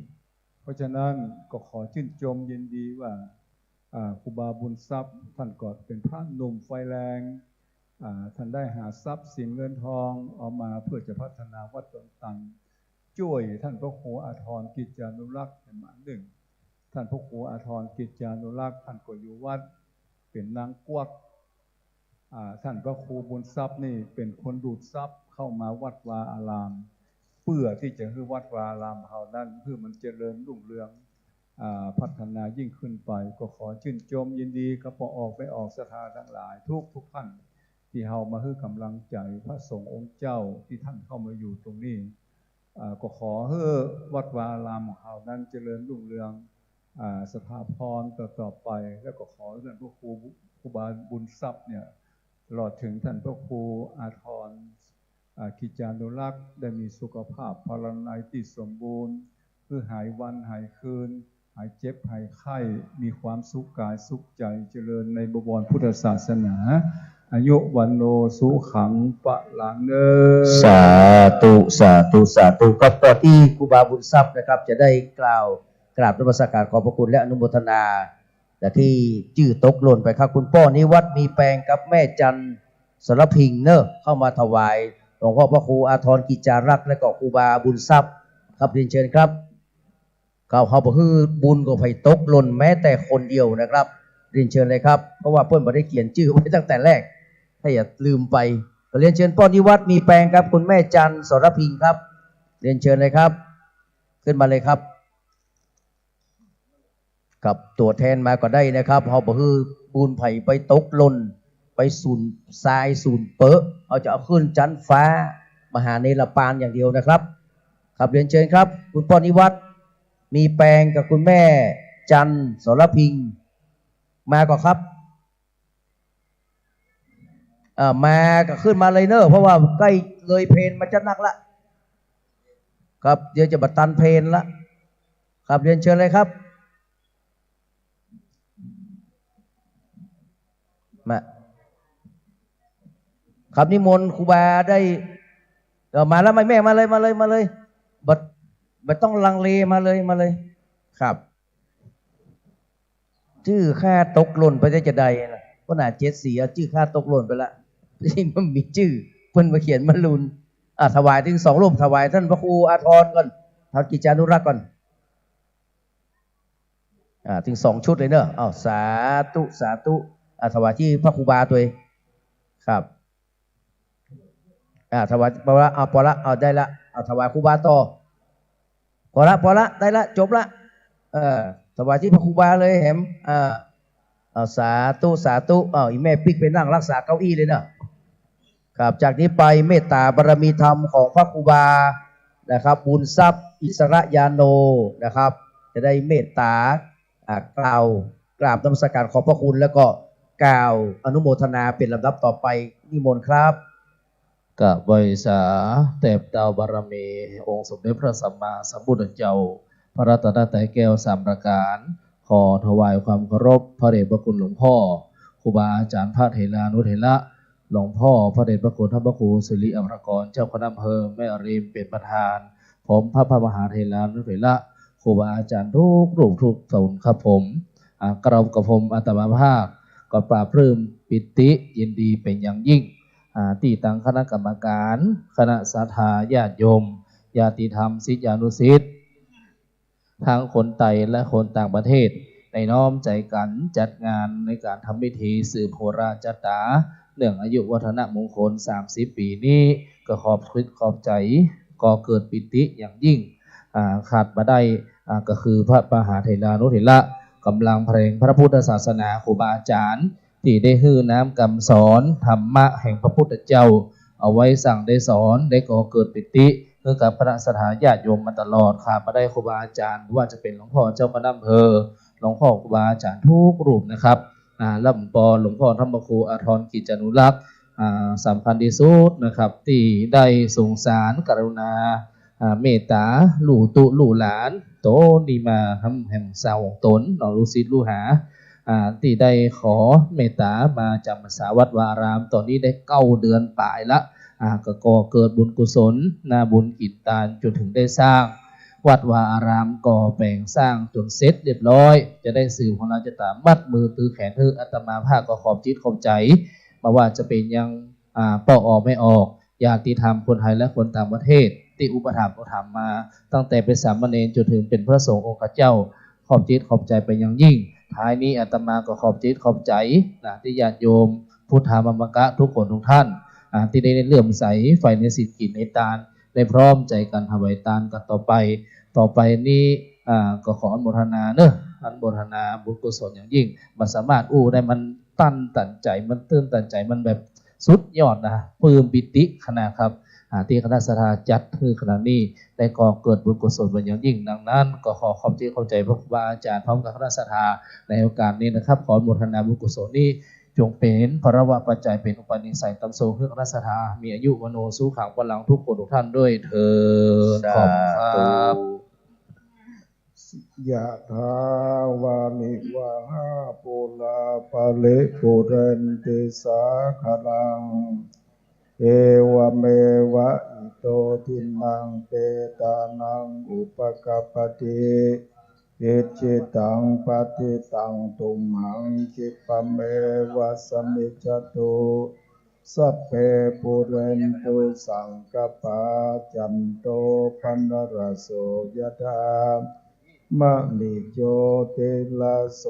เพราะฉะนั้นก็ขอจื้นจมยินดีว่า อ่า ครูบาบุญทรัพย์ ท่านก็เป๋นพระหนุ่มไฟแรง อ่า ท่านได้หาทรัพย์สินเงินทองเอามาเพื่อจะพัฒนาวัดดอนตัน จ้วยท่านพระครูอาทรกิจจานุรักษ์มานึ่ง ท่านพระครูอาทรกิจจานุรักษ์ ท่านก็อยู่วัดเป๋นนางกวัก อ่า ท่านพระครูบุญทรัพย์นี่เป๋นคนดูดทรัพย์เข้ามาวัดวาอาราม เพื่อตี้จะหื้อวัดวาอารามเฮานั้น หื้อมันเจริญรุ่งเรือง อ่า พัฒนายิ่งขึ้นไป ก็ขอจื้นจมยินดีกับป้อออกแม่ออกศรัทธาตังหลายทุกๆ ท่าน ตี้เฮามาหื้อก๋ำลังใจ๋พระสงฆ์องค์เจ้าตี้ท่านเข้ามาอยู่ตรงนี้ อ่า ก็ขอหื้อวัดวาอารามของเฮานั้นเจริญรุ่งเรือง อ่า สถาพรต่อๆ ไป แล้วก็ขอหื้อท่านพระครู ครูบาบุญทรัพย์เนี่ย ตลอดเถิงท่านพระครูอาทร อ่า กิจจานุรักษ์ ได้มีสุขภาพพลานัยตี้สมบูรณ์ หื้อหายวันหายคืน หายเจ็บหายไข้ มีความสุขกายสุขใจ๋ เจริญในบวรพุทธศาสนา อายุวัณโณสุขังพลังเน่อ สาธุ สาธุ สาธุ ครับ ก่อนตี้ครูบาบุญทรัพย์นะครับ จะได้กล่าวกราบนมัสการขอบพระคุณและอนุโมทนา อย่างตี้จื้อตกหล่นไปครับ คุณป้อนิวัฒน์ มีแปงกับแม่จันทร์ สรพิงค์เนอะ เข้ามาถวายหลวงพ่อพระครูอาทรกิจจารักษ์ และก็ครูบาบุญทรัพย์ครับ เรียนเชิญครับ เขา เขาบ่หื้อบุญกับใผตกหล่นแม้แต่คนเดียวนะครับ เรียนเชิญเลยครับ เพราะว่าเปิ้นบ่ได้เขียนจื้อไว้ตั้งแต่แรก ถ้าอย่าลืมไป ขอเรียนเชิญป้อนิวัฒน์ มีแปงครับ คุณแม่จันทร์ สรพิงค์ครับ เรียนเชิญเลยครับ ขึ้นมาเลยครับ ครับ ตั๋วแทนมาก็ได้นะครับ เฮาบ่หื้อบุญใผไปตกหล่น ไปสูญซายสูญเปอะ เฮาจะเอาขึ้นจั๊นฟ้ามหาเนรปานอย่างเดียวนะครับ ครับ เรียนเชิญครับ คุณป้อนิวัฒน์ มีแปงกับคุณแม่จันทร์ สรพิงค์ มาก่อครับ เอ่อ มาก็ขึ้นมาเลยเนอะ เพราะว่าใก้เลยเพลมาจัดนักละ ครับ เดี๋ยวจะบ่ตันเพลละ ครับ เรียนเชิญเลยครับ มา ครับ นิมนต์ครูบาได้ เอ่อ มาแล้ว มาแม่ มาเลย มาเลย มาเลย บ่ บ่ต้องลังเล มาเลย มาเลย ครับ จื้อข้าตกหล่นไปได้จาใดนะ เพราะหน้าเจ็ดสี เอาจื้อข้าตกหล่นไปละ มันมีจื้อ เปิ้นมาเขียนมาลุน อ่ะ ถวายตึงสองรูป ถวายต้านพระครูอาทรก่อน อาทรกิจจานุรักษ์ก่อน อ่า ตึงสองชุดเลยเนอะ อ้าว สาธุ สาธุ อ่า ถวายตี้พระครูบาตวย ครับ อ่า ถวาย ปอละ เอา ปอละ เอา ได้ละ เอา ถวายครูบาต่อ ปอละ ปอละ ได้ละ จบละ เออ ถวายตี้พระครูบาเลยแหม อ่า เอา สาธุ สาธุ เอา อี่แม่ปิ๊กไปนั่งรักษาเก้าอี้เลยเนอะ ครับ จากนี้ไปเมตตาบารมีธรรมของพระครูบานะครับ บุญทรัพย์ อิสระยาโนนะครับ จะได้เมตตา อ่า กล่าวกราบนมัสการขอบพระคุณ แล้วก็กล่าวอนุโมทนาเป๋นลำดับต่อไป นิมนต์ครับ กะไหว้สาแตบเต้าบารมีองค์สมเด็จพระสัมมาสัมพุทธเจ้า พระรัตนตรัยแก้วสามประก๋าน ขอถวายความเคารพพระเดชพระคุณหลวงพ่อ ครูบาอาจ๋ารย์พระเถรานุเถระ หลวงพ่อพระเดชพระคุณท่านพระครูสิริอัมพรกร เจ้าคณะอำเภอแม่ริมเป๋นประธาน พร้อมพระ พระมหาเถรานุเถระ ครูบาอาจ๋ารย์ทุกรูปทุกต๋นครับผม อ่า กระผมอาตมาภาพก็ปลาบปลื้มปีติยินดีเป๋นอย่างยิ่ง อ่า ตี้ตังคณะกรรมก๋าน คณะศรัทธาญาติโยม ญาติธรรม ศิษยานุศิษย์ ตังคนไตและคนต่างประเทศ ได้น้อมใจ๋กั๋นจัดงานในก๋านทำพิธีสืบโหราจัตตา เนื่องอายุวัฒนมงคลสามสิบปี๋นี้ ก็ขอบคุณขอบใจ๋ ก่อเกิดปีติอย่างยิ่ง อ่า ขาดบ่ได้ อ่า ก็คือพระมหาเถรานุเถระ ก๋ำลังแผลงพระพุทธศาสนา ครูบาอาจ๋ารย์ ตี้ได้หื้อน้ำกำสอนธรรมะแห่งพระพุทธเจ้า เอาไว้สั่งได้สอน ได้ก่อเกิดปีติหื้อกับคณะศรัทธาญาติโยมมาตลอด ขาดบ่ได้ครูบาอาจ๋ารย์ บ่ว่าจะเป๋นหลวงพ่อเจ้าคณะอำเภอ หลวงพ่อครูบาอาจ๋ารย์ทุกรูปนะครับ อ่า แล้วปอหลวงพ่อท่านพระครูอาทรกิจจานุรักษ์ อ่า สำคัญตี้สุดนะครับ ตี้ได้สงสารกรุณา อ่า เมตตาลู่ตุ๊ลู่หลาน โตนี้มาทำแหมสาวต๋นเนาะ ลูกศิษย์ลูกหา อ่า ตี้ได้ขอเมตตามาจ๋ำพรรษาวัดวาอาราม ต๋อนนี้ได้เก้าเดือนป๋ายละ อ่า ก็ก่อเกิดบุญกุศล นาบุญกิ๋นตาน จ๋นเถิงได้สร้างวัดวาอาราม ก่อแป๋งสร้างจ๋นเสร็จเรียบร้อย จะได้สืบโหราจัตตา มัดมือตือแขนหื้อ อาตมาภาพก็ขอบจิตขอบใจ๋ บ่ว่าจะเป๋นยัง อ่า ป้อออกแม่ออก ญาติธรรมคนไทยและคนต่างประเทศ ตี้อุปถัมภ์อุปถัมภ์มา ตั้งแต่เป๋นสามเณรจ๋นเถิงเป๋นพระสงฆ์องค์ข้าเจ้า ขอบจิตขอบใจ๋เป๋นอย่างยิ่ง ท้ายนี้อาตมาก็ขอบจิตขอบใจ๋นะ ตี้ญาติโยมพุทธามามกะทุกคนทุกท่าน อ่า ตี้ได้เลื่อมใสใฝ่ในศีลกิ๋นในตาน ได้พร้อมใจ๋กั๋นถวายตานกั๋นต่อไป ต่อไปนี้ อ่า ก็ขออนุโมทนาเนอะ อนุโมทนาบุญกุศลอย่างยิ่ง บ่สามารถอู้ได้ มันตันตันใจ๋ มันตื้นตันใจ๋ มันแบบ สุดยอดนะ ปลื้มปีติขนาดครับ อ่า ตี้คณะศรัทธาจัดหื้อขนาดนี้ ได้ก่อเกิดบุญกุศลเป๋นอย่างยิ่ง ดังนั้นก็ขอขอบจิตขอบใจ๋พระครูบาอาจ๋ารย์พร้อมกับคณะศรัทธาในโอกาสนี้นะครับ ขออนุโมทนาบุญกุศลนี้ จ๋งเป๋นพลวปัจจัย เป๋นอุปนิสัยตำสงหื้อคณะศรัทธา มีอายุวัณโณสุขังพลังทุกคนทุกท่านด้วยเทอญ สาธุ ขอบคุณครับ ยะถาวาริวะหาปูราปะริปูเรนติสาคารัง เอวะเมวะอิโตทินังเปตานังอุปะกัปปะติ อิจฉิตังปัตถิตังตุมหังคิปะเมวะสะมิจจตุ สัพเพปูเรนตุสังกัปปา จันโตปะนะระโสยะถา มะณิโชติระโส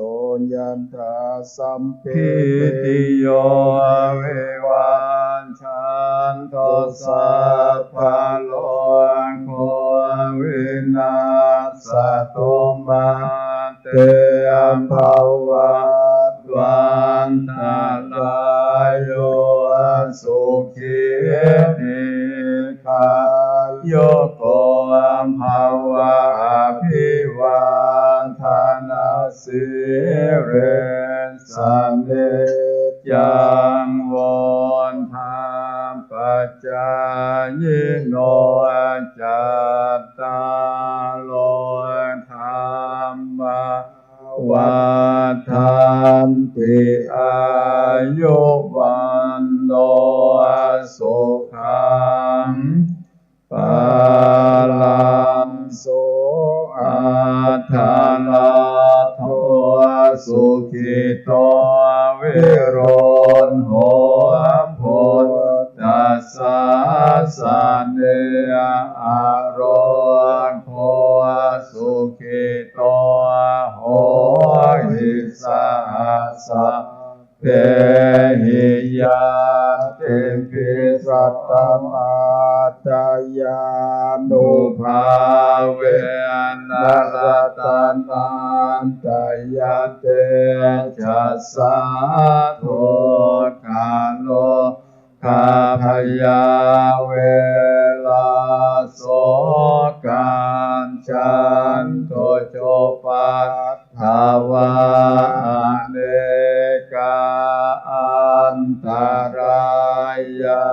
ยะถา สัพพิติโยวิวัชชันตุ สัพพะโรโควินัสสะตุ มาเตภะวัตวันตะราโย สุขีทีฆายุโกภะวะ อะภิวา สีเลสะ นิจจัง วุฑฒาปะจายิโน จัตตาโร ธัมมา วัฑฒันติ อายุ วัณโณ สุขัง พะลัง โส อัตถะรัตโต สุขิโต วิรุฑโภ พุทธศาสเน อะโรโค สุขิโต โหหิ สะหัสสะ เปหิ ญาติภิ สัตตะมาตะยานุภาเวนะ รัตนันตะยะเตจะสสะ ทุกขาโรคาพยาเวรา โสกา จันตุ จุปัฏ ฐะวา อะเนกา อันตะรายา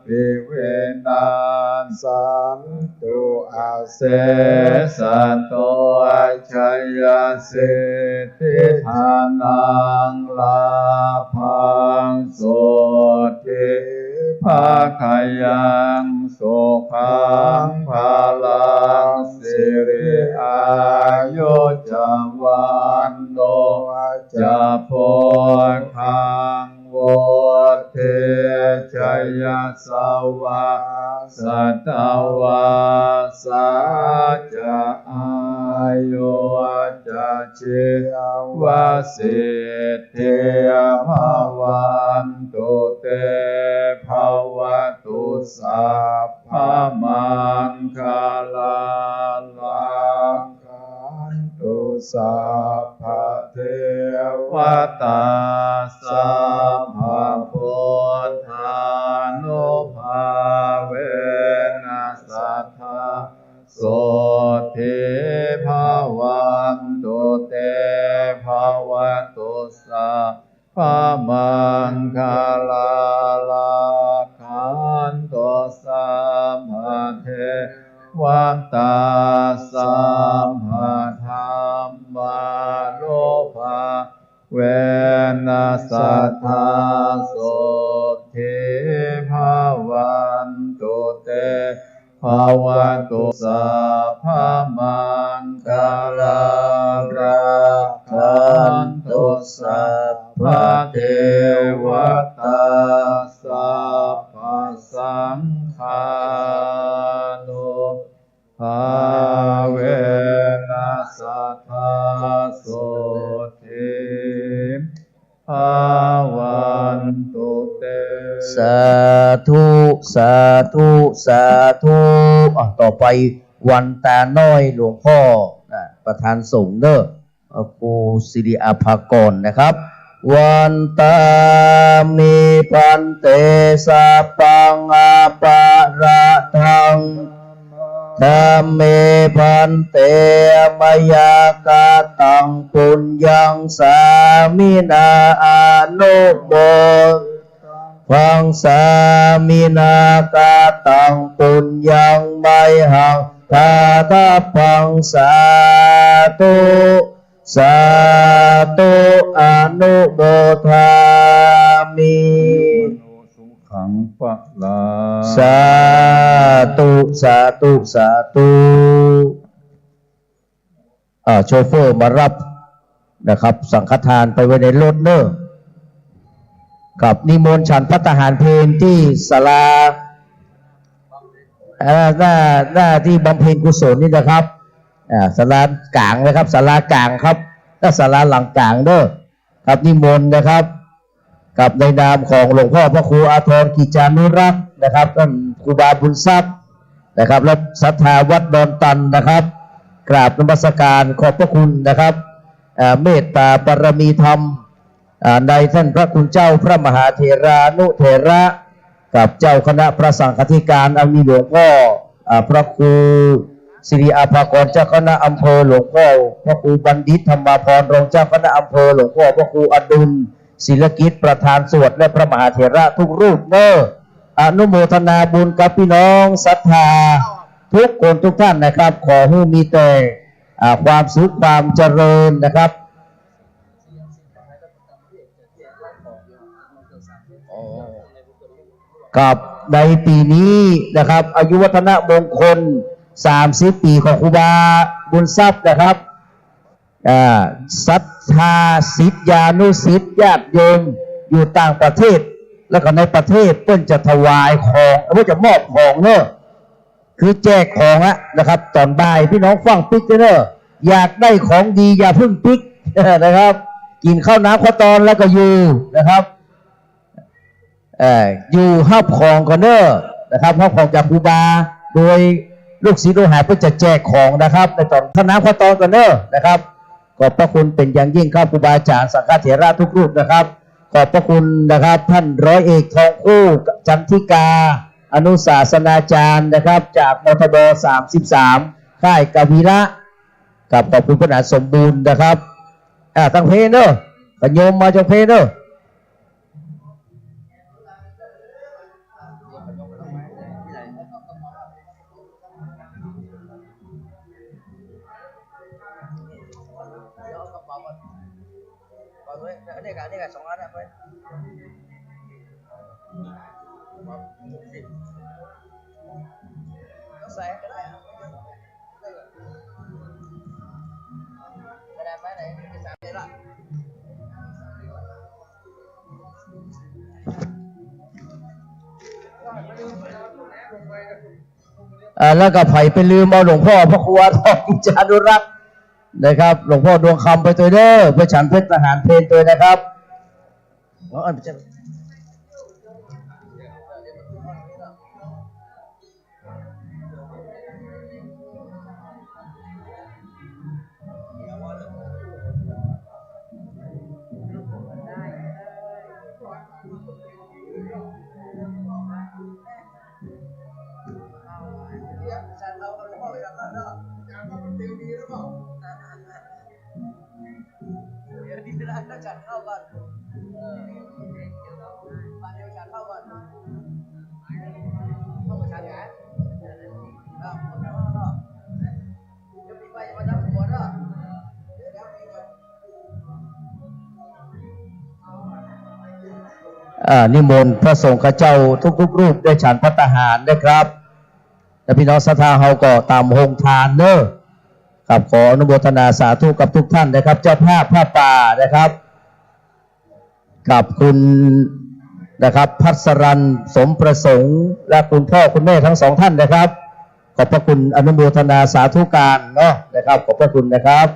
ปิ วินาสสันตุ อะเสสะโต จะยะสิทธิ ธะนัง ลาภัง โสตถี ภะคะยัง สุขัง พะลัง สิริ อายุ จะ วัณโณ จะ โภคัง วุฑฒี จะ ยะสะวา สะตะวาสา จะ อายุ จะ ชีวะสิทธิ ภะวันตุ เต ภะวะตุ สัพพะมังคะลัง รักขันตุ สัพพะเทวะตา สัพพะพุทธานุภาเวนะ สัตถา โสตถี ภะวันตุ เต ภะวะตุ สัพพะมังคะลัง รักขันตุ สัพพะเทวะตา สัพพะธัมมานุภาเวนะ สัตถา โสตถี ภะวันตุ เต ภะวะตุ สัพพะมังคะลัง รักขันตุ สัพพะเทวะตา สัพพะสังฆานุภาเวนะ สัตถา โสตถี ภะวันตุ เต สาธุ สาธุ สาธุ อ่ะ ต่อไปวันตาน้อยหลวงพ่อ นะ ประธานสงฆ์เด้อ พระครูสิริอาภากรนะครับ วันตามิ ภันเต สัพพัง อปะราธัง ธัมเม ภันเต มะยา กะตัง ปุญญัง สามินา อนุโม ภัง สามินา กะตัง ปุญญัง มะยหัง ทาทะพัง สาธุ สาธุ อนุโมทามิ สุขัง พะลัง สาธุ สาธุ สาธุ อ่า โชเฟอร์มารับนะครับ สังฆทานไปไว้ในรถเนอะ ครับ นิมนต์ฉันภัตตาหารเพลที่ศาลา เอ่อ หน้า หน้าที่บำเพ็ญกุศลนี่นะครับ อ่า ศาลากลางนะครับ ศาลากลางครับ หน้าศาลาหลังกลางเด้อ ครับ นิมนต์นะครับ ครับ ในนามของหลวงพ่อพระครูอาทรกิจจานุรักษ์นะครับ ท่านครูบาบุญทรัพย์นะครับ และศรัทธาวัดดอนตันนะครับ กราบนมัสการขอบพระคุณนะครับ อ่า เมตตาบารมีธรรม อ่า ในท่านพระคุณเจ้าพระมหาเถรานุเถระ กับเจ้าคณะพระสังฆาธิการ อันมีหลวงพ่อ อ่า พระครู สิริอาภากรเจ้าคณะอำเภอ หลวงพ่อพระครูบัณฑิตธรรมาภรณ์รองเจ้าคณะอำเภอ หลวงพ่อพระครูอดุลศิลกิจประธานสวด และพระมหาเถระทุกรูปเน้อ อนุโมทนาบุญกับพี่น้องศรัทธาทุกคนทุกท่านนะครับ ขอหื้อมีแต่ อ่า ความสุขความเจริญนะครับ กับในปี๋นี้นะครับ อายุวัฒนมงคล สามสิบ ปี๋ของครูบาบุญทรัพย์นะครับ อ่า ศรัทธาศิษยานุศิษย์ญาติโยมอยู่ต่างประเทศ แล้วก็ในประเทศ เปิ้นจะถวายของ เปิ้นจะมอบของเน้อ คือแจกของอะนะครับ ต๋อนบ่ายพี่น้องฟั่งปิ๊กเน้อ อยากได้ของดีอย่าเพิ่งปิ๊ก นะครับ กิ๋นข้าวน้ำข้าวตอนแล้วก็อยู่นะครับ เอ่อ อยู่ฮับของก่อนเน้อนะครับ ฮับของจากครูบา โดยลูกศิษย์ลูกหาเปิ้นจะแจกของนะครับ ในต๋อนข้าวน้ำข้าวตอนก่อนเน้อนะครับ ขอบพระคุณเป๋นอย่างยิ่งครับ ครูบาอาจ๋ารย์สังฆเถระทุกรูปนะครับ ขอบพระคุณนะครับ ท่านร้อยเอกทองคู่ จันทิกา อนุศาสนาจารย์นะครับ จาก มทบ สามสิบสาม ค่ายกวีระ กับขอบคุณพระหลานสมบูรณ์นะครับ อ่า ตังเพลเน้อ ขะโยมมาตังเพเน้อ อ่า แล้วก็ใผไปลืมเอาหลวงพ่อพระครูอาทองกิจจานุรักษ์นะครับ หลวงพ่อดวงคำไปตวยเน้อ ไปฉันภัตตาหารเพลตวยนะครับ อ๋อ ไม่ใช่ อ่า นิมนต์พระสงฆ์ข้าเจ้าทุกๆ รูปได้ฉันภัตตาหารนะครับ และพี่น้องศรัทธาเฮาก็ต๋ามโฮงทานเน้อ ครับ ขออนุโมทนาสาธุกับทุกท่านนะครับ เจ้าภาพผ้าป่านะครับ กับคุณนะครับ พัสรัน สมประสงค์ และคุณพ่อคุณแม่ทั้งสองท่านนะครับ ขอบพระคุณ อนุโมทนาสาธุการเนาะนะครับ ขอบพระคุณนะครับ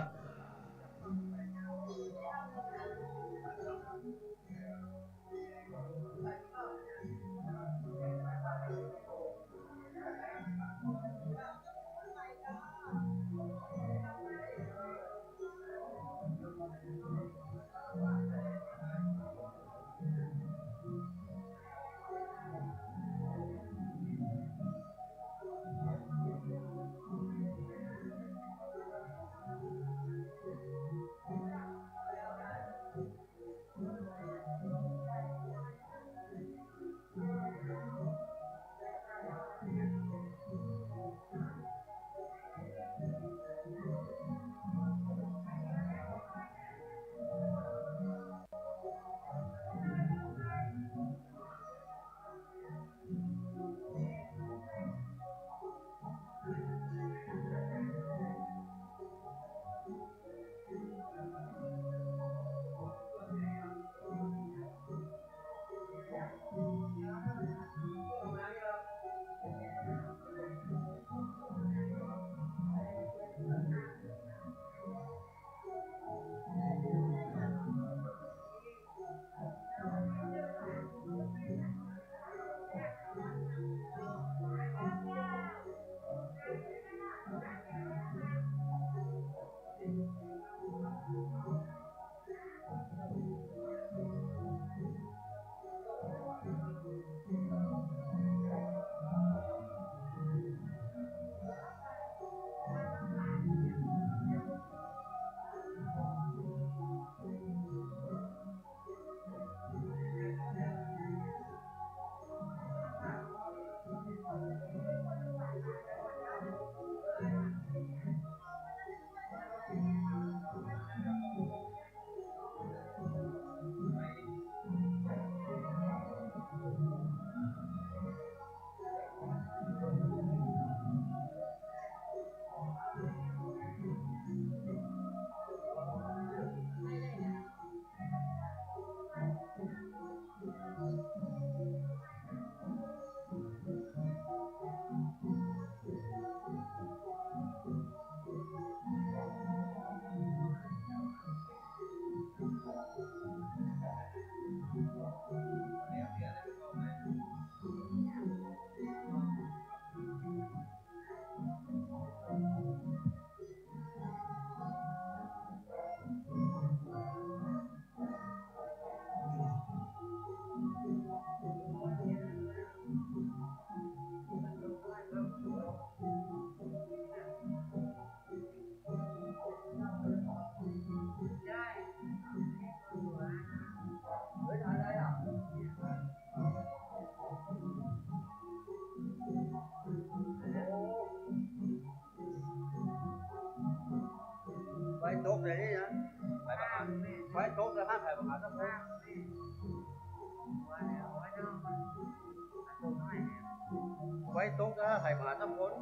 ตกเลยนี่นะ ไผบ่หา ไผตกแล้วห้ามไผบ่หาสักคน ไผตกแล้วห้ามไผบ่หาสักคน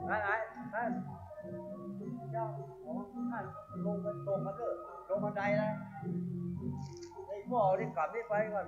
นั่นไอ้ นั่น เจ้าของนั่นลงไปตกกันเถอะ ลงบันไดนะ ไอ้พวกเอานี่กลับนี่ไปก่อน